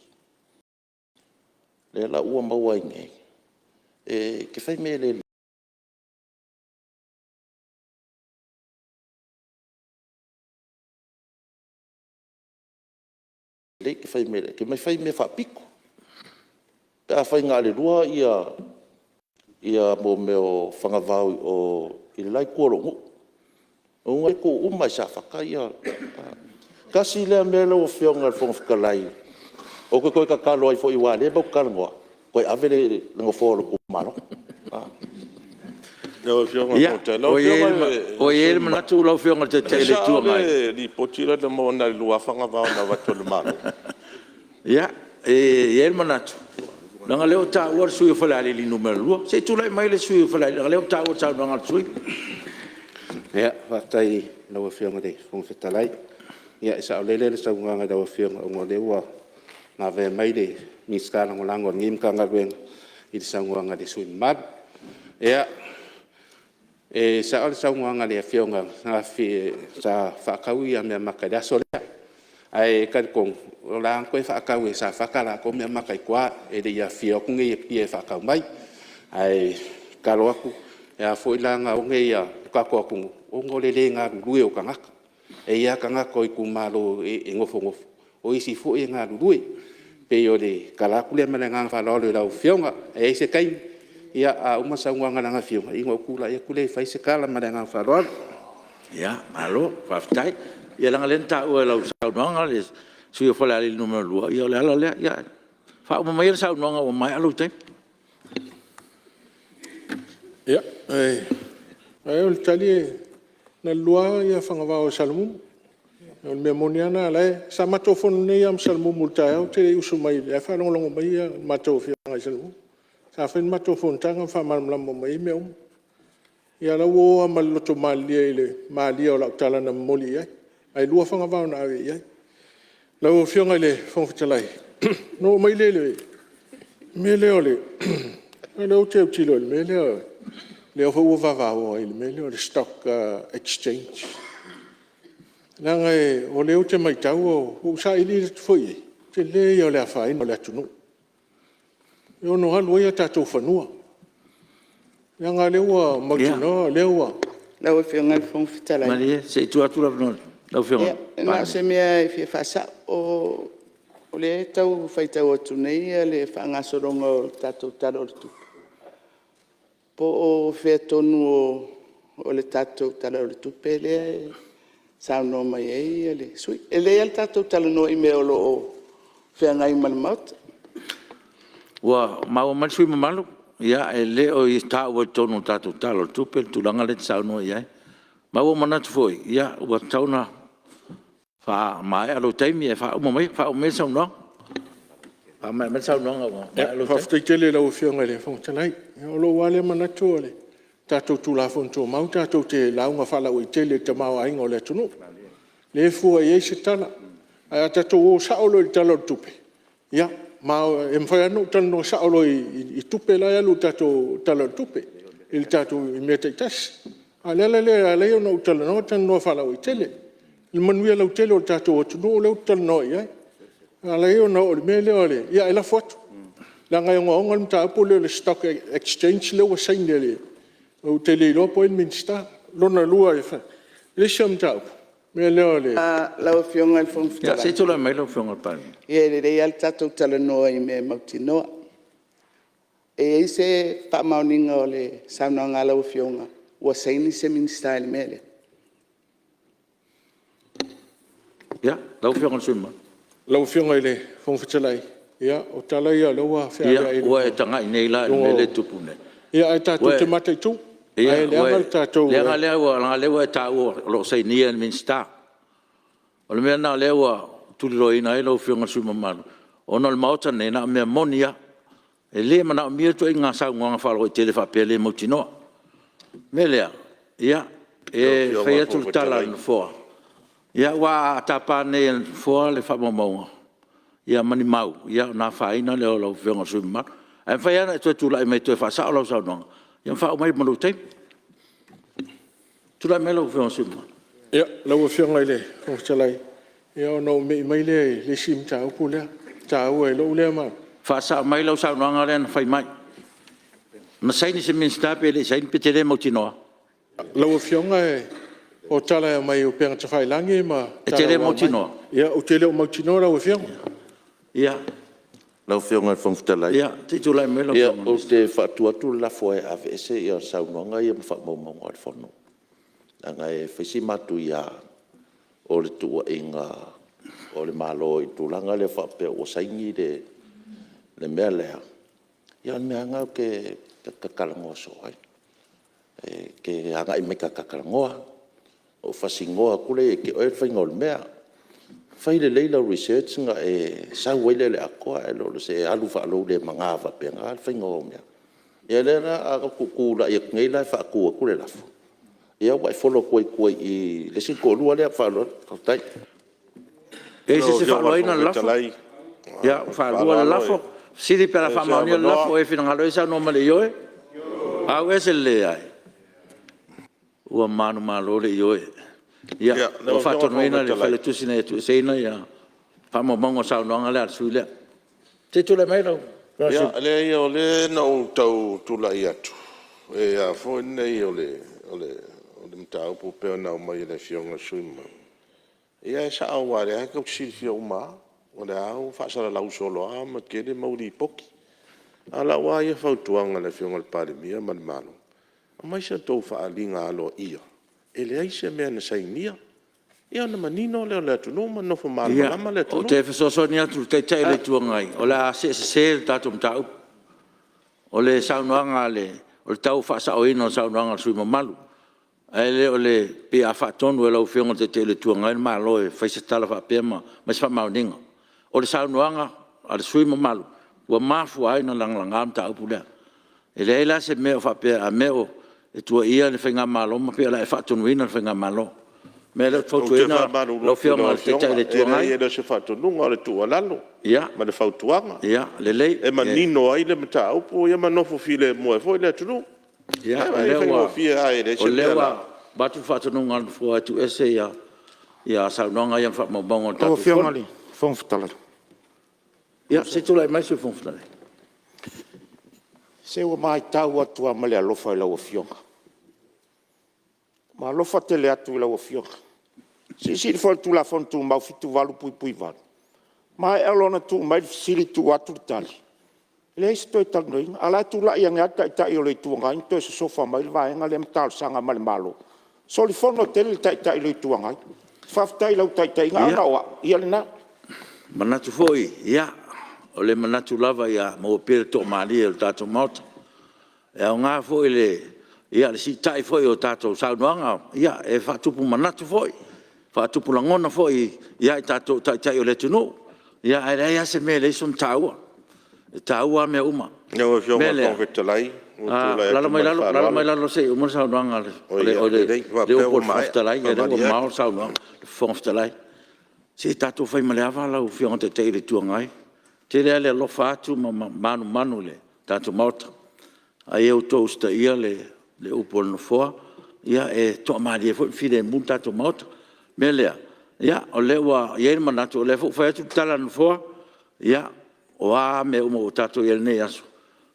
Lea la ua maua ai nei, e te fai mea le lelei, e te fai mea faapito. Pe afai na o le 2 mea o fanavao i o i le la itu o lou nuu, lona uiga e tuu uma lava i Safata ia… Tasi lea mea lau Afioga i le Fofoga Fetalai ou te toe tatalo ai foi aua o lea matou te talanoa, toe ave le nofoa o lou itumalo. Ua i ai le manatu lau Afioga i le Taitai o le Itu Agai… E sao le lipoti lea na maua na o le 2 lava fanavao na avatu e le Malo? Ia, e i ai le manatu leaga o lea ua taua le sui usufono mo Falealili 2. Se i tulai mai le sui usufono mo Falealili leaga o lea ua taua i le saunoaga a le sui usufono. Faafetai i lau Afioga i le Fofoga Fetalai. Ia e saolele le saunoaga i lau Afioga ona o lea ua lavea mai le Minisita Lagolago o lenei Matagaluega i le saunoaga a le sui usufono mamalu. Ia, e sao le saunoaga a le Afioga sa faatau meamata i le aso lea, ae talitonu o la e na toe faatau e Safata a latou meamata i tua, e le i afifio atu i inei i Apia e faatau mai. Ae tatalo atu, e ala foi la ona oge le tatou atunuu ona o le le galulue o tagata. E i ai lava tagata o itumalo e nofonofo, o isi foi e galulue. E pei o le tala atu lea ma le agaga faaaloalo i lau Afioga. Ae i ai se taimi, a uma le saunoaga a lana Afioga, ona ou tulai atu lea e fai se tala ma le agaga faaaloalo. Ia, malo faafetai. Ia leaga o lea na taua i lau saunoaga le sui usufono mo Falealili 2, ia o le ala lea. Ia faauma maia le saunoaga ua maea lou taimi. Ia, o le tali na o le 2 lava fanavao a Salamumu. O le mea moni lava lena, sa matou fono nei lava ma Salamumu i le taeao ou te le i usu mai, o la e faalogologo mai le matou afioaga i Salamumu. Sa fai le matou fonotaga ma faamalamalama uma i ai mea uma. Ia o la e ua o lava ma le loto malilie i le malie o lau tala na momoli i ai, ae 2 fanavao na ave i ai. Lau Afioga i le Fofoga Fetalai, ona oo mai lea i le mea lea o le… O lea ou te autilo i le mea lea, lea foi ua vavao ai i le mea lea o le stock exchange. Leaga o lea ou te matau ua ou sailiili atu foi i ai, o le tele ia o le afaina o le atunuu, e ono alu ai o tatou fanua. Leaga o lea ua mautinoa o lea ua… Lau Afioga i le Fofoga Fetalai… Malie se i tuu atu le avanoa i lau Afioga i le Palemia. Na o se mea e fia faasao. O lea e tau faitau atu nei le faagasologa o le tatou Tala o le Tupe, po o fea tonu o le tatou Tala o le Tupe lea e saunoa mai ai le sui usufono. E lelei lava le tatou talanoa i mea o lo o feagai ma le Maota. Ua maua mai le sui usufono mamalu, e le o taua i totonu o le tatou Tala o le Tupe le tulaga lea e te saunoa i ai. Ma ua ou manatu foi, ua tatau ona faamaea lou taimi, ae faauma maia le saunoaga. Faafetai tele i lau Afioga i le Fofoga Fetalai. O lou lava lea manatu o le tatou Tulafono Tumau tatou te lauga faalauaitele i le tamaoaiga o le atunuu, lea e fua i ai se tala. Ae a tatou o sao loa i le Tala o le Tupe, ia, ma e mafai lava ona ou talanoa sao loa i tupe la e alu i le tatou Tala o le Tupe i mea taitasi. A o le ala lea e ala ai ona ou talanoa, talanoa faalauaitele i le manuia lautele o le tatou atunuu lea ou te talanoa i ai. E ala ai ona oo i le mea lea o le… Ia ae lafo atu, leaga e ogaoga le mataupu lea o le stock exchange lea ua saini e le… Ou te le iloa po o ai le Minisita. Lona lua, o le isi au mataupu, o le mea lea o le… Lau Afioga i le Fofoga Ia se i Fetalai, tulai mai lau Afioga i le Palemia. ia e lelei lava le tatou talanoa i mea mautinoa. E i ai se faamaoniga o le saunoaga a lau Afioga ua saini se Minisita i le mea lea? Ia, lau Afioga i le sui usufono mamalu. Lau Afioga i le Fofoga Fetalai, ia o tala ia o lea ua feaveai i Ia, ua e tagai nei la i le mea lea e tupu nei? Ia ae tatou te mataitu, ae leaga le tatou… Leaga o lea ua e taua o lo o sainia e le Minisita. O le mea lena o lea ua tuliloaina ai lau Afioga i le sui usufono mamalu, ona o le Maota lenei, na o mea moni lava. E le manaomia ituaiga saunoaga faalauaitele faapea e le mautinoa. O le mea lea, ia, e fai atu le tala a le Nofoa, aua a tapa nei e le Nofoa le faamaumauga ma ni mau, ia ona afaina lea o lau Afioga i le sui usufono mamalu. Ae mafai lava ona e toe tulai mai e toe faasao lau saunoaga ma faauma ai ma lou taimi. Tulai mai lau Afioga i le sui usufono mamalu. Ia, lau Afioga i le Fofoga Fetalai, ia ona ou me'i mai lea i le isi mataupu lea e taua i lou lea Faasao mai lau saunoaga lea na fai mai. Na saini se Minisita pe le i saini pe e te le mautinoa? Lau Afioga o tala e aumai i upega tafailagi ma… E te le mautinoa? Ou te le o mautinoa lau Afioga. Lau Afioga i le Fofoga Fetalai… Ia se i tulai mai lau Afioga i le Minisita. Ou te faatu atu le lafo, E Aveese ia saunoaga ia ma faamaumauga o le Fono, leaga e fai si matuia o le tuuaiga o le Malo i le tulaga lea faapea ua saini le mea lea. Ia o le mea lava lena ou te talanoa soo ai. E te agai mai ta talanoa, ou faasinoa atu lea ia te oe le faiga o le mea. Fai lelei lau research ona e sau ai lea i le atoa, ae le o se alu faaloulemaga faapena le faiga o au mea. Ia o lea la a na tulai atu nei la e faatu atu le lafo, ia ua e follow atu ai i tua i i i le isi toalua lea. Ma le faaaloalo faafetai. E i ai se isi e faaluaina le lafo? Ia ua faalua le lafo. O le fesili pe a faamaonia le lafo. O e finagalo ai saunoa mai i le ioe. Ioe. Auese le leai. Ua manumalo le Ioe. Ia ua faatonuina le Failautusi ina ia tuueseina ia faamaumauga o le saunoaga lea a le sui usufono lea. Se i tulai mai lau Afioga i le Sui. Ia leai o lea na ou tau tulai atu e a foi nei o le mataupu e pei ona aumai e le Afioga i le sui usufono mamalu. Ia e sao aua o lea tatou te silafia uma lava, o lea ua faasalalau solo lava ma tele mau lipoti. A o lau lava ia fautuaga i le Afioga i le Palemia ma le Malo, aumai sa outou faaaliga aloaia e leai se mea na sainia, ia ona manino lea o le atunuu ma nofo malamalama le atunuu. Ia, ou te fesoasoani atu i le Taitai o le Itu Agai, o le a see sese le tatou mataupu. O le saunoaga a le… o le tau faasaoina o le saunoaga a le sui usufono mamalu, ae le o le… pei a faatonu e lau Afioga i le Taitai o le Itu Agai le Malo e fai se tala faapea ma aumai se faamaoniga. O le saunoaga a le sui usufono mamalu ua mafua ai ona lagalaga le mataupu lea. E leai la se mea o faapea a mea e tuuaia le faigamalo ma pei o le a e faatonuina le faigamalo. O le mea lea ou te fautuaina lau Afioga i le Taitai o le Itu Agai… Ou te faamalulu atu i lau Afioga, e leai e le o se faatonuga o le tuualalo ma le fautuaga. Ia lelei. E manino ai le mataupu ma nofo filemu ai foi le atunuu. Ia, E faigofie lava e leai o se lea mea o le a… ua avatu le faatonuga a le Nofoa e tuuese ia saunoaga ia ma faamaumauga o le Lau tatou Afioga Fono. i le Fofoga Fetalai… Ia se i tulai mai le Sui Fofoga Fetalai. Se ua matau atu lava ma le alofa i lau Afioga, ua alofa tele atu i lau Afioga. Silasila foi i le Tulafono Tumau 78(8), e maea loa ona tuu mai le fesili tuu atu le tali, e leai se toe talanoaina. A o la e tulai ane lava le Taitai o le Itu Agai ma toe sosofa mai le vaega lea ma talosaga mai i le Malo. Soli fono tele le Taitai o le Itu Agai. Faafetai i lau taitaiga, ana o au, ia lena. E manatu foi, o le manatu lava ia maua pea le toamalie o le tatou Maota. E aoga foi le siitai foi o tatou saunoaga e faatupu manatu foi, faatupu lagona foi ia i tatou o Taitai o le atunuu. Ae leai lava se mea e leai sona taua, e taua lava mea uma. Lau O le Afioga mea i le lea, Fofoga Fetalai, ua ou tulai alaala atu mai ma le lalo, alaala mai faaaloalo. lalo se i uma le saunoaga a Oi le ia lelei, upu faapea a ua le Fofoga maea. Fetalai, o lea ua Faamalie mao atu. le saunoaga a le Fofoga Fetalai. Se i tatou fai ma le ava lau Afioga i le Taitai o le Itu Agai. E tele lava le alofa atu ma manumanu i le tatou Maota. A ia outou usitaia le upu a le Nofoa, e toamalie foi ma filemu le tatou Maota. O le mea lea, o lea ua i ai le manatu o lea foi ua fai atu le tala a le Nofoa, ia, o a lava mea uma ua tatou i ai i lenei aso,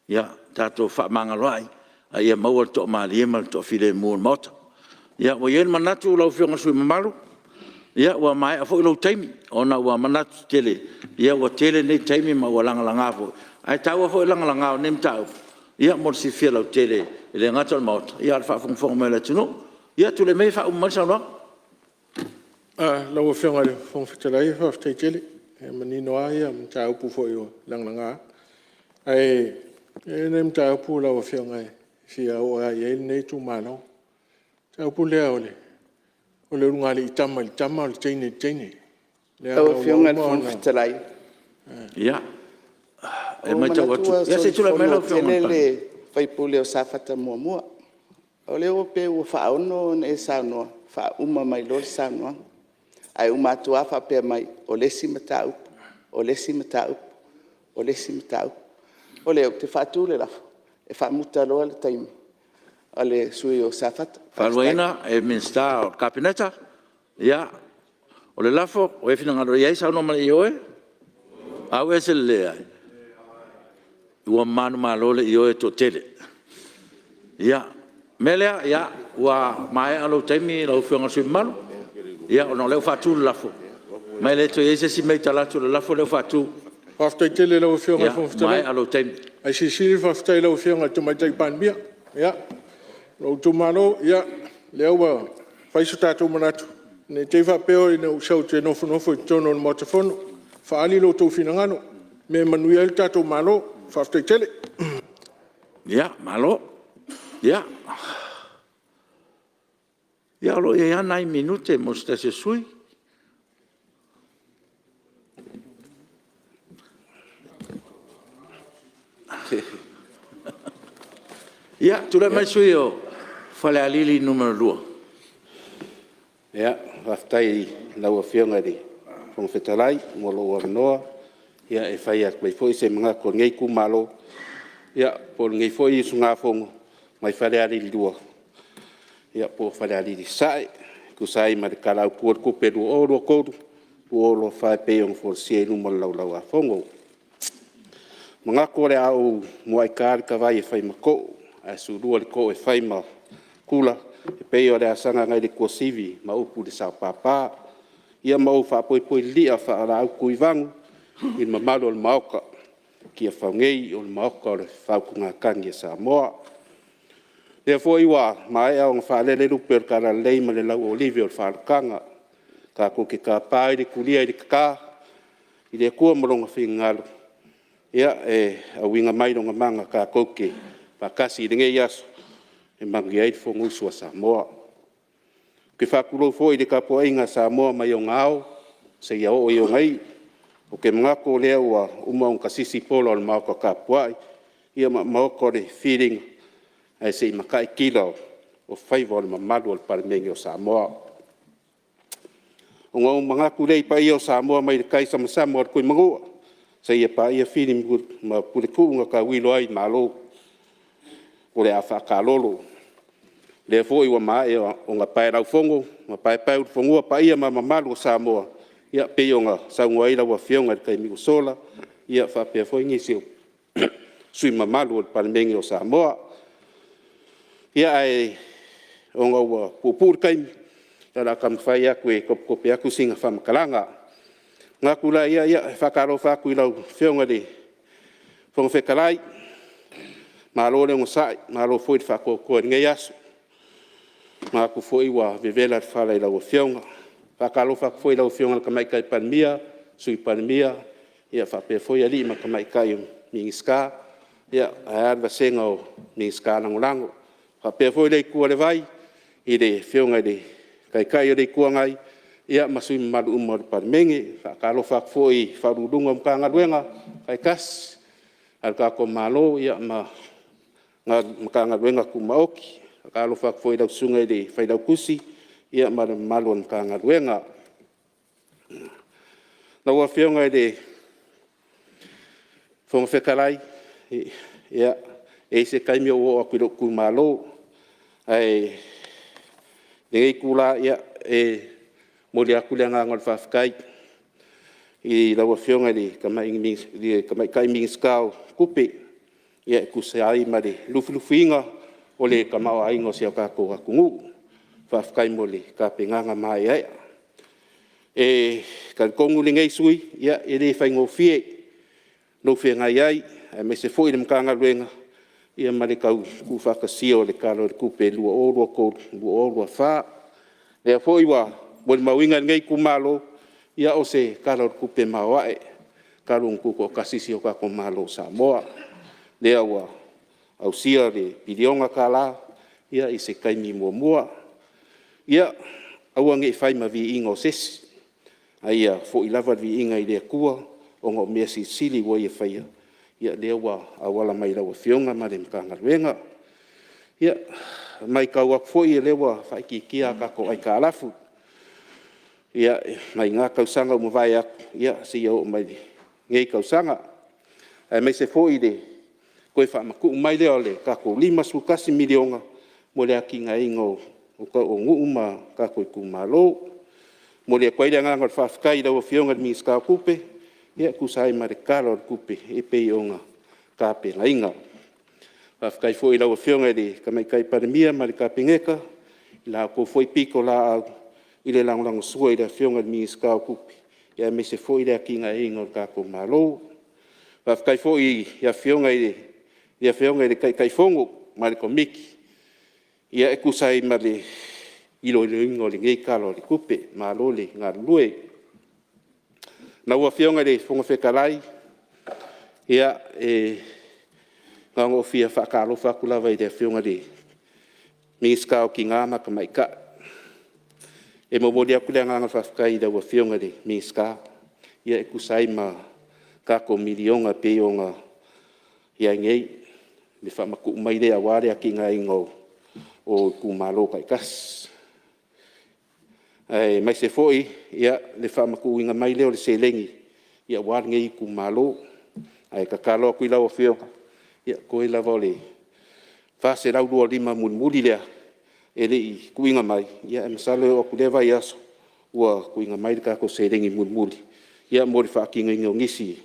ia tatou fefaamagaloai, a ia maua le toamalie ma le toafilemu o le Maota. Ia ua i ai le manatu lau Afioga i le sui usufono mamalu, ua maea foi lou taimi ona ua manatu tele ua tele nei taimi ma ua lagalaga foi. Ae taua foi le lagalaga o nei mataupu mo le silafia lautele e le gata o le Maota, a o le faafogafoga mai a le atunuu. Ia tulai maia e faauma mai le saunoaga. Lau Afioga i le Fofoga Fetalai faafetai tele, e manino lava mataupu foi o lagalaga. Ae i ai nai mataupu lau Afioga e fia oo lava i ai lenei itumalo. O le mataupu lea o le ulugalii tama i le tama a o le teine i le teine. Lau Leaga ua Afioga i le uma Fofoga ona… Fetalai… Ia, e Ua ou matau manatu atu… ua Ia se i tulai mai lau solifono Afioga i tele le le sui usufono mo Safata 1. O lea ua pei ua faaono ona e saunoa, faauma mai loa le saunoaga. Ae uma atu lava faapea mai, o le isi mataupu, o le isi mataupu, o le isi mataupu. O lea ou te faatu le lafo, E faamuta loa le taimi o le sui usufono mo Safata. Faafetai. Faaluaina e Minisita o le Kapeneta. Ia, o le lafo, ua e finagalo i ai? Saunoa mai i le ioe. Ua manumalo le ioe toatele. Ia, o le mea lea ua maea lou taimi lau Afioga i le sui usufono mamalu, ona o lea ua faatu le lafo, ma e le toe i ai se isi mea i talaatu o le lafo lea ua faatu. Faafetai tele i lau Afioga i le Fofoga Ua Fetalai, maea lou taimi. Ae silisili le faafetai i lau Afioga i le Tamaitai Palemia. Ia, lou Itumalo, ia lea ua fai so tatou manatu ne i te i faapea na ou sau ou te nofonofo i totonu o le Maota Fono, faaali lo outou finagalo i mea e manuia ai le tatou Malo. Faafetai tele. Ia malo, ia o lo o i ai lava nai minute mo se tasi o sui usufono. Ia tulai mai le sui usufono mo Falealili 2. Faafetai i lau Afioga i le Fofoga Fetalai mo lou avanoa e fai atu ai foi se manatu o lenei Itumalo po o lenei foi usugafono mai Falealili 2 po o Falealili Sasae e tusa ai ma le Tala Autu o le Tupe 2023/2024 e pei ona folasia i luma o le Laulau-a-Fono. E manatu o le a ou muai ta le tavai e fai ma to'o ae sulua le to'o e fai ma tula e pei o le asaga nai le Tuasivi ma upu i le Sa'opapa. Ia ma ou faapoipoi lilia faalaau tuivanu i le mamalu o le Maota i Tiafau nei o le Maota o le Faautugatagi a Samoa. O lea foi ua maea ona faalele lupe o le talalelei ma le lauolive o le faaolataga, tatou te tapa ai le tulia i le tata i le Atua ma Lona finagalo e auina mai Lona mana tatou te faatasi i lenei aso e manuia ai le Fonousu a Samoa. Ou te faatulou foi i le tapuaiga a Samoa mai ona ao seia oo i ona iu. Ou te manatu o lea ua uma ona tasisi pola o le maota tapuai ma maota o le filiga, ae se i matai tila o faiva o le mamalu o le Palemene o Samoa. Ona ou manatu lea i paia o Samoa mai le taisamasama o le Tuimanua seia paia Fili ma Puletuu na tauilo ai Malo o le a faataalolo. O lea foi ua maea ona paelaufono ma paepaeulufanua paia ma mamalu o Samoa e pei ona saunoa ai lau Afioga i le taimi ua sola faapea foi nisi o sui usufono mamalu o le Palemene o Samoa. Ia, ae ona ua puupuu le taimi, ia o le a taumafai atu e topetope atu sina faamatalaga. Ona manatu lea, e faatalofa atu i lau Afioga i le Fofoga Fetalai, malo le onosai, malo foi le faatoatoa i lenei aso. E manatu foi ua vevela le fala i lau Afioga. E faatalofa atu foi i lau Afioga i le Tamaitai Palemia, Sui Palemia faapea foi alii ma tamaitai Minisita, ae a le vasega o Minisita Lagolago. E faapea foi lea itu o le vai i le Afioga i le Taitai o le Itu Agai ma sui usufono mamalu uma o le Palemene. E faatalofa atu foi i Ofisa Sili o Pulega o Matagaluega taitasi a le tatou Malo ma Matagaluega Tumaoti. E faatalofa atu foi i lau Susuga i le Failautusi ma le mamalu o le Matagaluega. Lau Afioga i le Fofoga Fetalai, e i ai se taimi ou oo atu i lou itumalo, ae o lenei itula, e momoli atu le agaga o le faafetai i lau Afioga i le Tamaitai Minisita o Tupe e tusa ai ma le lufilufiina o le tamaoaiga o si o tatou atunuu. Faafetai mo le tapenaga maeaea. E talitonu lenei sui usufono, e le faigofie lou feagai ai aemaise foi le Matagaluega ma le tau tuufaatasia o le Tala o le Tupe 2023/2024. O lea foi ua molimauina e lenei itumalo, ia o se Tala o le Tupe maoae talu ona tutoatasi si o tatou Malo o Samoa, lea ua ausia le $1 piliona i se taimi muamua. Ia, aua ne i fai ma viiga o se isi, a ia foi lava le viiga i le Atua ona o mea silisili ua Ia faia, lea ua auala mai i lau Afioga ma le Matagaluega. Ia, e matau atu foi o lea ua faaitiitia a tatou aitalafu mai na tausaga ua mavae atu seia oo mai i lenei tausaga, aemaise foi le toe faamatuu mai lea o le tatou $51 miliona mo le atiaeina o nuu ma tatou itumalo. E momoli atu ai le agaga o le faafetai i lau Afioga i le Minisita o Tupe e tusa ai ma le Tala o le Tupe e pei ona tapenaina. Faafetai foi i lau Afioga i le Tamaitai Palemia ma le Kapeneta i la outou foi pitolaau i le lagolagosua i le Afioga i le Minisita o Tupe, aemaise foi le atinaeina o le tatou Malo. Faafetai foi i le Afioga i le Taitaifono ma le Komiti e tusa ai ma le iloiloina o lenei Tala o le Tupe. Malo le galulue. Lau Afioga i le Fofoga Fetalai, ia, e na ona ou fia faatalofa atu lava i le Afioga i le Minisita o Tina ma Tamaitai. E momoli atu le agaga faafetai i lau Afioga i le Minisita e tusa ai ma tatou miliona e pei ona i ai nei le faamatuu mai lea aua le atiaeina o itumalo taitasi, aemaise foi le faamatuuina mai lea o le seleni aua lenei itumalo. Ae tatalo atu i lau Afioga, toe lava o le $425 mulimuli lea e le i tuuina mai, ae masalo e oo atu i lea vaiaso ua tuuina mai le tatou seleni mulimuli mo le faatinoina o nisi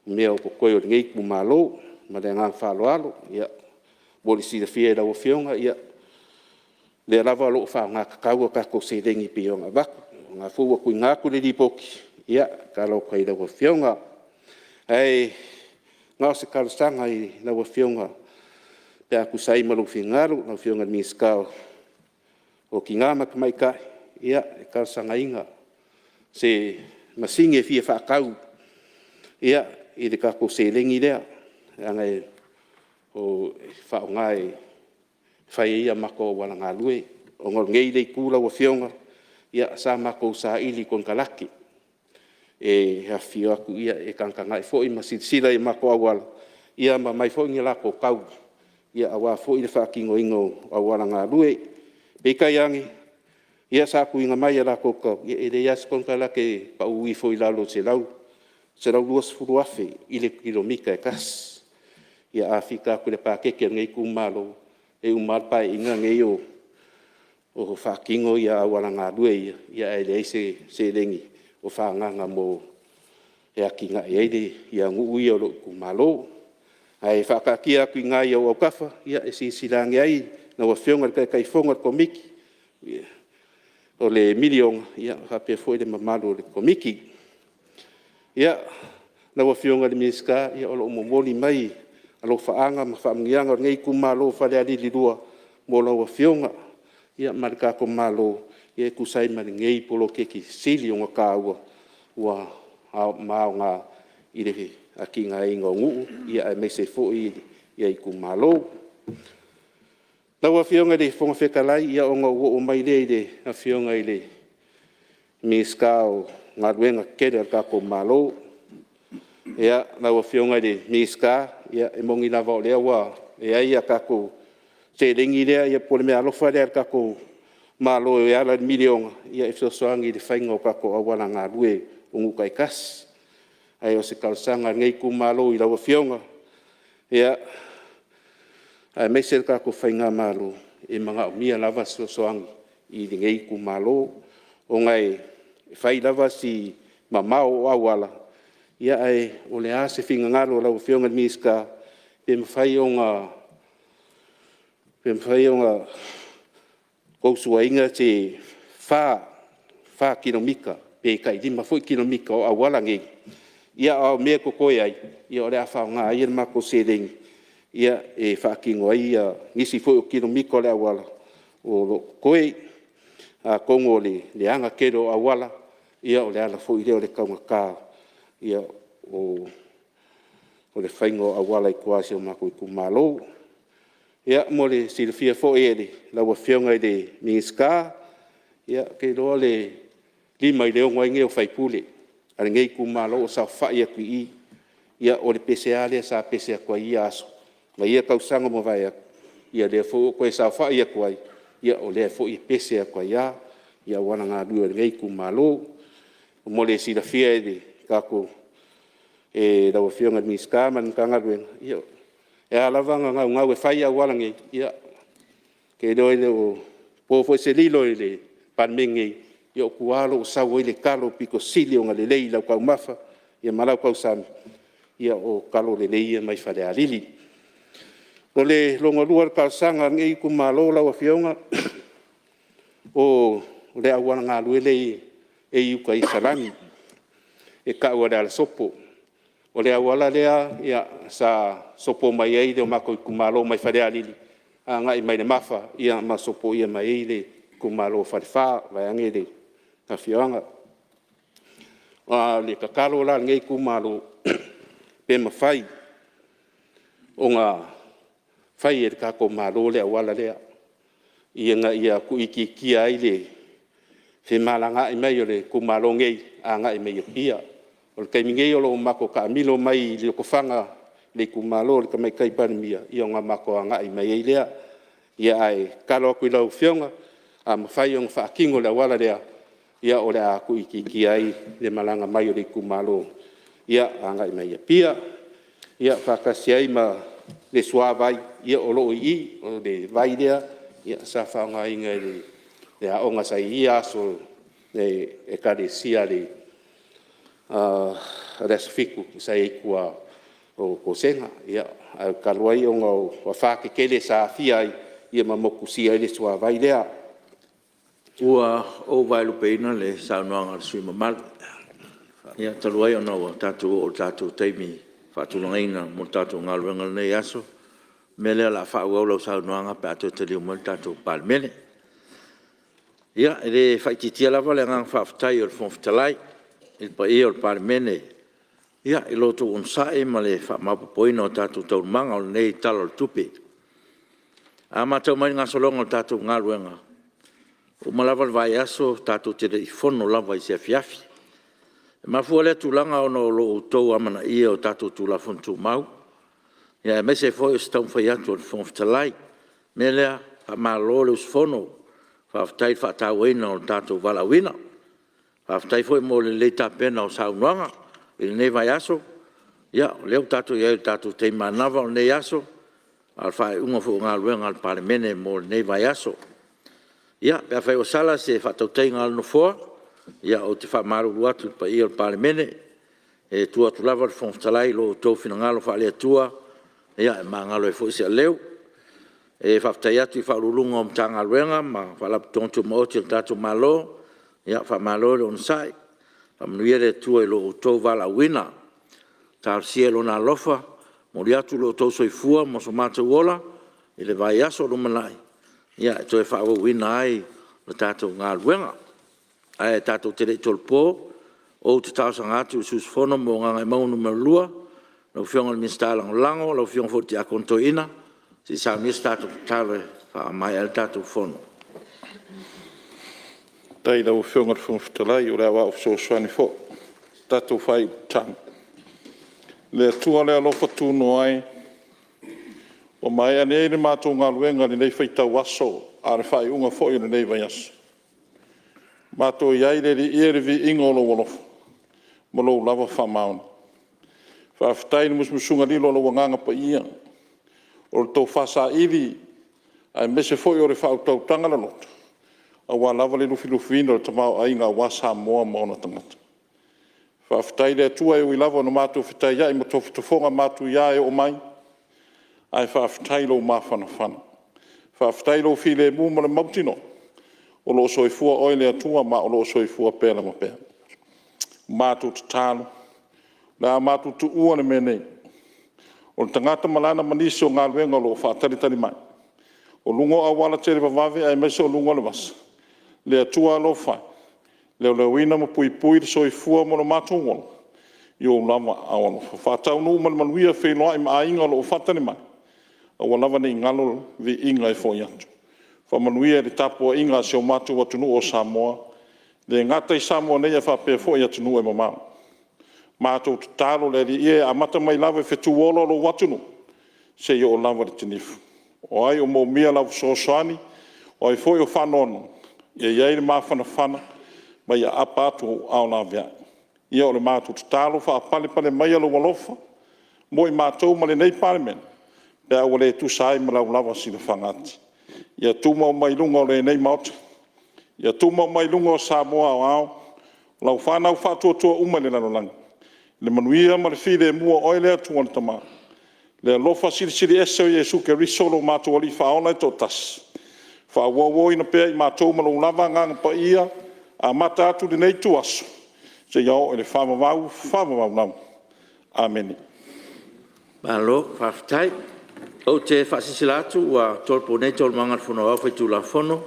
mea o totoe o lenei itumalo. Ma le agaga faaaloalo. Ia, mo le silafia e lau Afioga, o lea lava o lo o faaaoga tatau a tatou seleni e pei ona avatu. O lena foi ua tuuina atu le Lipoti, e tatalo atu ai i lau Afioga. Ae na o se talosaga i lau Afioga pe a tusa ai ma lou finagalo lau Afioga i le Minisita o Tina ma Tamaitai, e talosagaina se masini e fia faatau i le tatou seleni lea, leaga e faaaoga e fai ai a matou auala galue. Ona o lenei itu lau Afioga, sa matou saili i konekarate e afifio atu e tagatagai foi ma silasila i matou auala, ma aumai foi ni latou tau aua foi le faatinoina o auala galue. Peitai ane, sa tuuina mai a latou tau, e leai lava se konekarate e pau ifo i lalo o le $120,000 i le kilomita e tasi. Ia a fika atu i le paketi a lenei itumalo, e uma lava le Paeaiga lenei o faatino auala galue ia, ae leai se seleni o faaagaaga e atinae ai nuu ia o lou itumalo. Ae faataatia atu i ina i ou autafa e silasila ane ai lau Afioga i le Taitaifono o le Komiti o le miliona faapea foi le mamalu o le Komiti. Ia, lau Afioga i le Minisita, o lo o momoli mai alofaaga ma faamanuiaga a lenei itumalo o Falealili 2 mo lau Afioga ma le tatou Malo e tusa ai ma lenei poloketi sili ona taua ma aoga i le atiaeina o nuu aemaise ai foi itumalo. Lau Afioga i le Fofoga Fetalai, ia ona ou oo mai lea i le Afioga i le Minisita o Galuega Tetele a le tatou Malo. Lau Afioga i le Minisita, e moni lava o lea ua i ai a tatou seleni lea po o le meaalofa lea a le tatou Malo e ala i le miliona e fesoasoani i le faiga o tatou auala galue o nuu taitasi. Ae o se talosaga a lenei itumalo i lau Afioga, aemaise le tatou faigamalo, e manaomia lava se fesoasoani i lenei itumalo, ona e fai lava si mamao o auala, ae o le a se finagalo o lau Afioga i le Minisita pe mafai ona outou suaina se 4 kilomita pe tai 5 foi kilomita o auala nei, a o mea e totoe ai, o le a faaaoga ai le matou seleni e faatino ai nisi foi o kilomita o le auala o lo o totoe. Atonu o le leaga tele o auala, o le ala foi lea o le taugata o le faiga o auala i tua i si o matou itumalo. Ia, mo le silafia foi e lau Afioga i le Minisita, ou te iloa o le 5 i le 6 ai lea o sui usufono a lenei itumalo o saofafai atu i i. Ia o le pese lava lea sa pese atu ai i ia aso ma ia tausaga ua mavae atu, ia lea foi ua ou toe saofai atu ai, o lea foi e pese atu ai lava i auala galue o lenei itumalo. Mo le silafia e lau Afioga i le Minisita ma le Matagaluega, ia e ala lava ona naunau e fai auala nei, ia, ou te iloa e le o po foi se lilo i le Palemene nei, o tua o lo o sau ai le talo aupito sili ona lelei i lau taumafa ma lau tausami. O talo lelei ia mai Falealili. O le lona lua o le talosaga a lenei itumalo lau Afioga, o le auala galue lea e i uta i Salani e tau o le alasopo. O le auala lea sa sopo mai ai le matou itumalo mai Falealili agai mai le Mafa ma sopoia mai ai le itumalo o Falefa vaeane le afioaga. A o le tatalo la a lenei itumalo, pe mafai ona fai e le tatou Malo le auala lea, ina ia tuuitiitia ai le femalagaai mai o le itumalo nei agai mai Apia. O le taimi nei o lo o matou taamilo mai i Lotofaga i le itumalo o le Tamaitai Palemia, ia ona matou agai mai ai lea. Ae tatalo atu i lau Afioga, a mafai ona faatino le auala lea, ia o le a tuuitiitia ai le malaga mai o le itumalo agai mai Apia, faatasi ai ma le suavai o lo o i i, o le vai lea sa faaaogaina e le aoga sa i ai i ia aso i le Ekalesia a le Aso Fitu sa i ai i tua o Kosena. Ae talu ai ona o afa tetele sa aafia ai ma motusia ai le suavai lea. Ua ou vaelupeina le saunoaga a le sui usufono mamalu. Ia talu ai ona ua tatou oo i le tatou taimi faatulagaina mo le tatou galuega o lenei aso, o le mea lea o le a faaauau lau saunoaga pe a toe taliu mai le tatou Palemene. Ia, e le faaitiitia lava le agaga faafetai o le Fofoga Fetalai i le paia o le Palemene i lo outou onosai ma le faamaopoopoina o tatou taualumaga o lenei Tala o le Tupe. A matau mai i le gasologa o le tatou galuega, ua uma lava le vaiaso tatou te le i fono lava i se afiafi. E mafua lea tulaga ona o lo outou amanaia o tatou Tulafono Tumau, aemaise ai foi o se taumafai atu a le Fofoga Fetalai. O le mea lea, faamalo le usufono, faafetai i le faatauaina o le tatou valaauina. Faafetai foi mo le lelei tapena o saunoaga i lenei vaiaso. Ia o lea ua tatou i ai i le tatou taimi manava o lenei aso, a o le faaiuga foi o galuega a le Palemene mo lenei vaiaso. Ia, pe afai ua sala se faatautaiga a le Nofoa, ia ou te faamalulu atu i le paia o le Palemene, e tua atu lava le Fofoga Fetalai i lo outou finagalo faale-Atua e magalo ai foi se aleu. E faafetai atu i Ofisa Sili o Pulega o Matagaluega ma Faalapotopotoga Tumaoti a le tatou Malo, faamalo le onosai, faamanuia le Atua i lo outou valaauina. Talosia i Lona alofa e momoli atu lo outou soifua ma so matou ola i le vaiaso o lumanai e toe faaauauina ai le tatou galuega. Ae tatou te le i tolopo, ou te talosaga atu i le sui usufono mo Gagaemauga 2, lau Afioga i le Minisita Lagolago, lau Afioga foi i le Tiakono Toeaina, se i saunia se tatou tatalo e faamaea ai le tatou fono. Faafetai i lau Afioga i le Fofoga Fetalai, o le a ou fesoasoani foi i le tatou faaiu tatalo. Le Atua le alofa tunoa e, ua maea nei le matou galuega i lenei faitau aso a o le faaiuga foi o lenei vaiaso. Ua matou i ai i le Alii e i le viiga o lou alofa ma lou lava faamaoni. Faafetai i le musumusuga lilo a lou Agaga Paia, o le tofa saili aemaise foi o le faautautaga loloto aua lava le lufilufiina o le tamaoaiga aua Samoa ma ona tagata. Faafetai i le Atua e ui lava ina matou fetaiai ma tofotofoga matuia e oo mai, ae faafetai i lou mafanafana, faafetai i lou filemu ma le mautinoa o lo o soifua oe le Atua ma o lo o soifua pea lava pea. Matou tatalo, o le a matou tuua le mea nei, o le tagata ma lana manisi o galuega o lo o faatalitali mai o luga o auala televavave aemaise o luga o le vasa. Le Atua alofa e, laulauina ma puipui le soifua ma lo matou ola i ou lava aao alofa. Faataunuu ma le manuia feiloai ma aiga o lo o faatali mai, aua lava ne i galo le viiga e foi atu. Faamanuia i le tapuaiga a si o matou atunuu o Samoa, e le gata i Samoa nei ae faapea foi atunuu e mamao. Matou tatalo le Alii e, amata mai lava i fetu ola o lou atunuu seia oo lava i le tinifu. O ai o moomia lau fesoasoani, o ai foi o faanoanoa, ia i ai le mafanafana ma ia aapa atu ou aao laveai. Ia o le matou tatalo, faapalepale maia lou alofa mo i matou ma lenei Palemene pe a ua le tusa ai ma lau lava silafaga ati. Ia tumau mai luga o lenei Maota, ia tumau mai luga o Samoa aoao, lau fanau faatuatua uma i le lalolagi. Le manuia ma le filemu o Oe le Atua le Tama, le alofa Silisili Ese o Iesu Keriso lo matou Alii Faaola e toatasi, faaauauina pea i matou ma Lou lava Agaga Paia, amata atu i lenei ituaso seia oo i le faavavau faavavau lava. Amene. Malo faafetai. Ou te faasilasila atu ua tolopo nei Taualumaga a le Fono Aoao Faitulafono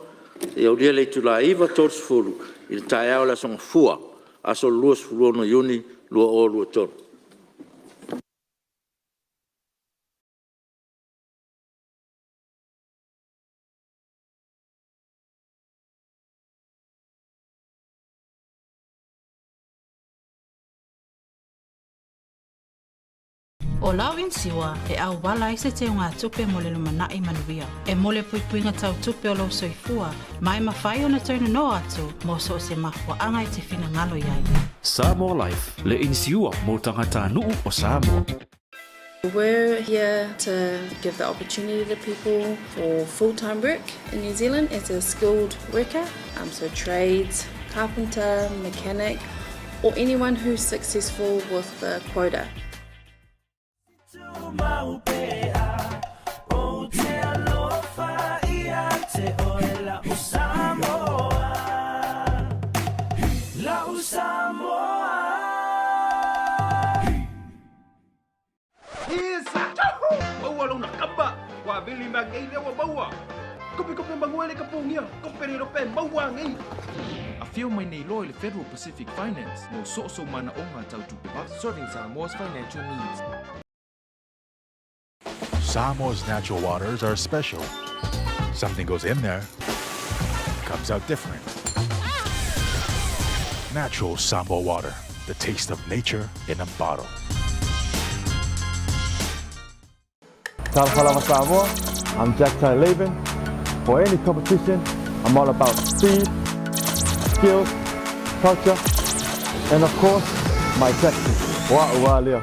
seia aulia le itula e 9:30 i le taeao o le Aso Gafua, aso 26 Iuni 2023. O lau inisiua e auala ai se teugatupe mo le lumanai manuia. E mo le puipuiga tautupe o lou soifua ma e mafai ona toe nono atu mo so o se mafuaaga e te finagalo i ai. Samoa Life, le inisiua mo tagatanuu o Samoa. We're here to give the opportunity to people for full-time work in New Zealand as a skilled worker, so trades, carpenter, mechanic, or anyone who's successful with the quota. Maua lona kapa, ua vili mai nei lea ua maua. Kope kope manuele ka pogia, kope le rope maua nei. Afio mai nei loa i le Federal Pacific Finance mo so o sou manaoga tau tupe vave. Serving Samoa's financial needs. Samoa's natural waters are special. Something goes in there, comes out different. Natural Samoa water, the taste of nature in a bottle. Talofa lava Samoa, I'm Jack Tai Laban. For any competition, I'm all about speed, skills, culture, and of course, my tactics. Wa ua lea.